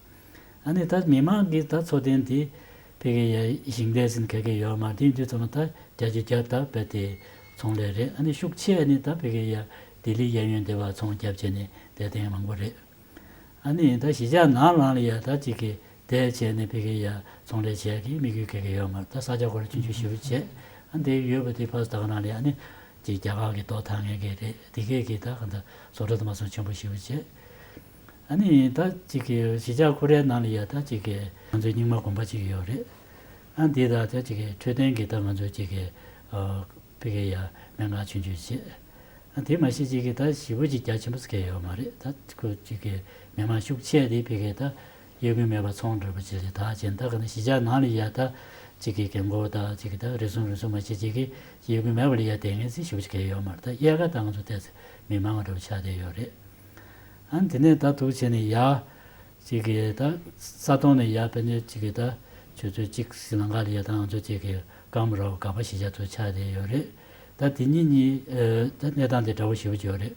ཨ་ནི་ད་མི་མང་གི་ད་འཚོ་རྟེན་དེ་ཕ་གི་ཡ་ཞིང་ལས་ཟིན་ག་གི་ཡོད་མ་རེད། དེ་དུས་ཙམ་ལ་ད་བརྒྱ་ཆ་བརྒྱ་ད་རྦད་དེ་ཚོང་ལས་རེད། ཨ་ནི་ཤུགས་ཆེ་ཨ་ནི་ད་ཕ་གི་ཡ་ལྡི་ལི་གཡས་གཡོན་དེ་བ་ཚོང་བརྒྱབ་བྱས་ནས་བསྡད་མཁན་མང་པོ་རེད། ཨ་ནི་ད་གཞིས་ཆགས་ནང་ལ་ཡ་ད་ཅིག་གི་དེ་བྱས་ནས་ཕ་གི་ཡ་ཚོང་ལས་བྱས་ཀྱི་དམིགས་ཡུལ་ག་གི་ཡོད་མ་རེད། ད་ས་ཆ་ཁོ་ར་ཆུང་ཆུང་ཞེ་པོ་བྱས། ཨ་འདི་ཡོད་པ་དེ་ཕར་ད་ག་ནང་ལ་ཡ་ཨ་ནི་ཅིག་རྒྱ་གར་གི་རྡོ་འཐག་མཁན་གི་རེད། དེ་གས་ཀྱི་ད་ག་ད་བཟོ་གྲྭ་དུ་མ་སོང་ཆེན་པོ་ཞེ་པོ་བྱས། ཨ་ནི་ད་ཅིག་གི་གཞིས་ཆགས་ཁོ་རའི་ནང་ལ་ཡ་ད་ཅིག་གི་ང་ཚོའི་རྙིང་མ་དགོན་པ་ཅིག་ཡོད་རེད། ཨ་འདི་ད་ད་ཅིག་གི་འཕྲོད་བསྟེན་གྱི་ད་ང་ཚོའི་ཅིག་གི་ཕ་གི་ཡ་སྨན་ཁང་ཆུང་ཆུང་བྱས། ཨ་དེ་མ་གཞི་ཅིག་གི་ད་ཞེ་པོ་ཅིག་རྒྱ་ཆེན་པོ་ཟེར་མཁན་ཡོད་མ་རེད། ད་ཁོ་ཅིག་གི་མི་མང་ཤུགས་ཆེ་དེ་ཕ་གི་ད་གཡོ་འགུལ་མེད་པ་ཚོང་འགྲོ་པ་ཅིག་རེད། ད་བྱས་ད་ག་ནི་གཞིས་ཆགས་ནང་ལ་ཡ་ད་ཅིག་གི་རྒན་གོག་ད་ཅིག་གི་ད་རེ་ཟུང་རེ་ཟུང་མ་གཞི་ཅིག་གི་གཡོ་འགུལ་མེད་པ་ལ་ཡ་དེ་ངས་ཟིག་ཞེ་པོ་ཅིག་གི་ཡོད་མ་རེད། ད་དབྱར་ཁ་ད་ང་ཚོ་ཏོག་ཙམ་མི་མང་བ་འདྲ་པོ་ཆགས་བསྡད་ཡོད་རེད། ཨ་དེ་ནས་ད་འདུག་བྱས་ནས་ཡ། གཅིག་གིས་ད་ས་དོང་ནས་ཡར་ཕན་ཚུན་གཅིག་གིས་ད་ཆུ་ཚོད་གཅིག་ཟིན་ལང་ཀ་ལ་ཡ་ད་ང་ཚོ་གཅིག་གིས་སྐམ་རོགས་སྒ་པ་གཞིས་ཆགས་ཚོ་ཆགས་བསྡད་ཡོད་རེད། ད་དེ་གཉིས་གཉིས་ད་གནས་སྟངས་དེ་འདྲ་པོ་ཞེ་པོ་ཅིག་ཡོད་རེད།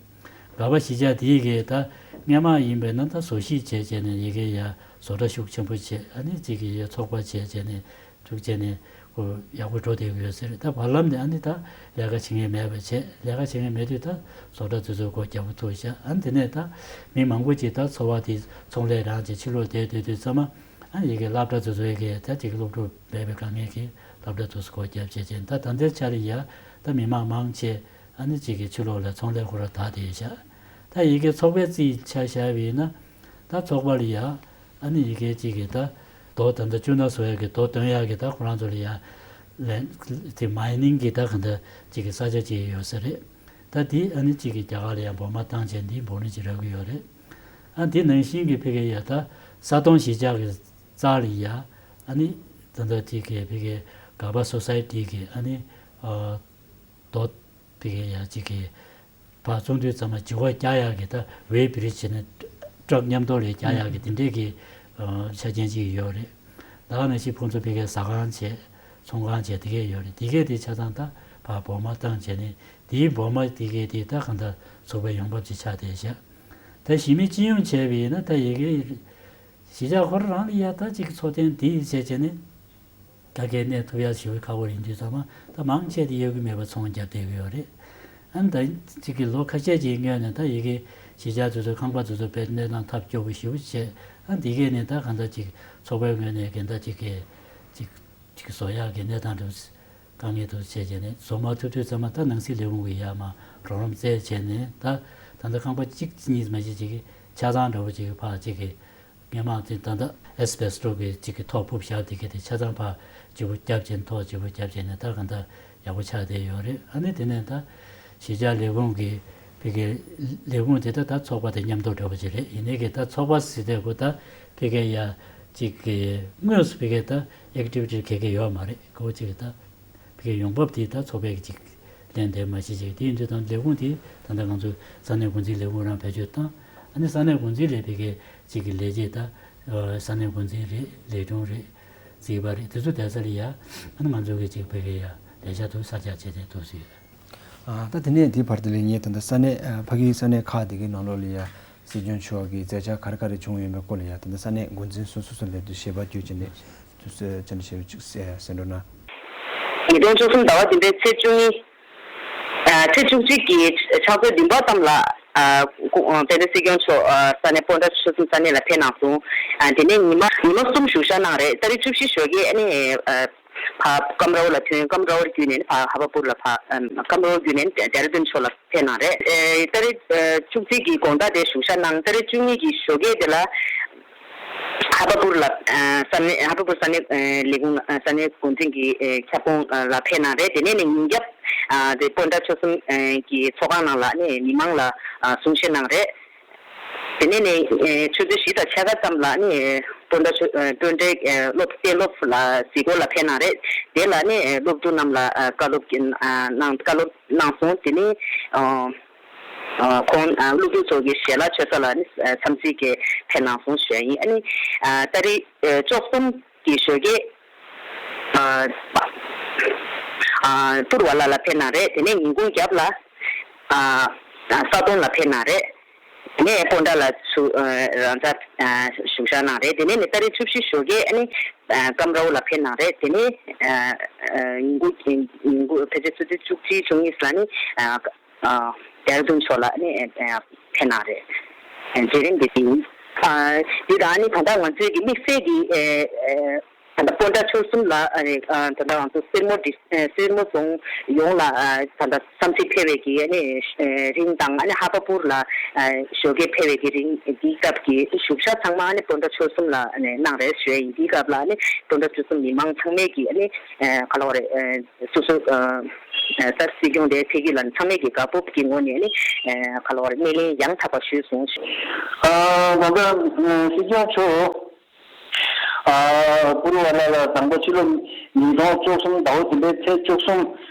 སྒ་པ་གཞིས་ཆགས་དེ་ཡི་གེ་ད་སྔས་མ་ཡིན་པས་ན་ད་བཟོ་གཞིས་བྱས་བྱས་ནས་ཡི་གེ་ཡ་བཟོ་གྲྭ་ཤུགས་ཆེན་པོ་བྱས། ཨ་ནི་གཅིག་གིས་ཡ་ཚོགས་པ་བྱས་བྱས་ནས་འཁྲུག་བྱས་ནས་ཁོ་ཡག་པོ་འགྲོ་བསྡད་ཀྱི་ཡོད་ཟེར། ད་བར་ལམ་ནས་ཨ་ནི་ད་ལས་ཀ་བྱེད་མཁན་མེད་པ་བྱས། ལས་ཀ་བྱེད་མཁན་མེད་དུས་ད་བཟོ་གྲྭ་དེ་ཚོ་སྒོ་རྒྱག་པ་ཐུག་བཞག་ཨ་ནི་དེ་ནས་ད་མི་མང་པོ་ཅིག་ད་འཚོ་བ་དེ་ཚོང་ལས་རང་བྱས་ཕྱི་ལོགས་བསྡད་སྡོད་དུས་ཙམ་པ་ཨ་ནི་ཡི་གེ་སློབ་གྲྭ་དེ་ཚོ་ཡི་གེ་ད་ཅིག་སློབ་ཕྲུག་མེད་པའི་དཀའ་ངལ་གྱིས་སློབ་གྲྭ་དེ་ཚོ་སྒོ་བརྒྱབ་བྱས་བྱས། ད་ད་ལྟའི་ཆར་ཡ་ད་མི་མང་མང་ཆེ་ཨ་ནི་ཅིག་གི་ཕྱི་ལོགས་ལ་ཚོང་ལས་ཁོ་ར་དག་བསྡད་བཞག་ད་ཡི་གེ་ཚོགས་པའི་རྩིས་ཆ་བཞག་པ་ཡིན་ན་ད་ཚོགས་པ་ལ་ཡ་ཨ་ནི་ཡི་གེ་གཅིག་གི་ད་རྡོ་ད་ལྟ་ཅུ་ན་བཟོ་ཡག་གི་རྡོ་འདོན་ཡག་གི་ད་ཁོ་རང་ཚོ་ལ་ཡ་ལན་དེ་མའི་ནིང་གི་ད་ག་འདྲ་གཅིག་གི་ས་ཆ་གཅིག་ཡོད་ས་རེད། ད་དེ་ཨ་ནི་གཅིག་གི་རྒྱ་གར་ལ་ཡ་འབོར་མ་བཏང་བྱས་འདི་འབོར་ནི་གཅིག་རག་གི་ཡོད་རེད། ཨ་འདི་ནང་བཞིན་གི་ཕ་གི་ཡ་ད་ས་དོང་གཞིས་ཆགས་གི་རྩ་ལ་ཡ་ཨ་ནི་ད་ལྟ་དེ་གི་ཕ་གི་སྒ་པ་སོ་སའི་ཊི་གི་ཨ་ནི་ཨ། རྡོ་ཕ་གི་ཡ་གཅིག་གི་ཕར་བཙོང་དུས་ཙམ་པ་བྱི་བ་བཀྱག་ཡག་གི་ད་ཝེ་བི་རི་ཇི་བྱས་ནས་ཊྲག་མཉམ་དུ་ལས་བཀྱག་ཡག་གི་དེ་འདྲས་ཀྱི་ཆ་རྐྱེན་ཅིག་ཡོད་རེད། ད་ག་ནང་བཞིན་ཁོང་ཚོ་ཕ་གི་ཟ་ཁང་བྱས་ཚོང་ཁང་བྱས་དེ་གས་ཡོད་རེད། དེ་གས་དེ་ཆ་ཚང་ད་ཕར་འབོར་མ་བཏང་བྱས་ནས་དེའི་འབོར་མ་དེ་གས་དེ་ད་གང་ལྟར་ཚོགས་པའི་ཡོང་འབབ་ཅིག་ཆགས་བསྡད་བཞག་ད་གཞི་མེད་སྤྱི་ཡོངས་བྱས་པ་ཡིན་ན་ད་ཡི་གེ་གཞིས་ཆགས་ཁོ་རང་ལ་ཡ་ད་ཅིག་འཚོ་རྟེན་དེ་བྱས་བྱས་ནས། ད་གའི་གནས་ཐུབ་ཡག་ཞེ་པོ་ཁག་པོ་རེད། དུས་ཚང་མ་ད་མང་ཆེ་དེ་གཡོ་སྒྱུ་མེད་པར་ཚོང་བརྒྱབ་བསྡད་ཀྱི་ཡོད་རེད། ཨ་ནི་ད་ཅིག་གི་ལོ་ཁ་ཤས་ཀྱི་སྔོན་ནས་ད་ཡི་གེ་གཞིས་ཆགས་དེ་ཚོ་ཁང་པ་དེ་ཚོ་དཔེ་གནས་སྟངས་ཐབས་སྐྱོ་པོ་ཞེ་པོ་བྱས། ཨ་འདི་གས་ནས་ད་གང་ལྟར་ཅིག་ཚོགས་པའི་ངོས་ནས་གན་ད་ཅིག་གི་ཅིག་ཅིག་བཟོ་ཡག་གི་གནས་སྟངས་དེ་དཀའ་ངལ་དེ་བྱས་བྱས་ནས་བཟོ་མ་ཐུབ་དུས་ཙམ་པ་ད་ནང་སྲིད་ལས་ཁུངས་ཀྱི་ཡར་མར་རོགས་རམ་བཙལ་བྱས་ནས་ད་ད་ལྟ་ཁང་པ་གཅིག་གཉིས་མ་གཞི་ཅིག་གི་ཆ་ཚང་འདྲ་པོ་ཅིག་གི་ཕར་ཅིག་གི་སྔོན་མ་དེ་ད་ལྟ་ཨེ་སི་བེ་སི་ཊོ་གི་གཅིག་གི་ཐོག་ཕུབ་བཞག་དེ་གི་དེ་ཆ་ཚང་ཕར་བརྗེ་པོ་བརྒྱབ་བྱས་ནས་ཐོག་བརྗེ་པོ་བརྒྱབ་བྱས་ནས་ད་གང་ལྟར་ཡག་པོ་ཆགས་བསྡད་ཡོད་རེད། ཨ་ནི་དེ་ནས་ད་གཞིས་ཆགས་ལས་ཁུངས་ཀྱི་ཕ་གི་ལས་ཁུངས་དེ་ད་ད་ཚོགས་པ་དེ་མཉམ་དུ་འགྲོ་བ་ཅིག་རེད། ཡིན་ནའི་གི་ད་ཚོགས་པ་ཟེར་དུས་ཁོ་ད་ཕ་གི་ཡ་གཅིག་གི་དངོས་སུ་ཕ་གི་ད་ཨེག་ཊི་བི་ཊི་ག་གི་ཡོད་མ་རེད། ཁོ་གཅིག་གི་ད། ཕ་གིའི་ཡོང་འབབ་དེ་ད་ཚོགས་པའི་གཅིག་ལེན་དེ་མ་གཞི་གཅིག་དེ་ཡིན་དུས་ད་ལས་ཁུངས་དེ་ད་ལྟ་ང་ཚོ་ས་གནས་འགོ་འཛིན་ལས་ཁུངས་རང་བེད་སྤྱོད་བཏང་ ཨ་ནི་ས་གནས་འགོ་འཛིན་ལས་ཕ་གིའི་ཅིག་གི་ལས་བྱེད་དང་། ཨ་ས་གནས་འགོ་འཛིན་རེད། ལས་དྲུང་རེད། རྩིས་པ་རེད། དེ་ཚོ་བསྡད་ས་ལ་ཡ། ཨ་ནི་ང་ཚོ་གི་ཅིག་ཕ་གི་ཡ་ལས་བྱ་དུ་གསར་རྒྱག་བྱས་ཏེ་འདུག་སེ་ཡོད། ཨ་ད་དེ་ནས་དེའི་བར་དུ་ལ་ངས་ད་ལྟ་ས་གནས་ཨ་ཕ་གིའི་ས་གནས་ཁག་དེ་གའི་ནང་ལོགས་ལ་ཡ་སྲིད་སྐྱོང་མཆོག་གི་མཛད་འཆར་ག་རེ་ག་རེ་བྱུང་ཡོད་མེད་སྐོར་ལ་ཡ། ད་ལྟ་ས་གནས་འགོ་འཛིན་སོ་སོ་སོ་ལ་དུ་ཞལ་པར་བསྒྱུར་བྱས་ནས་དུ་སེ་ཅན་ཞེས་པ་ཅིག་གསལ་གསལ་འགྲོ་ན། ཉིས་སྟོང་བཅུ་གསུམ་ཟླ་བ་འདི་འདྲའི་ཚེས་བཅུ་གཉིས། ཨ་ཚེས་བཅུ་གཅིག་གི་ཕྱག་ཚོད་བདུན་པ་ཙམ་ལ། ཨ་སྐུ་ཨ་དཔལ་ལྡན་སྲིད་སྐྱོང་མཆོག་ཨ་ས་གནས་སྤོན་ཊ་ཆོལ་གསུམ་ས་གནས་ལ་ཕེབས་གནང་སོང་། ཨ་དེ་ནས་ཉི་མ་ཉི་མ་གསུམ་བཞུགས་ཞག་གནང་རེད། ཏ་རིག་བཅུ་བཞི་ཞོགས་ཀས་ཨ་ནི་ཨ་ཕར་ཀམ་རའོ་ལ་ཐོན། ཀམ་རའོ་བརྒྱུད་ནས་ཕར་ཧ་པ་པུར་ལ་ཕར་ཨ་ཀམ་རའོ་བརྒྱུད་ནས་ཌེ་ར་ཌུན་ཕྱོགས་ལ་ཕེབས་གནང་རེད། ཨེ་ཏ་རིག་ཨ་བཅུ་གཅིག་གི་དགོང་དག་དེ་བཞུགས་ཞག་གནང་། ཏ་རིག་བཅུ་གཉིས་ཀྱི་ཞོགས་ཀས་དེ་ལ་ཧ་པ་པུར་ལ་ཨ་ས་གནས་ཧ་པ་པུར་ས་གནས་ཨ་ལས་ཁུངས་ཨ་ས་གནས་འགོ་འཛིན་གྱི་ཨེ་ཁྱབ་ཁོངས་ཨ་ལ་ཕེབས་གནང་རེད། དེ་ནས་ནི་ཉིན་རྒྱབ་ཨ་དེ་སྤོན་ཊ་ཆོལ་གསུམ་ཨ་གྱི་ཚོགས་ཁང་ནང་ལ་ནི་མི་མང་ལ་ཨ་གསུང་བཤད་གནང་རེད། དེ་ནས་ནི་ཨེ་ཆུ་ཚོད་བཞི་དང་ཕྱེད་ཀ་ཙམ་ལ་ནི་སྤོན་ཊ་ཆོས་ཨེ་སྤོན་ཊའི་ཨེ་སློབ་དཔོན་སློབ་ལ་གཟིགས་སྐོར་ལ་ཕེབས་གནང་རེད། དེ་ལ་ནི་ཨེ་སློབ་ཕྲུག་རྣམས་ལ་ཨ་བཀའ་སློབ་ཀྱི་ཨ་གནང་བཀའ་སློབ་གནང་སོང་། དེ་ནི་ཨ་ཨ་ཁོང་ཨ་སློབ་ཕྲུག་ཚོ་གི་ཞལ་ལག་མཆོད་ས་ལ་ནི་ཨ་འཚམས་གཟིགས་ཀྱིས་ཕེབས་གནང་སོང་ཞུ་ཡ་ཡིན། ཨ་ནི་ཨ་ཏ་རིག་ཨེ་བཅུ་གསུམ་གྱི་ཞོགས་ཀས་ཨ་ཨ་པུར་བ་ལ་ལ་ཕེབས་གནང་རེད། དེ་ནས་ཉིན་གུང་རྒྱབ་ལ་ཨ་ཨ་ས་དོང་ལ་ཕེབས་གནང་རེད། དེ་ནས་སྤོན་ཊ་ལ་ཚུར་ཨ་རང་འཇགས་ཨ་བཞུགས་ཞག་གནང་རེད། དེ་ནས་ནི་ཏ་རིག་བཅུ་བཞི་ཞོགས་ཀས་ཨ་ནི་ཨ་ཀམ་རའོ་ལ་ཕེབས་གནང་རེད། དེ་ནས་ཨ་ཨ་ཉིན་གུང་ཉིན་གུང་ཕལ་ཆེར་ཆུ་ཚོད་བཅུ་གཅིག་བཅུ་གཉིས་ལ་ནི་ཨ་ཨ་ཌེ་ར་ཌུན་ཕྱོགས་ལ་ནི་ཨ་ཕེབས་གནང་རེད། མཛད་རིམ་དེ་ཡིན། ཨ་འདི་དང་ནི་ད་ལྟ་ང་ཚོའི་གི་དམིགས་བསལ་གྱི་ཨེ་ཨེ་ད་ལྟ་སྤོན་ཊ་ཆོལ་གསུམ་ལ་ཨ་ནི་ཨ་ད་ལྟ་ང་ཚོ་སེར་མོ་འདི་ཨེ་སེར་མོ་རྫོང་ཡོངས་ལ་ཨ་ད་ལྟ་འཚམས་གཟིགས་ཕེབས་པའི་གི་ཨ་ནི་ཨེ་རིང་དང་། ཨ་ནི་ཧ་པ་པུར་ལ་ཨ་ཞོགས་ཀས་ཕེབས་པའི་གི་རིང་། དེའི་སྐབས་ཀྱི་བཞུགས་ཞག་ཚང་མ་ཨ་ནི་སྤོན་ཊ་ཆོལ་གསུམ་ལ་ཨ་ནི་གནང་རེད་ཞུ་ཡ་ཡིན། དེའི་སྐབས་ལ་ཨ་ནི་སྤོན་ཊ་ཆོལ་གསུམ་མི་མང་ཚང་མས་གི་ཨ་ནི་ཨེ་ག་ལབ་དགོས་རེད། ཨེ་སོ་སོ་ཨ་ཨ་ད་སྲིད་སྐྱོང་དེ་ཕེབས་ཀྱི་ལ་ནི་ཚང་མས་ཀྱི་དགའ་སྤོབས་ཀྱི་ངོས་ནས་ནི་ཨ་ག་ལབ་དགོས་རེད། སྣེ་ལེན་ཡང་དག་པ་ཞུས་སོང་། ཨ་ད་ལྟ་ཨ་སྲིད་སྐྱོང་མཆོག་ཨ་པུར་བ་ལ་ལ་དང་པོ་ཕྱི་ལོ་ཉིས་སྟོང་བཅུ་གསུམ་ཟླ་བ་བདུན་པའི་ཚེས་བཅུ་གསུམ་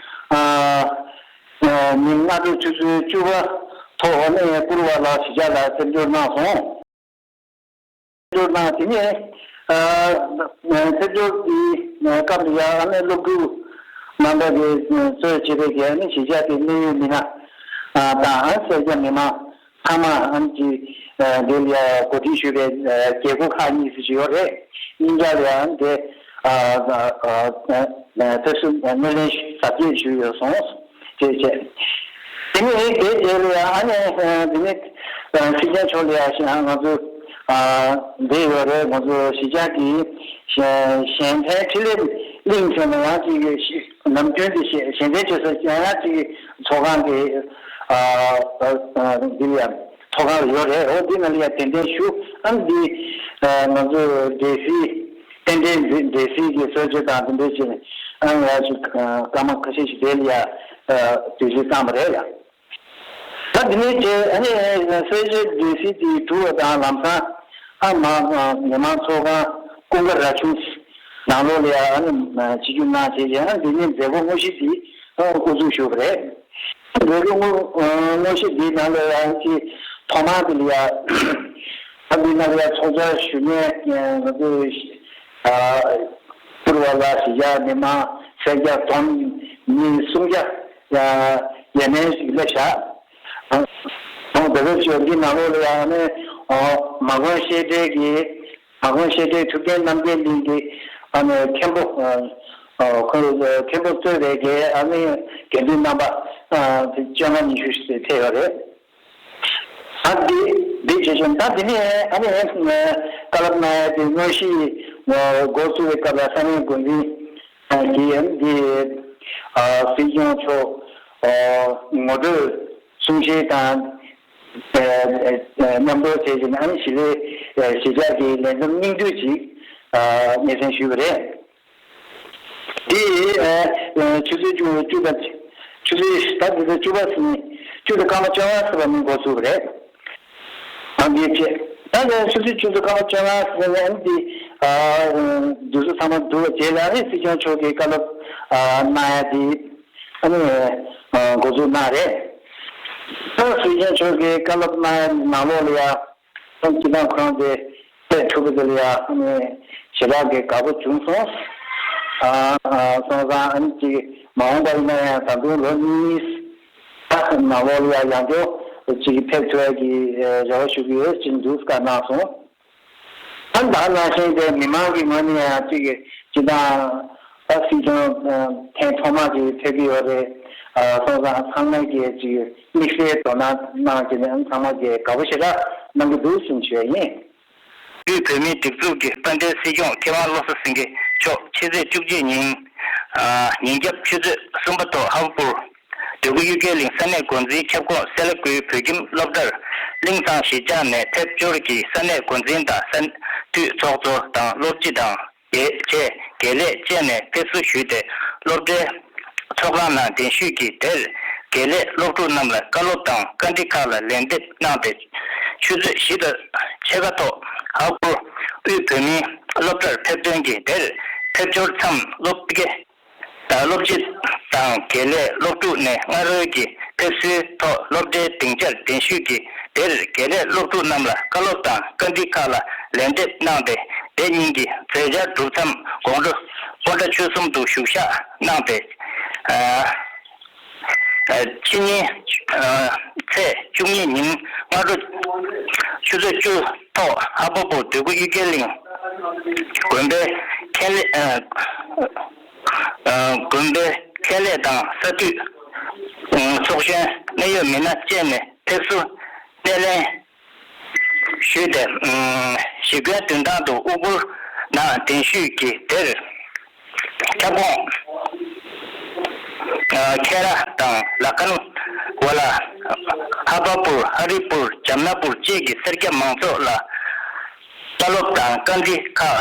ཨ་ཨ་ཉིན་སྔ་དྲོ་ཆུ་ཚོད་བཅུ་པ་ཐོག་ནས་པུར་བ་ལ་གཞིས་ཆགས་ལ་ཕེབས་འབྱོར་གནང་སོང་། འབྱོར་གནང་། དེ་ནས་ཨ་ཕེབས་འབྱོར་གྱི་སྐབས་ལ་ཡང་ཨ་ནི་སློབ་ཕྲུག་རྣམ་པ་གིས་གཙོས་བྱས་པའི་གི་ཨ་ནི་གཞིས་ཆགས་དེའི་གནད་ཡོད་མི་སྣ་ཨ་དང་ཨ་སེར་སྐྱ་མི་མང་ཚང་མ་ཨ་ནི་ཅིག་ཨ་དེ་ལ་ཡང་གོ་སྒྲིག་ཞུས་པའི་ཨ་རྒྱལ་སྒོ་ཁག་གཉིས་ཙམ་ཅིག་ཡོད་རེད། གཉིས་ཀ་ལ་ཡང་ཨ་ནི་དེ་ཨ་ཨ་ཨ་ཨ་ཕེབས་བསུ་སྣེ་ལེན་གཟབ་རྒྱས་ཞུས་ཡོད་སོང་། ཅེས་བྱས། དེ་ནས་དེའི་རྗེས་ལ་ཡང་ཨ་ནི་ཨ་དེ་ནས་ཨ་སྲིད་སྐྱོང་མཆོག་ལ་ཡང་ཞེ་ང་ཚོ་ཨ་འདི་ཡོད་རེད། ང་ཚོ་གཞིས་ཆགས་ཀྱི་གཞན་གཞན་ཕན་འཕྲིན་ལས་གླིང་ཟེར་ནས་ཡང་ཅིག་ནམ་རྒྱུན་དུ་གཞན་གཞན་ཕན་བྱེད་ས་ཡང་ཡང་ཅིག་ཚོགས་ཁང་གི་ཨ་ཨ་ཨ་འདི་ལ་ཡང་ཚོགས་ཁང་ལ་ཡོད་རེད། འོ་འདི་ནང་ལ་ཡང་གདན་འདྲེན་ཞུ། ཨ་འདི་ཨ་ང་ཚོ་སྡེ་སྲིད་རྟེན་འབྲེལ་འདི་སྡེ་སྲིད་ཀྱི་གསོལ་མཆོད་དང་དེ་འདྲ་བྱས་ནས་ཨ་ཡ་ཅིག་ཨ་སྐར་མ་ཁ་ཤས་ཤིག་དེ་ལ་ཡ་ཨ་དུས་ཚོད་བཏང་བ་རེད་ལ། ད་དེ་ནས་བྱས་ཨ་ནི་གསོལ་མཆོད་སྡེ་སྲིད་དེ་གྲུབ་པ་དང་ལམ་སང་ཨ་མ་མི་མང་ཚོགས་ཁང་ཀུན་དགའ་ར་ཆུང་ནང་ལོགས་ལ་ཡ་ཨ་ནི་ཆིབས་བསྒྱུར་གནང་བྱས་བྱས་ཨ་འདི་ནས་མཛད་སྒོ་དངོས་གཞི་དེ་ཨ་འགོ་འཛུགས་ཞུས་པ་རེད། འདོད་རྒུ་དངོས་གཞི་འདིའི་ནང་ལ་ཡང་ཅིག་ཐོག་མར་དེ་ལ་ཡང་ཨ་འདི་ནང་ལ་ཡང་ཚོགས་བཅར་ཞུ་མཁན་ང་ཚོ་ཨ་པུར་བ་ལ་གཞིས་ཆགས་མི་མང་སེར་སྐྱ་བསྡོམས་མི་སུམ་བརྒྱ་ཡ་ཡས་མས་ཤིག་སླེབས་ཤག་ཨ་ཨ་འདི་ཚོ་ཅིག་འདི་ནང་ལོགས་ལ་ཡང་ཨ་ནི་ཨ་མ་དགོན་བཤད་གྲྭའི་གི་མ་དགོན་བཤད་གྲྭའི་ཐུབ་བསྟན་རྣམ་རྒྱལ་གླིང་གི་ཨ་ནི་མཁན་པོ་ཨ་ཨ་ཁོ་མཁན་པོ་གཙོས་པའི་གི་ཨ་ནི་དགེ་འདུན་རྣམ་པ་ཨ་བཅོ་ལྔ་ཉི་ཤུ་ཞིག་ཕེབས་ཡོད་རེད། ཨ་འདི་འདི་བྱེད་བཞིན་ད་འདི་ནས་ཨ་ནི་བཀའ་སློབ་གནང་ཡ་དེ་དངོས་གཞི་འགོ་བཙུགས་པའི་སྐབས་ལ་ས་གནས་འགོ་འཛིན་གྱིས་ཨ་ནི་འདི་ཨ་སྲིད་སྐྱོང་མཆོག་ཨ་ངོ་སྤྲོད་གསུང་བཤད་དང་། མཉམ་དུ་བྱས་ཏེ་ཨ་ནི་གཞིས་ལས་གཞིས་ཆགས་ཀྱི་ལས་བསྡོམས་སྙིང་བསྡུས་ཅིག་སྙན་སེང་ཞུས་པ་རེད། དེ་ཆུ་ཚོད་བཅུ་བཅུ་དང་ཆུ་ཚོད་ད་དེ་ཚོད་བཅུ་པ་ཟིན་བཅུ་དང་སྐར་མ་བཅོ་ལྔ་ཟེར་བ་ནས་འགོ་ཚུགས་པ་རེད། ཨ་འདི་བྱས་ད་ཆུ་ཚོད་བཅུ་དང་སྐར་མ་བཅོ་ལྔ་ཟིན་ནས་ཨ་ནི་དུས་ཚོད་ཚང་མ་བསྡུ་བ་བྱས་ལ་ཨ་ནི་སྲིད་སྐྱོང་མཆོག་གིས་བཀའ་སློབ་གནང་ཡ་དེ། ཨ་ནི་འགོ་འཛུགས་གནང་རེད། ད་སྲིད་སྐྱོང་མཆོག་གིས་བཀའ་སློབ་གནང་ཡ་ནང་ལོགས་ལ་ཡ་ ཁོང་སྤྱི་བཏང་ཁོ་རང་དེ་སླེབས་ཐུབ་པ་དེ་ལ་ཡང་ཞེ་དྲག་གི་དགའ་པོ་བྱུང་སོང་། ཨ་ཨ་སོང་ཙང་ཨ་ནི་ཅིག་མ་འོངས་པ་ཡིན་ན་ཡང་ད་དུང་ལོ་གཉིས་ནང་ལོགས་ལ་ཡང་ཡང་བསྐྱར་ཅིག་ཕེབས་ཐུབ་ཡ་གི་རེ་བ་ཞུ་གི་ཡོད་ཅེས་འདུག་བཀའ་གནང་སོང་། ཨ་ནི་ད་ག་ནང་བཞིན་དེ་མི་མང་གི་ངོས་ནས་ཡང་ཅིག་སྤྱི་བཏང་ཨ་སྲིད་སྐྱོང་ཐེངས་ཐོག་མ་ཅིག་ཕེབས་ཀྱི་ཡོད་རེད། ཨ་སོང་ཙང་ཚང་མས་ཀྱི་ཅིག་དམིགས་བསལ་དོ་སྣང་གནང་བྱས་ནས་ཨ་ནི་ཚང་མ་གི་དགའ་པོ་ཞེ་དྲག་གནང་གི་འདུག་ཅེས་ཞུ་ཡ་ཡིན། དབུས་བོད་མིའི་སྒྲིག་འཛུགས་ཀྱི་དཔལ་ལྡན་སྲིད་སྐྱོང་མཁས་དབང་བློ་བཟང་སེང་གེ་མཆོག་ཕྱི་ཚེས་བཅུ་གཅིག་ཉིན། ཨ་ཉིན་རྒྱབ་ཆུ་ཚོད་གསུམ་པ་ཐོག་ཧ་བ་པུར་འདོད་རྒུ་གཡུལ་རྒྱལ་གླིང་ས་གནས་འགོ་འཛིན་ཁྱབ་ཁོངས་སེ་ལ་ཀུའི་བོད་ཁྱིམ་སློབ་གྲྭར་གླིང་ཚང་གཞིས་ཆགས་ནས་ཕེབས་འབྱོར་གྱིས་ས་གནས་འགོ་འཛིན་དང་ས་འཐུས་ཚོགས་གཙོ་དང་སློབ་སྤྱི་དང་དེ་བཅས་དགེ་ལས་བཅས་ནས་ཕེབས་བསུ་ཞུས་ཏེ། སློབ་གྲྭའི་ཚོགས་ཁང་ནང་གདན་ཞུས་ཀྱིས་དེར་དགེ་ལས་སློབ་ཕྲུག་རྣམས་ལ་བཀའ་སློབ་དང་བཀའ་འདྲི་ཁག་ལ་ལན་འདེབས་གནང་སྟེ། ཆུ་ཚོད་བཞི་དང་ཕྱེད་ཀ་ཐོག་ཧ་གོ་དབུས་བོད་མིའི་སློབ་གྲྭར་ཕེབས་ཐོན་གྱིས་དེར་ཕེབས་འབྱོར་མཚམས་སློབ་དགེ་དང་སློབ་སྤྱི་དང་དགེ་ལས་སློབ་ཕྲུག་ནས་སྔ་རོལ་གྱི་ཕེབས་བསུའི་ཐོག་སློབ་གྲྭའི་སྡིངས་ཆར་གདན་ཞུས་ཀྱིས་དེར་དགེ་ལས་སློབ་ཕྲུག་རྣམས་ལ་བཀའ་སློབ་དང་བཀའ་འདྲི་ཁག་ལ་ལན་འདེབས་གནང་སྟེ། དེ་ཉིན་གྱི་མཛད་འཆར་གྲུབ་མཚམས་དགོང་དྲོ་སྤོན་ཊ་ཆོལ་གསུམ་དུ་བཞུགས་ཞག་གནང་སྟེ། ཨ་ཨ་ཕྱི་ཉིན་ཨ་ཚེས་བཅུ་གཉིས་ཉིན་སྔ་དྲོ་ཆུ་ཚོད་བཅུ་ཐོག་ཧ་བ་པུར་འདོད་རྒུ་གཡུལ་རྒྱལ་གླིང་དགོན་པའི་ཁྱད་ལས་ཨ་ཨ་དགོན་པའི་ཁྱད་ལས་དང་ས་འཐུས་ཨ་ཚོགས་གཞོན་གནད་ཡོད་མི་སྣ་བཅས་ནས་ཕེབས་བསུ་སྣེ་ལེན་ཞུས་ཏེ། ཨ་གཞིས་དཔོན་མདུན་ཐང་དུ་དབུ་གུར་ནང་གདན་ཞུས་ཀྱིས་དེར་ཁྱབ་ཁོངས་ཨ་ཁེ་ར་དང་ལ་ཁན་ཝ་ལ། ཧ་བ་པུར། ཧ་རི་པུར། ཇམ་ན་པུར་བཅས་ཀྱི་སེར་སྐྱ་མང་ཚོགས་ལ་བཀའ་སློབ་དང་བཀའ་འདྲི་ཁག་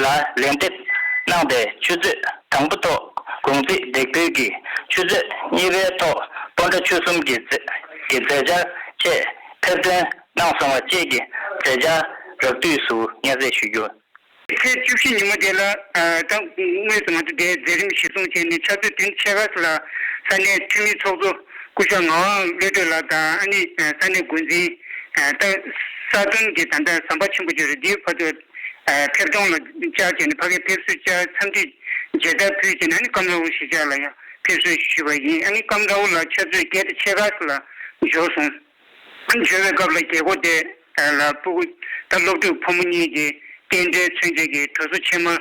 ལ་ལན་འདེབས་གནང་སྟེ། ཆུ་ཚོད་དང་པོ་ཐོག་དགོང་ཚིགས་འདེགས་འབུལ་གྱིས་ཆུ་ཚོད་གཉིས་པའི་ཐོག་སྤོན་ཊ་ཆོལ་གསུམ་གྱི་མཛད་ཀྱི་མཛད་འཆར་ཆེད་ཕེབས་ཐོན་གནང་སོང་བ་བཅས་ཀྱི་མཛད་འཆར་རགས་བསྡུས་སུ་སྙན་སེང་ཞུ་རྒྱུ། ཚེས་བཅུ་བཞི་ཉིན་མོ་དེ་ལ་ཨ་ད་དངོས་སུ་ང་ཚོ་དེའི་མཛད་རིམ་གཞིར་བཟུང་བྱས་ནས་ཆུ་ཚོད་བདུན་ཕྱེད་ཀ་ལ་ས་གནས་འཐུས་མི་ཚོགས་གཙོ་སྐུ་ཞབས་ངག་དབང་བློ་གྲོས་ལགས་དང་ཨ་ནི་ས་གནས་འགོ་འཛིན་ད་ས་དོན་གྱི་ད་ལྟ་ཟམ་པ་ཆེན་པོ་ཅིག་རེད། འདིའི་བར་དུ་ཨ་ཕེབས་གཏོང་ལ་བཅར་བྱས་ནས་ཕ་གིར་ཕེབས་བསུ་བཅར། འཚམས་འདྲི་མཇལ་དར་ཕུལ་བྱས་ནས་ཨ་ནི་ཀམ་ར་འུ་གཞིས་ཆགས་ལ་ཡང་ཕེབས་བསུ་ཞུས་པ་ཡིན། ཨ་ནི་ཀམ་ར་འུ་ལ་ཆུ་ཚོད་བརྒྱད་དང་ཕྱེད་ཀ་ལ་འབྱོར་སོང་། ཨ་ནི་འབྱོར་བའི་སྐབས་ལ་རྒྱལ་སྒོ་དེ་ལ་སྤུ་གུ་ད་སློབ་ཕྲུག་ཕོ་མོ་གཉིས་ཀྱིས་རྟེན་འབྲེལ་མཚོན་བྱེད་ཀྱི་དྲོ་བཟོ་ཕྱེ་མར་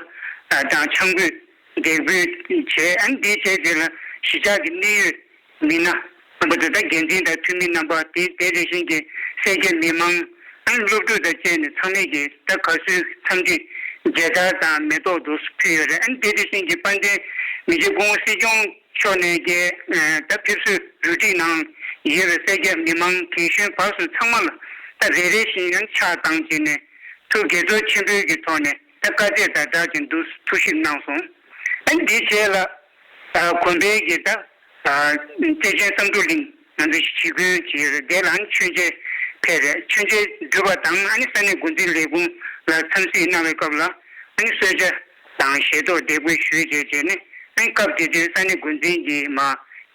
དང་ཆང་ཕུད་འདེགས་འབུལ་བྱས། ཨ་ནི་དེའི་རྗེས་དེ་ལ་གཞིས་ཆགས་ཀྱི་གནད་ཡོད་མི་སྣ་རྣམ་པ་དེ་དག་འགན་འཛིན་དང་འཐུས་མི་རྣམ་པ་དེ་དེ་དེ་བཞིན་གྱི་སེར་སྐྱ་མི་མང་ཨ་ནི་སློབ་ཕྲུག་དང་བཅས་ནས་ཚང་མས་ཀྱིས་ད་དགའ་བསུའི་འཚམས་འདྲི་མཇལ་དར་དང་མེ་ཏོག་དེ་ཚོ་ཕུལ་ཡོད་རེད། ཨ་ནི་དེ་དེ་བཞིན་གྱི་དཔལ་ལྡན་མི་རྗེ་སྐུ་ངོ་སྲིད་སྐྱོང་མཆོག་ནས་ཀྱི་ད་ཕེབས་བསུའི་གྲ་སྒྲིག་ནང་ཡོད་པའི་སེར་སྐྱ་མི་མང་རྒན་གཞོན་བར་གསུམ་ཚང་མ་ལ་ད་རེ་རེ་བཞིན་ཡང་ཕྱག་བཏང་བྱས་ནས་ཐུགས་དགྱེས་ཚོར་ཆེན་པོའི་གི་ཐོག་ནས་ད་བཀའ་དྲིན་དང་སྦྲགས་ཀྱི་འདུག་ཐུགས་ཞིབ་གནང་སོང་། ཨ་ནི་དེའི་རྗེས་ལ་དགོན་པའི་གི་ད་བརྩེ་ཆེན་བསམ་འགྲུབ་གླིང་ང་ཚོ་ཞི་རྒོལ་བྱེད་ཡོད་རེད། དེ་ལ་ཨ་ནི་མཆོད་མཇལ་ཕེབས་རེད། མཆོད་མཇལ་གྲུབ་པ་དང་ཨ་ནི་ས་གནས་འགོ་འཛིན་ལས་ཁུངས་ལ་འཚམས་གཟིགས་གནང་བའི་སྐབས་ལ་ཨ་ནི་གསོལ་ཇ་དང་ཞལ་ཏོག་འདེགས་འབུལ་ཞུས་བྱས་བྱས་ནས་ཨ་ནི་སྐབས་དེ་དུས་ས་གནས་འགོ་འཛིན་གྱི་མ་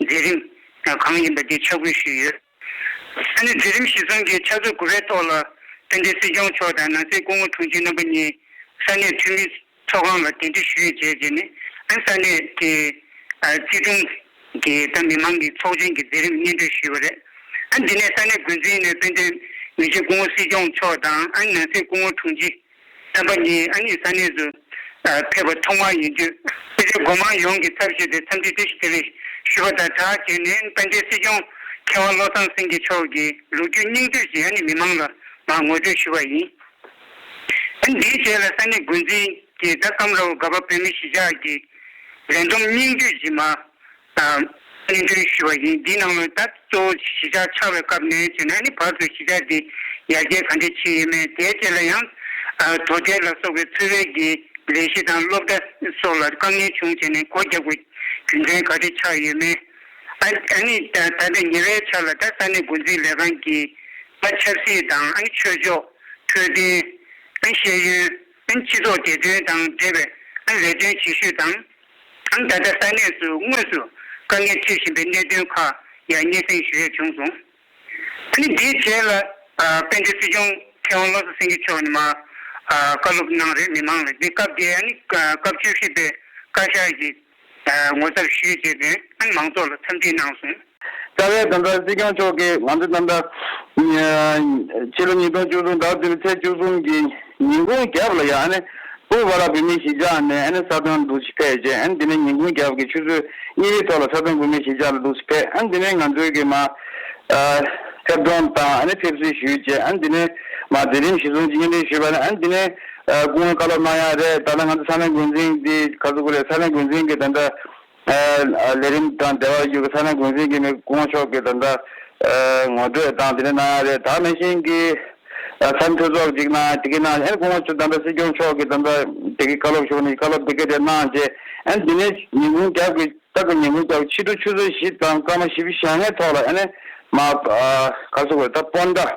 མཛད་རིམ་གང་ཡིན་པ་དེ་ཕྱག་འབུལ་ཞུས་ཡོད། ཨ་ནི་མཛད་རིམ་གཞིར་བཟུང་གི་ཕྱག་ཚོད་དགུ་པའི་ཐོག་ལ་དཔལ་ལྡན་སྲིད་སྐྱོང་མཆོག་དང་ནང་སྲིད་སྐུ་ངོ་དྲུང་ཆེ་རྣམ་པ་གཉིས་ས་གནས་འཐུས་མི་ཚོགས་ཁང་ལ་གདན་འདྲེན་ཞུས་བྱས་བྱས་ནས་ཨ་ནི་ས་གནས་ཀྱི་ཨ་བརྩེ་དུང་གི་ད་མི་མང་གི་ཚོགས་ཆེན་གྱི་མཛད་རིམ་སྙན་སྒྲོན་ཞུས་པ་རེད། ཨ་ནི་འདི་ནས་ས་གནས་འགོ་འཛིན་ནས་དཔལ་ལྡན་མི་རྗེ་སྐུ་ངོ་སྲིད་སྐྱོང་མཆོག་དང་ཨ་ནི་ནང་སྲིད་སྐུ་ངོ་དྲུང་ཆེ་རྣམ་པ་གཉིས་ཨ་ནི་ས་གནས་སུ་ཨ་ཕེབས་པ་ཐོག་མ་ཡིན་དུས་སེར་སྐྱ་སྒོ་མང་ཡོངས་ཀྱི་ཚབ་ཞུས་ཏེ་འཚམས་འདྲི་བཀྲ་ཤིས་བདེ་ལེགས་ཞུ་བ་དང་སྦྲགས་བྱས་ནས་དཔལ་ལྡན་སྲིད་སྐྱོང་མཁས་དབང་བློ་བཟང་སེང་གེ་མཆོག་གིས་ལོ་རྒྱུས་སྙིང་བསྡུས་ཤིག་ཨ་ནི་མི་མང་ལ་མར་ངོ་སྤྲོད་ཞུ་བ་ཡིན། ཨ་ནི་འདིའི་རྗེས་ལ་ས་གནས་འགོ་འཛིན་གྱིས་ད་ཀམ་ར་འུ་སྒ་པ་བོད་མི་གཞིས་ཆགས་ཀྱི་ལས་བསྡོམས་སྙིང་བསྡུས་ཤིག་མར་སྙན་སྒྲོན་ཞུ་བ་ཡིན། འདིའི་ནང་ལ་ད་གཙོ་བོ་གཞིས་ཆགས་ཆགས་པའི་སྐབས་ནས་བྱས་ན་ནི་བར་དུ་གཞིས་ཆགས་འདི་ཡར་རྒྱས་ག་འདྲ་ཕྱིན་ཡོད་མེད། དེའི་རྗེས་ལ་ཡང་དོ་ཐལ་ལ་སོགས་པའི་འཚོ་བའི་གི་ལས་གཞི་དང་སློབ་གྲྭ་སོགས་ལ་དཀའ་ངལ་བྱུང་བྱས་ནས་སྒོ་བརྒྱབ་དགོས་རྒྱུ་མཚན་ག་འདྲ་ཆགས་ཡོད་མེད། ཨ་ཨ་ནི་ད་ད་ལྟ་ཉེ་བའི་ཆར་ལ་ད་ས་གནས་འགོ་འཛིན་ལས་ཁང་གིས་ད་ཆབ་སྲིད་དང་ཨ་ནི་ཆོས་ཕྱོགས་འཕྲོད་བསྟེན་ཨ་ནི་ཤེས་ཡོན་ཨ་ནི་སྤྱི་ཚོགས་བདེ་དོན་དང་འབྲེལ་བའི་ཨ་ནི་ལས་དོན་བྱེད་ཤུགས་དང་། ཨ་ནི་ད་ལྟ་ས་གནས་སུ་དངོས་སུ་དཀའ་ངལ་འཕྲད་བཞིན་པའི་གནད་དོན་ཁག་ཡང་སྙན་སེང་ཞུ་ཡས་བྱུང་སོང་། ཨ་ནི་འདིའི་རྗེས་ལ་ཨ་དཔལ་ལྡན་སྲིད་སྐྱོང་མཁས་ སྐྱབས་མགོན་བློ་བཟང་སེང་གེ་མཆོག་ནས་མར་ཨ་བཀའ་སློབ་གནང་རེད། མི་མང་ལ་འདི་སྐབས་དེ་ཨ་ནི་སྐབས་བཅུ་བཞི་པའི་བཀའ་ཤག་གི་ཨ་ངོ་ཚབ་ཞུས་བྱས་ཏེ་ཨ་ནི་མང་ཚོགས་ལ་འཚམས་འདྲི་གནང་སོང་། རྩ་བའི་ད་ལྟ་སྲིད་སྐྱོང་མཆོག་གིས་ང་ཚོ་ད་ལྟ་ཕྱི་ལོ་ཉིས་སྟོང་བཅུ་གསུམ་ཟླ་བ་བདུན་པའི་ཚེས་བཅུ་གསུམ་གྱི་ཉིན་གུང་རྒྱབ་ལ་ཡང་ཨ་ནི་ཨུ་བ་ལ་བོད་མིའི་གཞིས་ཆགས་ནས་ཨ་ནི་ས་དོན་འདུག་སེ་ཕེབས་རྗེས་ཨ་ནི་དེ་ནས་ཉིན་གུང་རྒྱབ་ཀྱི་ཆུ་ཚོད་གཉིས་པའི་ཐོག་ལ་ས་དོན་བོད་མིའི་གཞིས་ཆགས་ལ་འདུག་སེ་ཕེབས། ཨ་ནི་དེ་ནས་ང་ཚོའི་གི་མ་ཨ་ཐེབས་གཏོང་དང་ཨ་ནི་ཕེབས་བསུ་ཞུས་རྗེས་ཨ་ནི་དེ་ནས་མ་མཛད་རིམ་གཞི་བཟུང་ཅིག་སྙན་སྒྲོན་ཞུས་པ་ནི་ཨ་ནི་དེ་ནས་ཨ་སྐུ་ངོ་བཀའ་སློབ་གནང་ཡ་རེད། ད་ལྟ་ང་ཚོ་ས་གནས་འགོ་འཛིན་འདི་ག་ཚོད་དགོས་རེད། ས་གནས་འགོ་འཛིན་གྱི་ད་ལྟ་ཨ་ལས་རིམ་དང་འབྲེལ་བ་ཡོད་པའི་ས་གནས་འགོ་འཛིན་གྱི་མི་སྐུ་ངོ་མཆོག་གིས་ད་ལྟ་ཨ་ངོ་སྤྲོད་དང་དེ་འདྲ་གནང་ཡ་རེད། ད་ནང་བཞིན་གྱི་ཨ་ས་གནས་འཐུས་ཚོགས་ཅིག་གནང་དེ་གའི་ནང་ཨ་ནི་སྐུ་ངོ་མཆོག་ད་ལྟ་སྲིད་སྐྱོང་མཆོག་གིས་ད་ལྟ་དེ་གའི་བཀའ་སློབ་ཞུ་བ་ནི་བཀའ་སློབ་དེ་གའི་དེ་གནང་རྗེས་ཨ་ནི་དེ་ནས་ཉིན་གུང་རྒྱབ་ཀྱི་ད་ག་ཉིན་གུང་རྒྱབ་ཕྱི་དྲོ་ཆུ་ཚོད་བཞི་དང་སྐར་མ་བཞི་བཅུ་ཞེ་ལྔའི་ཐོག་ལ་ཨ་ནི་མ་ཨ་ག་ཚོད་དགོས་ད་སྤོན་ཊ།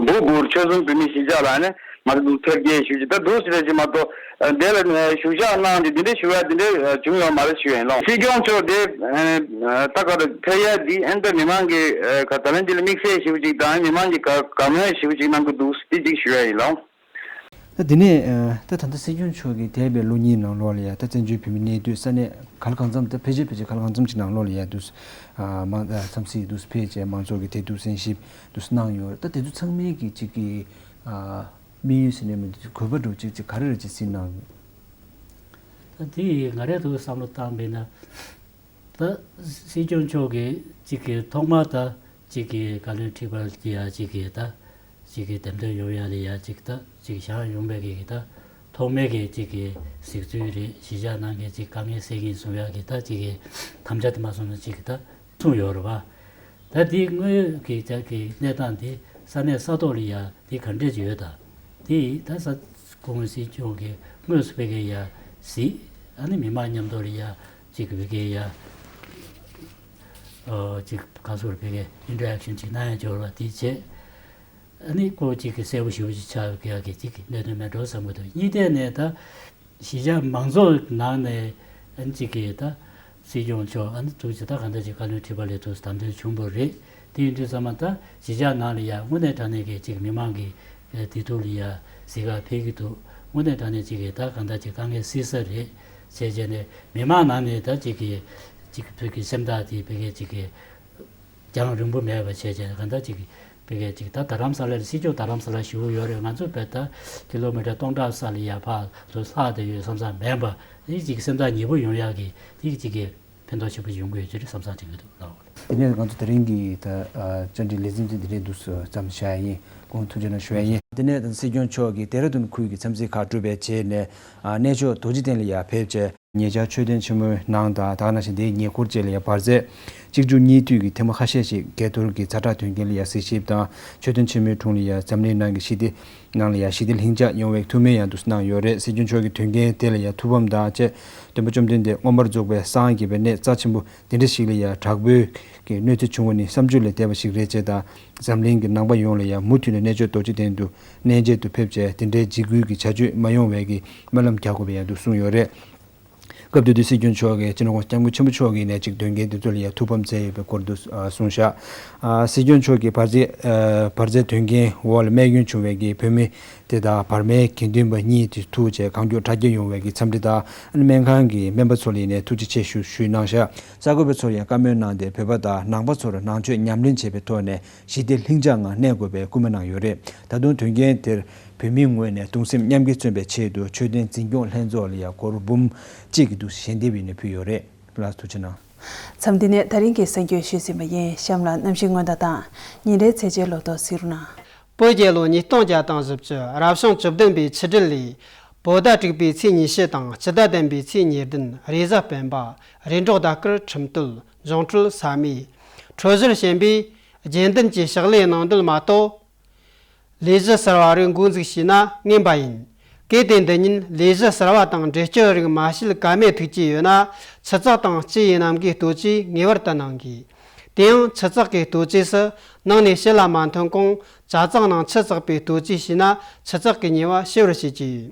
འབུ་གུར་ཆོལ་གསུམ་བོད་མིའི་གཞིས་ཆགས་ལ་ནི་མ་འདུག་ཕེབས་སྐྱེལ་ཞུ་རྒྱུ་ད་འདུག་ཟེར་རེད་ཅེས་མ་གཏོགས་དེ་ལ་བཞུགས་ཞག་གནང་སྟེ་འདི་འདྲའི་ཞུ་ཡ་འདི་འདྲའི་བྱུང་ཡོད་མ་རེད་ཞུ་ཡ་ཡིན་ལགས། སྲིད་སྐྱོང་མཆོག་དེ་ད་ག་རེ་ཕེབས་ཡ་འདི་ཨན་ད་མི་མང་གི་ག་ད་ལན་འདི་ལ་དམིགས་བསལ་ཞིག་ཅིག་དང་མི་མང་གི་ག་དགའ་མོས་ཞིག་ཅིག་གནང་གི་འདུག་འདི་ཅིག་ཞུ་ཡ་ཡིན་ལགས། ད་དེ་ནས་ད་ད་ལྟ་སྲིད་སྐྱོང་མཆོག་གིས་འདས་པའི་ལོ་གཉིས་ནང་ལོགས་ལ་ཡ་ད་བཙན་བྱོལ་བོད་མིའི་གནས་སྡོད་ས་གནས་ག་ལ་གང་འཚམ་ད་ཕལ་ཆེར་ཕལ་ཆེར་ག་ལ་གང་འཚམ་ཅིག་ནང་ལོགས་ལ་ཡ་འདུག་མང་འཚམས་སྲིད་འདུག་ཕེབས་བྱས་མང་ཚོགས་ཀྱི་དེ་འདུག་གསན་ཞིབ་འདུག་གནང་ཡོད། ད་དེ་ཚོ་ཚང་མའི་གི་གཅིག་གི་དམིགས་ཡུལ་ཟེར་ནས་མི་འདུག་གོ་བ་འདྲ་གཅིག་གཅིག་ག་རེ་རེ་གཅིག་སྲིད་གནང་ཡོད། ད་དེ་ང་རའི་ཐོག་བསམ་བློ་བཏང་བས་ན། ད་སྲིད་སྐྱོང་མཆོག་གིས་གཅིག་གི་ཐོག་མར་ད་གཅིག་གི་བཀའ་བློན་ཁྲི་པ་ལ་ཡ་གཅིག་གི་ད་གཅིག་གི་འདེམས་ཐོན་ཡོང་ཡ་ལ་ཡ་གཅིག་ད་གཅིག་བཞེངས་ཡོང་བའི་གི་ད་ཐོག་མའི་གི་གཅིག་གི་གཟིགས་ཚུལ་རེད། གཞིས་ཆགས་ནང་གི་གཅིག་དཀའ་ངལ་སེལ་གྱིན་བཟུང་ཡ་གི་ད་གཅིག་གི་དམ་བཅའ་དེ་མ་སོང་ན་གཅིག་གི་ད་གསུངས་ཡོད་རེད་བ། ད་དེ་དངོས་ཀྱི་ཅག་གི་གནས་སྟངས་དེ་ས་གནས་ས་ཐོག་ལ་ཡ་དེ་ག་འདྲས་ཡོད་ད། དེ་ད་ས་ཁོང་སྲིད་སྐྱོང་གི་དངོས་སུ་ཕ་གི་ཡ་གཟིགས། ཨ་ནི་མི་མང་མཉམ་དུ་ལ་ཡ་གཅིག་གི་ཕ་གི་ཡ་ཨོ་གཅིག་ག་ཚོད་ཕ་གི་ཨིན་ཊར་ཨེག་ཤན་གཅིག་གནང་ཡ་འབྱོར་བ་དེ་བྱས། ཨ་ནི་ཁོ་གཅིག་གི་གསལ་པོ་ཞེ་པོ་ཅིག་ཆགས་ཡ་གི་གཅིག་གི་གནད་དོན་མེད་འགྲོ་བསམ་གི་འདུག་གཉིས་ཐད་ནས་ད། གཞིས་ཆགས་མང་ཚོགས་ནང་ནས་ཨ་ནི་གཅིག་གིས་ད་སྲིད་སྐྱོང་མཆོག་ཨ་ནི་ཐུགས་རྗེ་ད་གང་ལྟར་ཅིག་བཀའ་བློན་ཁྲི་པ་ལས་ཐུགས་དམ་དོན་བྱུང་བ་རེད། དེ་ཡིན་དུས་ཙམ་པ་ད་གཞིས་ཆགས་ནང་ལ་ཡ་དངོས་གནས་དྲང་གནས་ཀྱི་གཅིག་མི་མང་གི་ཨེ་དེ་ཐུགས་ལ་ཡ་གཟིགས་ག་ཕེབས་ཀྱི་འདུག་དངོས་གནས་དྲང་གནས་གཅིག་གིས་ད་གང་ལྟར་ཅིག་དཀའ་ངལ་སེལ་ས་རེད་བྱས་བྱས་ནས་མི་མང་ནང་ནས་ད་གཅིག་གིས་གཅིག་བོད་ཀྱི་སེམས་ཐག་དེ་བོད་སྐད་གཅིག་གིས། རྒྱང་རིང་པོ་མེད་པ་བྱས་བྱས་གང་ལྟར་ཅིག་བོད་སྐད་ཅིག་ད་རྡ་རམ་ས་ལ་ལ་སྲིད་སྐྱོང་རྡ་རམ་ས་ལ་བཞུགས་ཡོད་རེད། ང་ཚོ་བོད་ད་ཀི་ལོ་མི་ཊར་སྟོང་ཕྲག་ས་ལ་ཡར་ཕར་ཚུར་ལྷག་བསྡད་ཡོད་བསམ་བསམ་མེད་པ་ནི་ཅིག་སེམས་ཐག་ཉེ་པོ་ཡོང་ཡག་གི་དེ་ཅིག་གི་ཕན་ཐོགས་ཆེན་པོ་ཡོང་གི་ཡོད་ཅེས་བསམ་བསམ་དྲན་གྱི་འདུག་ལགས། དེ་ནས་ང་ཚོ་དེ་རིང་གི་ད་བཅར་འདྲི་ལེ་ཚན་དེ་འདི་ནས་འདུག་སེ་མཚམས་བཞག་ཡིན། སྐུ་ངོ་ཐུགས་རྗེ་གནང་ཞུ་ཡ་ཡིན། དེ་ནས་ད་སྲིད་སྐྱོང་མཆོག་གིས་ལྡེ་ར་ལྡུན་ཁུལ་གྱི་འཚམས་གཟིགས་ཁག་གྲུབ་པའི་རྗེས་ནས་གནས་མཆོག་རྡོ་རྗེ་གདན་ལ་ཡར་ཕེབས་བྱས། ཉེ་ཆར་མཆོད་རྟེན་ཆེན་མོའི་ནང་དང་ད་ག་ནང་བཞིན་དེའི་ཉེ་འཁོར་བཅས་ལ་ཡང་བར་ཚད་གཅིག་གྱུར་གཉིས་འདུས་ཀྱི་ཐལ་མོ་ཁ་ཤས་ཤིག་སྒེར་གཏོར་གྱི་ཛ་དྲག་དོན་རྐྱེན་ལ་ཡང་གཟིགས་ཞིབ་དང་མཆོད་རྟེན་ཆེན་མོའི་དྲུང་ལ་ཡང་འཛམ་གླིང་ནང་གི་ཞི་བདེ་ནང་ལ་ཡང་ཞི་བདེ་ལྷིང་འཇགས་ཡོང་བའི་ཐུགས་སྨོན་ཡང་འདུག་གནང་ཡོད་རེད། སྲིད་སྐྱོང་མཆོག་གིས་དོན་རྐྱེན་དེ་ལ་ཡང་ཐུགས་ཕམ་དང་བཅས་སྟོན་པ་བཅོམ་ལྡན་འདས་མངོན་པར་རྫོགས་པའི་སངས་རྒྱས་པའི་གནས་རྩ་ཆེན་པོ་དེ་འདྲ་ཞིག་ལ་ཡང་དྲག་པོའི་གི་གནོད་འཚེ་བྱུང་བ་ནི་བསམ་བརྗོད་ལས་འདས་པ་ཞིག་རེད་ཅེས་དང་འཛམ་གླིང་གི་ནང་པ་ཡོངས་ལ་ཡང་མུ་མཐུད་ནས་གནས་མཆོག་རྡོ་རྗེ་གདན་དུ་གནས་མཇལ་དུ་ཕེབས་བྱས་དེ་འདྲའི་འཇིགས་སྐུལ་གྱི་བྱ་སྤྱོད་མ་ཡོང་བའི་གི་སྨོན་ལམ་རྒྱག་དགོས་པའི་ཡང་འདུག་གསུངས་ཡོད་རེད། སྐབས་དེ་དུས་སྲིད་སྐྱོང་མཆོག་གིས་སྤྱི་ནོར་༸གོང་ས་༸སྐྱབས་མགོན་ཆེན་པོ་མཆོག་གིས་ནས་ཅིག་དོན་རྐྱེན་དེ་ཚོ་ལ་ཡང་ཐུགས་ཕམ་མཛད་ཡོད་པའི་སྐོར་དུ་གསུངས་བཞག་སྲིད་སྐྱོང་མཆོག་གིས་བར་ཆད་བར་ཆད་དོན་རྐྱེན་འོག་ལ་རྨས་སྐྱོན་བྱུང་བའི་གི་བོད་མི་དེ་དག་བར་མའི་དགེ་འདུན་པ་གཉིས་དེ་ཐུག་བྱས་གང་མགྱོགས་དྲག་སྐྱེལ་ཡོང་བའི་གི་འཚམས་འདྲི་དང་སྨན་ཁང་གི་སྨན་པ་ཚོ་ལ་ཡིན་ནས་ཐུགས་རྗེ་ཆེ་ཞུ་ཞུས་གནང་བཞག་གསར་འགོད་པ་ཚོར་ཡང་བཀའ་མོལ་གནང་སྟེ་བོད་པ་དང་ནང་པ་ཚོར་ནང་ཆོས་ཉམས་ལེན་བྱེད་པའི་ཐོག་ནས་ཞི་བདེ་ལྷིང་འཇགས་ངང་གནས་དགོས་པའི་སྐུལ་མ་གནང་ཡོད་རེད། ད་དུང་དོན་རྐྱེན་དེར་བོད་མིའི་ངོས་ནས་གདུང་སེམས་མཉམ་སྐྱེད་མཚོན་པའི་ཆེད་དུ་མཆོད་རྟེན་འཛིན་སྐྱོང་ལྷན་ཚོགས་ལ་ཡང་སྒོར་འབུམ་གཅིག་གི་འདུག་ཞལ་འདེབས་ཡིན་ནས་ཕུལ་ཡོད་རེད། ལགས་ཐུགས་རྗེ་གནང་། མཚམས་འདི་ནས་ད་རིང་གི་གསར་འགྱུར་ཞུས་ཟིན་པ་ཡིན། གཤམ་ལ་གནམ་གཤིས་སྔོན་བརྡ་དང་ཉིན་རེའི་ཚེས་ཆའི་ལོ་ཐོ་གཟིགས་རོགས་གནང་། བོད་རྒྱལ་ལོ་ཉིས་སྟོང་བརྒྱ་དང་བཞི་བཅུ་རབ་བྱུང་བཅུ་བདུན་པའི་ཆུ་སྦྲུལ་ལོའི་བོད་ཟླ་དྲུག་པའི་ཚེས་ཉི་ཤུ་དང་སྤྱི་ཟླ་བདུན་པའི་ཚེས་ཉེར་བདུན་རེས་གཟའ་སྤེན་པ། རེས་འགོག་ཟླ་སྐར་ཁྲིམས་གཏོད། འབྱུང་འཕྲོད་ས་མེ། འཕྲོད་སྦྱོར་ཞན་པས་རྒྱུན་ལྡན་གྱི་ཕྱག་ལས་གནང་འདོད་མ་གཏོགས། ལས་གཞི་གསར་བ་རིགས་འགོ་འཛུགས་བྱས་ན་ངན་པ་ཡིན། གལ་ཏེ་འདི་ཉིད་ལས་གཞི་གསར་བ་དང་འབྲེལ་སྐྱོད་རིགས་མ་བྱེད་ཀ་མེད་ཐུག་ཀྱི་ཡོད་ན་ཆུ་བཙག་དང་སྤྱི་ཡི་གནམ་གའི་ལྟོ་ཆས་ངེས་པར་དུ་གནང་དགོས། དེ་ཡང་ཆུ་བཙག་གི་ལྟོ་ཆས་སུ་ནང་ནས་ཕྱི་ལ་མ་ཐོན་གོང་ཇ་བཙག་ནང་ཆུ་བཙག་པའི་ལྟོ་ཆས་བྱས་ན་ཆུ་བཙག་གི་ཉེས་པ་ཞི་བར་བྱེད་ཀྱི་ཡོད།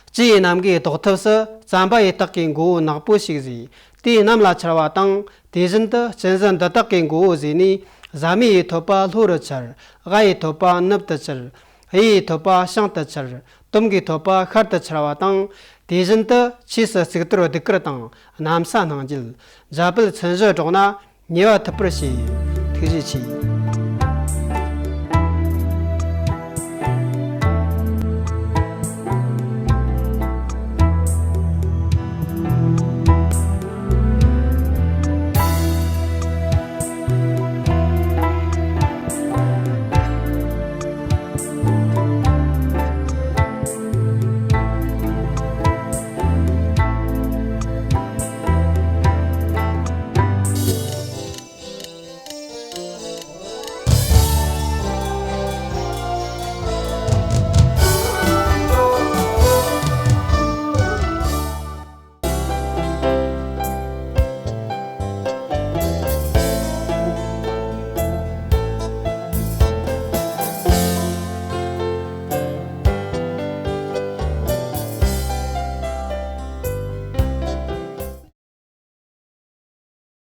སྤྱི་ཡི་གནམ་གའི་ལྟོགས་ཐབས་སུ་རྩམ་པ་ཡི་སྟག་གི་མགོ་བོ་ནག་པོ་ཞིག་བཟོས། དེའི་གནམ་ལ་འཕྱར་བ་དང་དེ་བཞིན་དུ་གཅན་གཟན་འདི་དག་གི་མགོ་བོ་བཟོས་ནས་ ། ཟ་མ་ཡི་ཐོད་པ་ལྷོ་རུ་འཕྱར། ལག་ཡི་ཐོད་པ་ནུབ་ཏུ་འཕྱར། གཡས་ཡི་ཐོད་པ་བྱང་དུ་འཕྱར། དོམ་གྱི་ཐོད་པ་ཤར་དུ་འཕྱར་བ་དང་། དེ་བཞིན་དུ་ཆོས་སུ་གཙུག་ཏོར་གདུགས་དཀར་དང་གནམ་ས་སྣང་བརྒྱད། འཇམ་དཔལ་མཚན་བཞི་སྒྲོགས་ན་ཉེ་བ་ཐུབ་པར་བྱེད། ཐུགས་རྗེ་ཆེ།